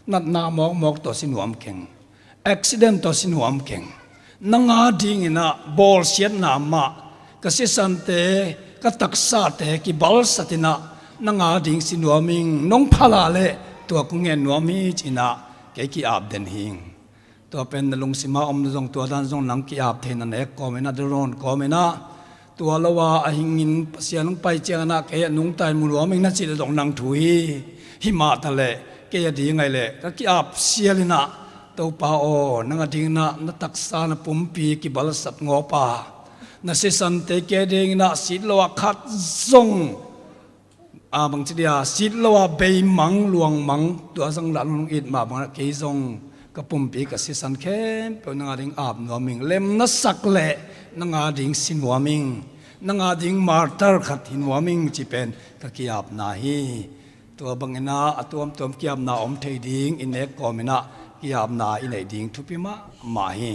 Natna mawkmawk tawh si nuam keng, accident tawh si nuam keng. Nang adingin ah bawlsiatna mah, ka sisante, ka taksate kibalsatin ah nang ading si nuam ing. Nong phal a leh tua kong ngen nuam hi, ci-in ah kei ki-ap den hi ing. Tua pen na lungsim a om zong, tua dan zong nang ki-ap theihna nek kawmin ah, dawrawn kawmin ah, tua lo a, a hingin Pasian hong pai ciangin ah kei a nungta-in mu nuam ing na cih leh zong nang thu hi. Himah taleh kei ading ahih leh ka ki-ap sialin ah, Topa aw, nang adingin ah na taksa na pumpi kibalsat ngawp a, na sisante kei adingin ah sit lo a khat zong, a, bangci dia, sit lo a beimang luangmang, tua zang lah nong it mah bangin ah kei zong ka pumpi ka sisan khempeuh nang ading ap nuam ing. Lem na sak leh nang ading si nuam ing. Nang ading martar khat hi nuam ing, ci pen ka ki-apna hi. Tua bangin ah a tuamtuam ki-apna om thei ding i nek kawmin ah ki-apna i neih ding thupi mahmah hi.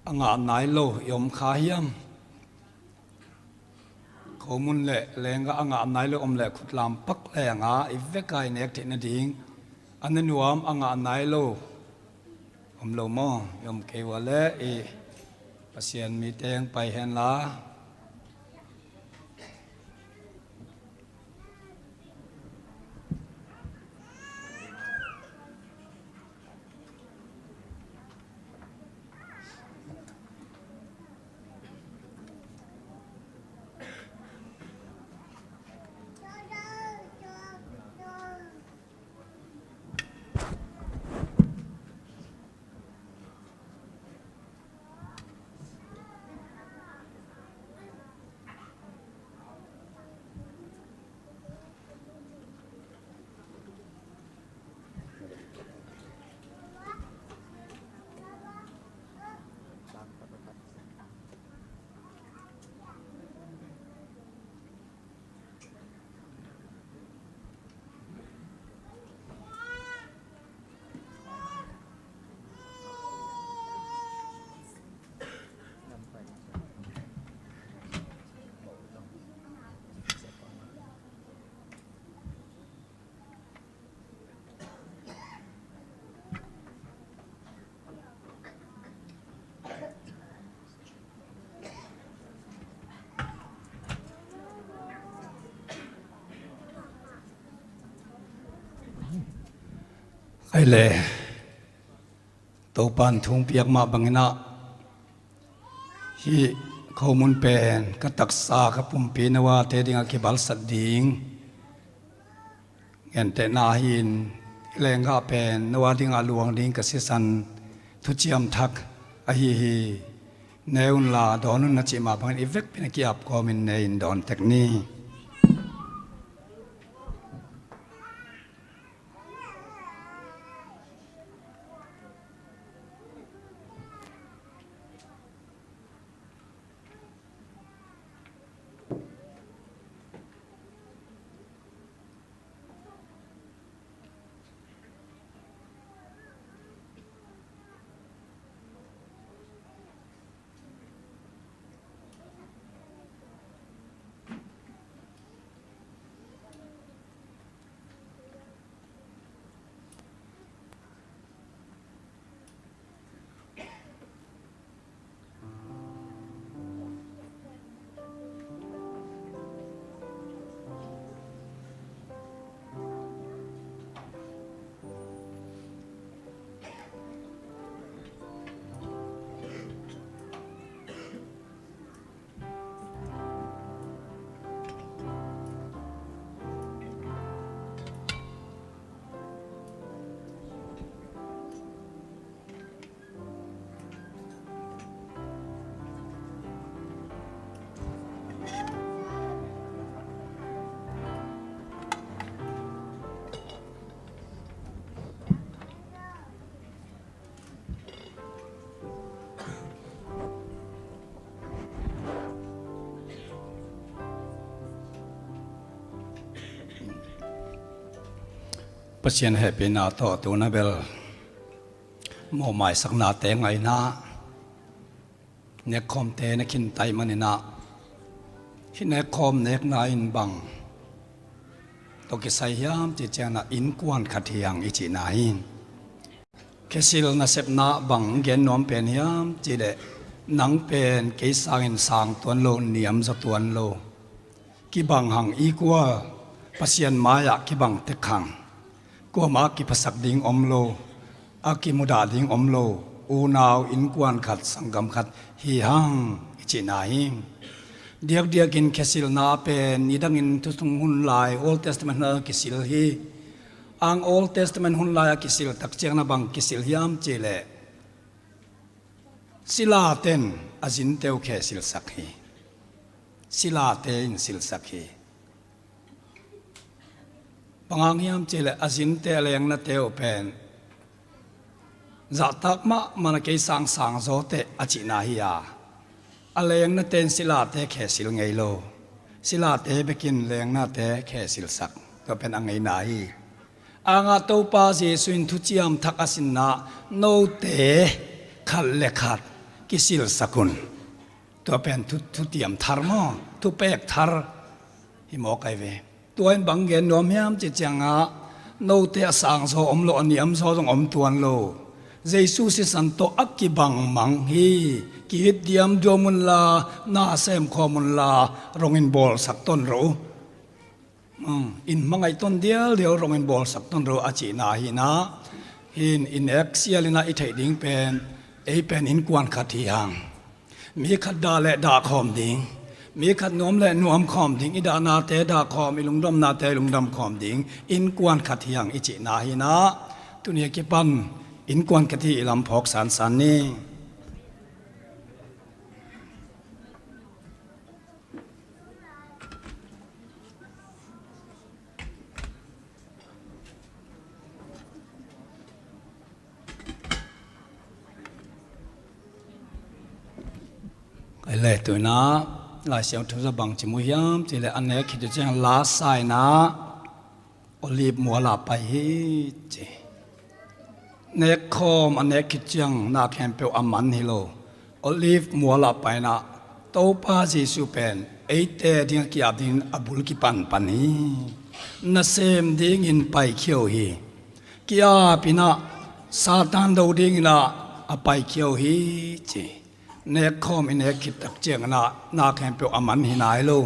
A ngah nai lo i om kha hiam? Khomun le lenggah a ngah nai lo om leh khut lam pak leng a, i vek a i nek theih nading. A na nuam a ngah nai lo om lo maw? I om kei ua leh i Pasian mite hong pai hen la. Ei le, Topan thu hong piak mah bangin ah, hih khomun pen ka taksa ka pumpi na uate dingah kibalsat ding gentehna hi-in, hih lenggah pen na ua dingah luang ding ka sisan thuciam thak ahi hi. Ne unla, dawn un na cih mah bangin i vekpi-in a ki-ap kawmin ne-in dawn tek ni. Pasian hehpihna tawh tu-in ah bel mawhmaisaknate ngaihna, nekkhawmte na khinta ahih manin ah, hih nekkhawm nekna in bang tawh kisai hiam cih ciangin ah, innkuan khat hi hang i cihna hi. Khesil nasepna bang gen nuam pen hiam cih leh, nang pen kei sangin sang tuan lo, niam zaw tuan lo, kibang hang, i kua Pasian mai-ah kibang tek hang, kuamah kiphasak ding om lo, a kimudah ding om lo, unau innkuan khat, sanggam khat hi hang i cihna hi. Diakdiakin khesilna pen nidangin thusung hun lai, Old Testament hun lai a kisil hi. Ang Old Testament hun lai a kisil tak ciangin ah bang kisil hiam cih leh, silate in a zinte uh khesilsak hi. Silate in silsak hi. Bang hang hiam cih leh, a zinte, a lengnate uh pen zahtak mahmah in, kei sang sang zaw teh a cihna hi a, a lengnate in silate khesil ngei lo. Silate bek in lengnate khesilsak, tua pen a ngeina hi. Ang ah Topa Jesuh in thuciam thak a sinna, note khat le khat kisilsak un. Tua pen thu, thuciam thar maw, thupek thar hi mawk ai ve. Tua in bang gen nuam hiam cih ciangin ah, note a sang zaw om lo, a niam zaw zong om tuan lo. Jesuh sisan tawh a kibang mang hi. Ki-it diamdiam unla, na semkhawm unla, rongin bawlsak ton ro. Hmm, in hmangaih ton dialdial, rongin bawlsak ton ro a cihna hi-in ah, hih in i nek sialin ah i theih ding pen, ei pen innkuan khat hi hang. Mi khat dah leh dah khawm ding, mi khat nuam leh nuam khawm ding, i dahnate dah khawm, i lungdamnate lungdam khawm ding, innkuan khat hi hang i cihna hi-in ah, tuni a kipan innkuan khat hi i lam phawk sansan ni. Kei le, tu-in ah Lai Siangtho sung bang ci mu hiam cih leh, a nek khit uh ciang la sa-in ah Olive mual ah pai hi ci. Nekkhawm a nek khit ciang na khempeuh a man hi lo. Olive mual ah pai-in ah Topa Jesuh pen eite ding a ki-ap dingin a bul kipanpan hi. Nasem dingin paikhia uh hi. Ki-ap-in ah Satan do dingin ah a paikhia uh hi ci. Nekkhawm i nek khit tak ciangin ah na khempeuh a man hi nai lo.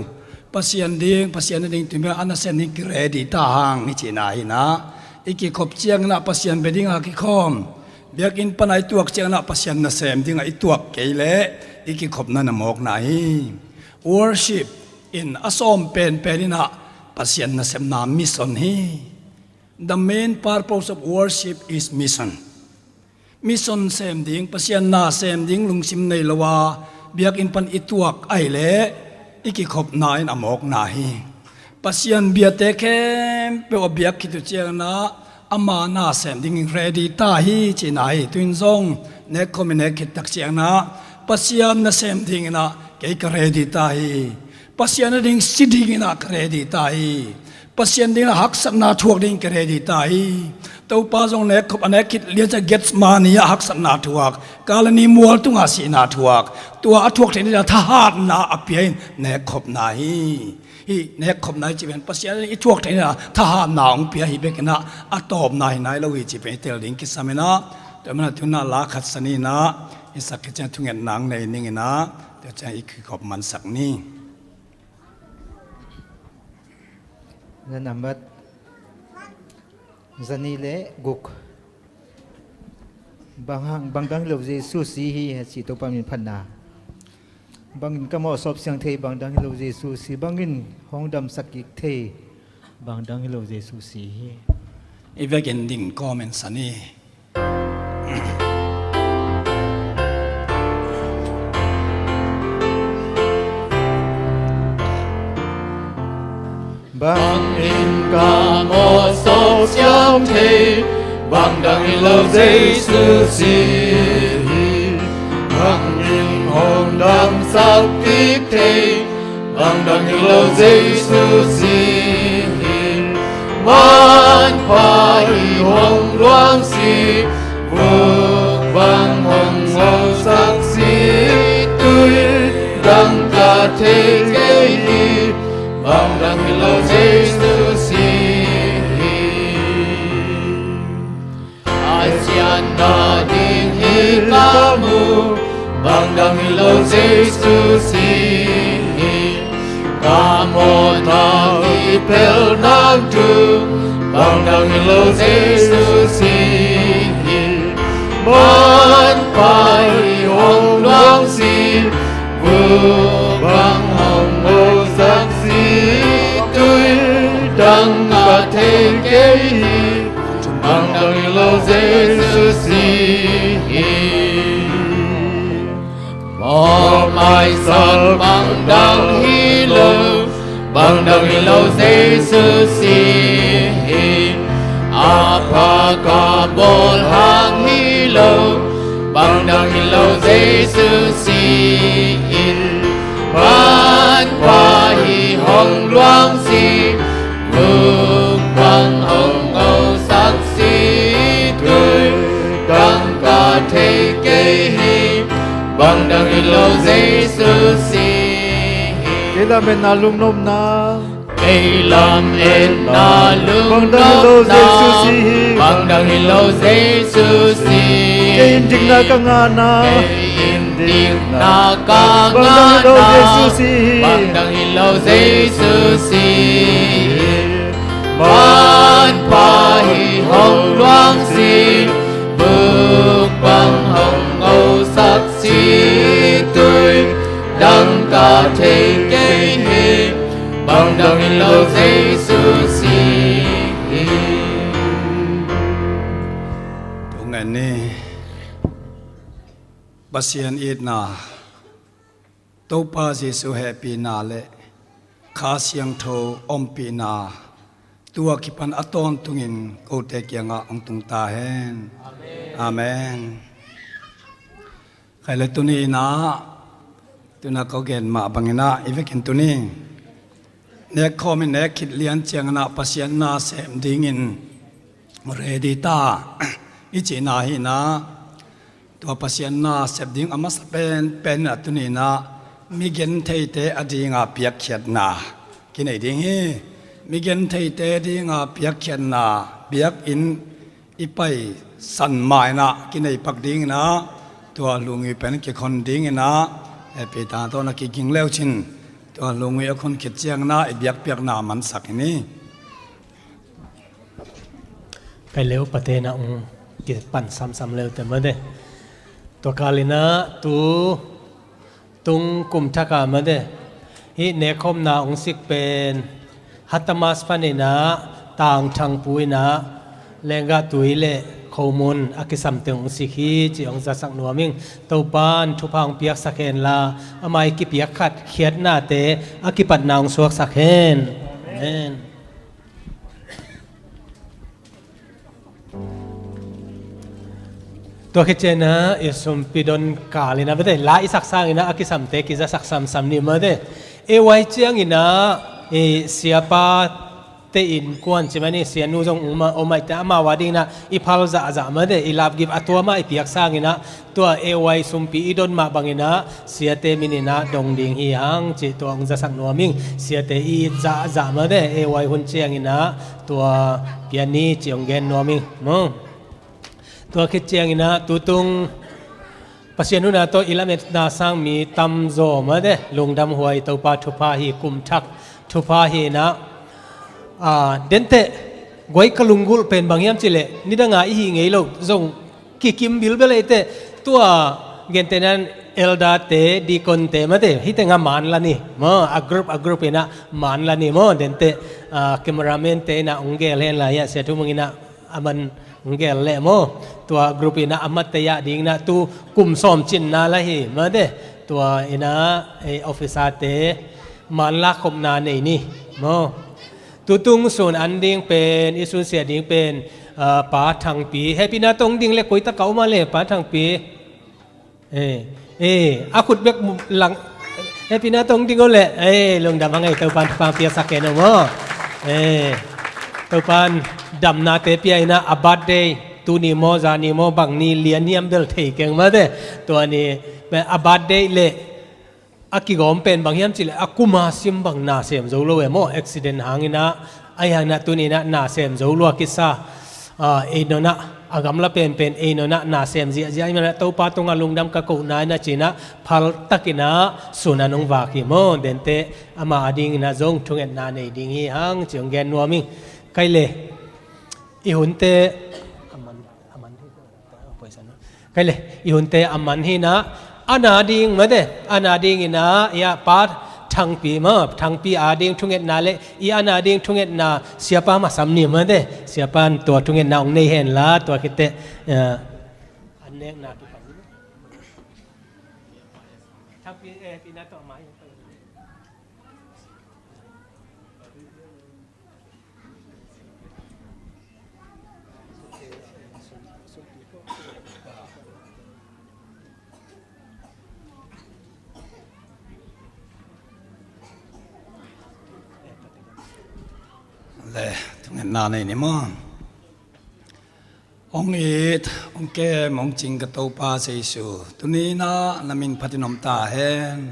Pasian ding, Pasian na ding tumi a nasem ding ki-ready ta hang i cihna hi-in ah, I kikhop ciangin ah Pasian bia dingah kikhawm, biakinn pana i tuak ciangin ah Pasian nasem dingah i tuak kei leh i kikhopna in a mawkna hi. Worship in a sawm penpen in ah Pasian nasepna mission hi. The main purpose of worship is mission. Mission sem ding, Pasian na sem ding lungsim nei lo a biakinn pan i tuak ahih leh i kikhopna in a mawkna hi. Pasian biate khempeuh a biak khit uh ciangin ah ama na sem dingin ready ta hi cihna hi. Tuin zong nekkhawm i nek khit tak ciangin ah Pasian nasem dingin ah kei ka ready ta hi. Pasian a ding si dingin ah ka ready ta hi. Pasian dingin ah haksatna thuak dingin ka ready ta hi. Topa zong nekkhop a nek khit lian ciang Gethsemane ah haksatna thuak, Kalvari mual tungah sihna thuak, tua a thuak theih dingin ah thahatna a pia in nekkhopna hi. Hih nekkhopna i cih pen Pasian in i thuak theih dingin ah thahatna hong pia hi bekin ah a tawpna hi nai lo hi cih pen i tel ding kisam in ah, tua manin ah tu-in ah la khat sa ni in ah, i sak khit ciang thungetna hong nei ning in ah, tua ciang i kikhop mansak ni. Za nambat za nih le guk. Bang hang, bang dang hi lo Jesu si hi, a cih Topa min phatna. Bangin ka mawhsawp siang thei, bang dang hi lo Jesu si. Bangin hong damsak kik thei, bang dang hi lo Jesu si hi. I vekin ding kawmin sa ni. Bangin ka mawhsawp siang thei, bang dang hi lo Jesu si hi. Bangin hong damsak kik thei, bang dang hi lo Jesu si hi. Manpha hi hong luang si, vuk bang hong ngosak si, tui dang ka thei kei hi, bang dang hi lo Jesu si hi. A siatna ding hi ka mu, bang dang hi lo Jesu si hi. Ka mawhna hi pel nang thu, bang dang hi lo Jesu si hi. Manpha hi hong luang si, vuk bang hong ngosak si, tui dang ka thei kei hi, bang dang hi lo Jesu si hi. Mawhmaisal bang dang hi lo, bang dang hi lo Jesu si hi. A pha ka bawl hang hi lo, bang dang hi lo Jesu si hi. Manpha hi hong luang si, vuk bang hong ngosak si, tui dang ka thei kei hi, bang dang hi lo Jesu si hi. Kei lametna lungnopna. Kei lametna lungnopna. Bang dang hi lo Jesu si hi. Bang dang hi lo Jesu si hi. Kei indikna ka ngahna. Kei indikna ka ngahna. Bang dang hi lo Jesu si hi. Bang dang hi lo Jesu si hi. Manpha hi hong luang si, vuk bang hong ngosak si, tui dang ka thei kei hi, bang dang hi lo Jesu si hi. Tung en ni. Pasian itna, Topa Jesu hehpihna le Kha Siangtho ompihna tua kipan a tawntungin kote kiangah hong tung ta hen. Amen. Khai le tuni inah, tuna ko gen mah banginah i vekin tuni nekkhawm i nek khit lian cianginah Pasian na sem dingin ready ta i cihna hinah, tua Pasian na sep ding a masa penpen inah tuni inah migentheite a dinga piakkhiatna kinei ding hi. Migentheite dinga piakkhiatna biakinn i paisan ma inah kinei pak dinginah tua lungui pen kikhon dinginah, eh, Peter tawh na kiging leucin tua lungui a khon khit cianginah i biakpiakna mansak hi ni. Kai leu pate na ung kipan samsam leu te made. Tua kalina tu tung kum thaka made. Hih nekhopna ung sik pen Hatamas panina Tang Thangpu ina lenggah tui le khomun a kisamteng ung sik hi ci ong zasak nuam ing. Topan thupha ong piaksak henla amah i kipiak khat khiatnate a kipatna ong suaksak hen. Amen. Tua khit ciangina i sumpi don kalina bete la i sak sangina a kisamte kiza sak samsam ni mate. A Y ciangina i siapa te in kuan ci mani sianu zong uma omaite ama wadingina i phal zahzah mate i lapgip a tua ma i piak sangina tua A Y sumpi i don mah bangina siate minina dong ding hi hang ci tua ong zasak nuam ing. Siate i it zahzah mate A Y hun ciangina tua piani ci ong gen nuam ing. Tua khit ciangina tutung Pasian huna tawh i lametna sang mi tamzaw mate lungdam huai Topa thupha hi kum thak thupha hi ina. Denteh guai ka lunggulh pen bang hiam cileh nidanga i hi ngei lo zong kikim bilbel eite tua gentenan elderte dikonte mate hitenga manla ni maw a group a group ina manla ni maw denteh cameraman te ina ong gel henla hia sia thumang ina aman ong gel leh maw tua group ina amate ah dingina tu kum sawm cinna la hi mate tua ina officer te manla khopna nei ni maw. Tutung sun an ding pen i sunsia ding pen Pa Thangpi hehpihna tong ding le koita ka uma le Pa Thangpi. A khut bek lang hehpihna tong ding o le lungdam hangai Topan thupha piasak hen o maw. Topan damnate pia ina a birthday tuni maw zani maw bang ni lian hiam bel thei keng mate tuani a birthday le a kigawm pen bang hiam cileh a kuma sim bang nasem zo lo e maw accident hangina a hiangna tunina nasem zo lua kisa. Einona a gamla penpen einona nasem ziahziah imana Topa tunga lungdam ka kohna ina cina phaltakina suna nong vak hi maw dente ama a dingina zong thungetna nei ding hi hang ci ong gen nuam ing. Kai le i hunte Kai le i hunte a man hina a na ding mate a na dingina ia Pa Thangpi ma Thangpi a ding thungetna le i a na ding thungetna siapa masam ni mate siapa tua thungetna ong nei henla tua khite an nekna kipan Thangpi e pina tua mai. Le thungetna nei ni maw. Hong it hong kem hong cing ka Topa Jesu tuni inah na min phatin om ta hen.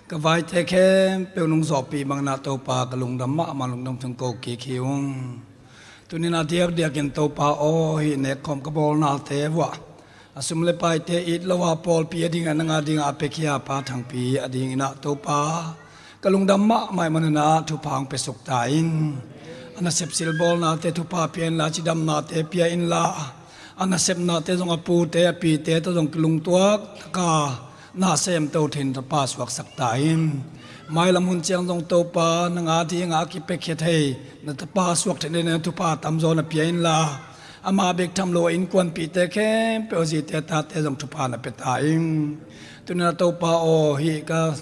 Ka vaite khempeuh nong zawhpih bangin ah Topa ka lungdam mahmah lungdam thung ko kik hi ung. Tuni inah diakdiakin Topa aw hih nekkhawm ka bawlnate vuah a sum le paite it lo a pawlpi a dingah nang a dingah a pia khia Pa Thangpi a dingin ah Topa ka lungdam mahmah ih manin ah thupha hong piasuk ta in. A nasep silbawlnate thupha pia inla cidamnate pia inla a nasepnate zong a pute a pite tawh zong kilungtuak taka na semto theihna tapa suaksak ta in. Mailam hun ciang zong Topa nang a dingah a kipiakhia thei na tapa suak theihna thupha tamzaw na pia inla ama bek tham lo a innkuanpihte khempeuh a zite tate zong thupha na pia ta in. Tuni inah Topa aw hih ka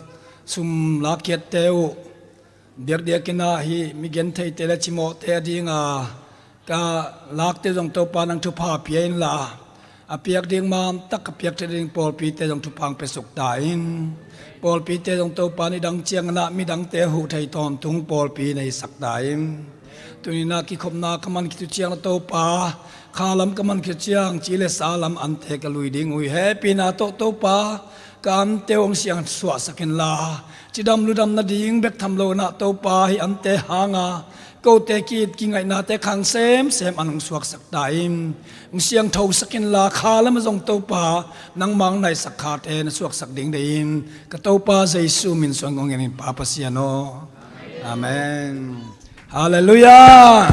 sum lakkhiatte uh diakdiakin ah hih mi gentheite le cimawhte a dinga ka lakte zong Topa nang thupha pia inla a piak ding mamtak ka piak theih ding pawlpite zong thupha hong piasuk ta in. Pawlpite zong Topa nidang ciangin ah midangte huh thei tawntung pawlpi na hisak ta in. Tuni inah kikhopna ka man khit uh ciang Topa khalam ka man khit uh ciang ci le sa lam ante ka lui ding uh hi hehpihna tawh Topa ka ante uh hong siang suahsak inla cidam ludam nading bek tham lo inah Topa hih ante hanga kote ki-it kingaihnate khang semsem an hong suaksak ta in. Hong siangthosak inla khalam ah zong Topa nangmah hong naihsak khate na suaksak ding deih in ka Topa Jesu min suang kong ngen in Pa Pasian aw. Amen. Halleluiah.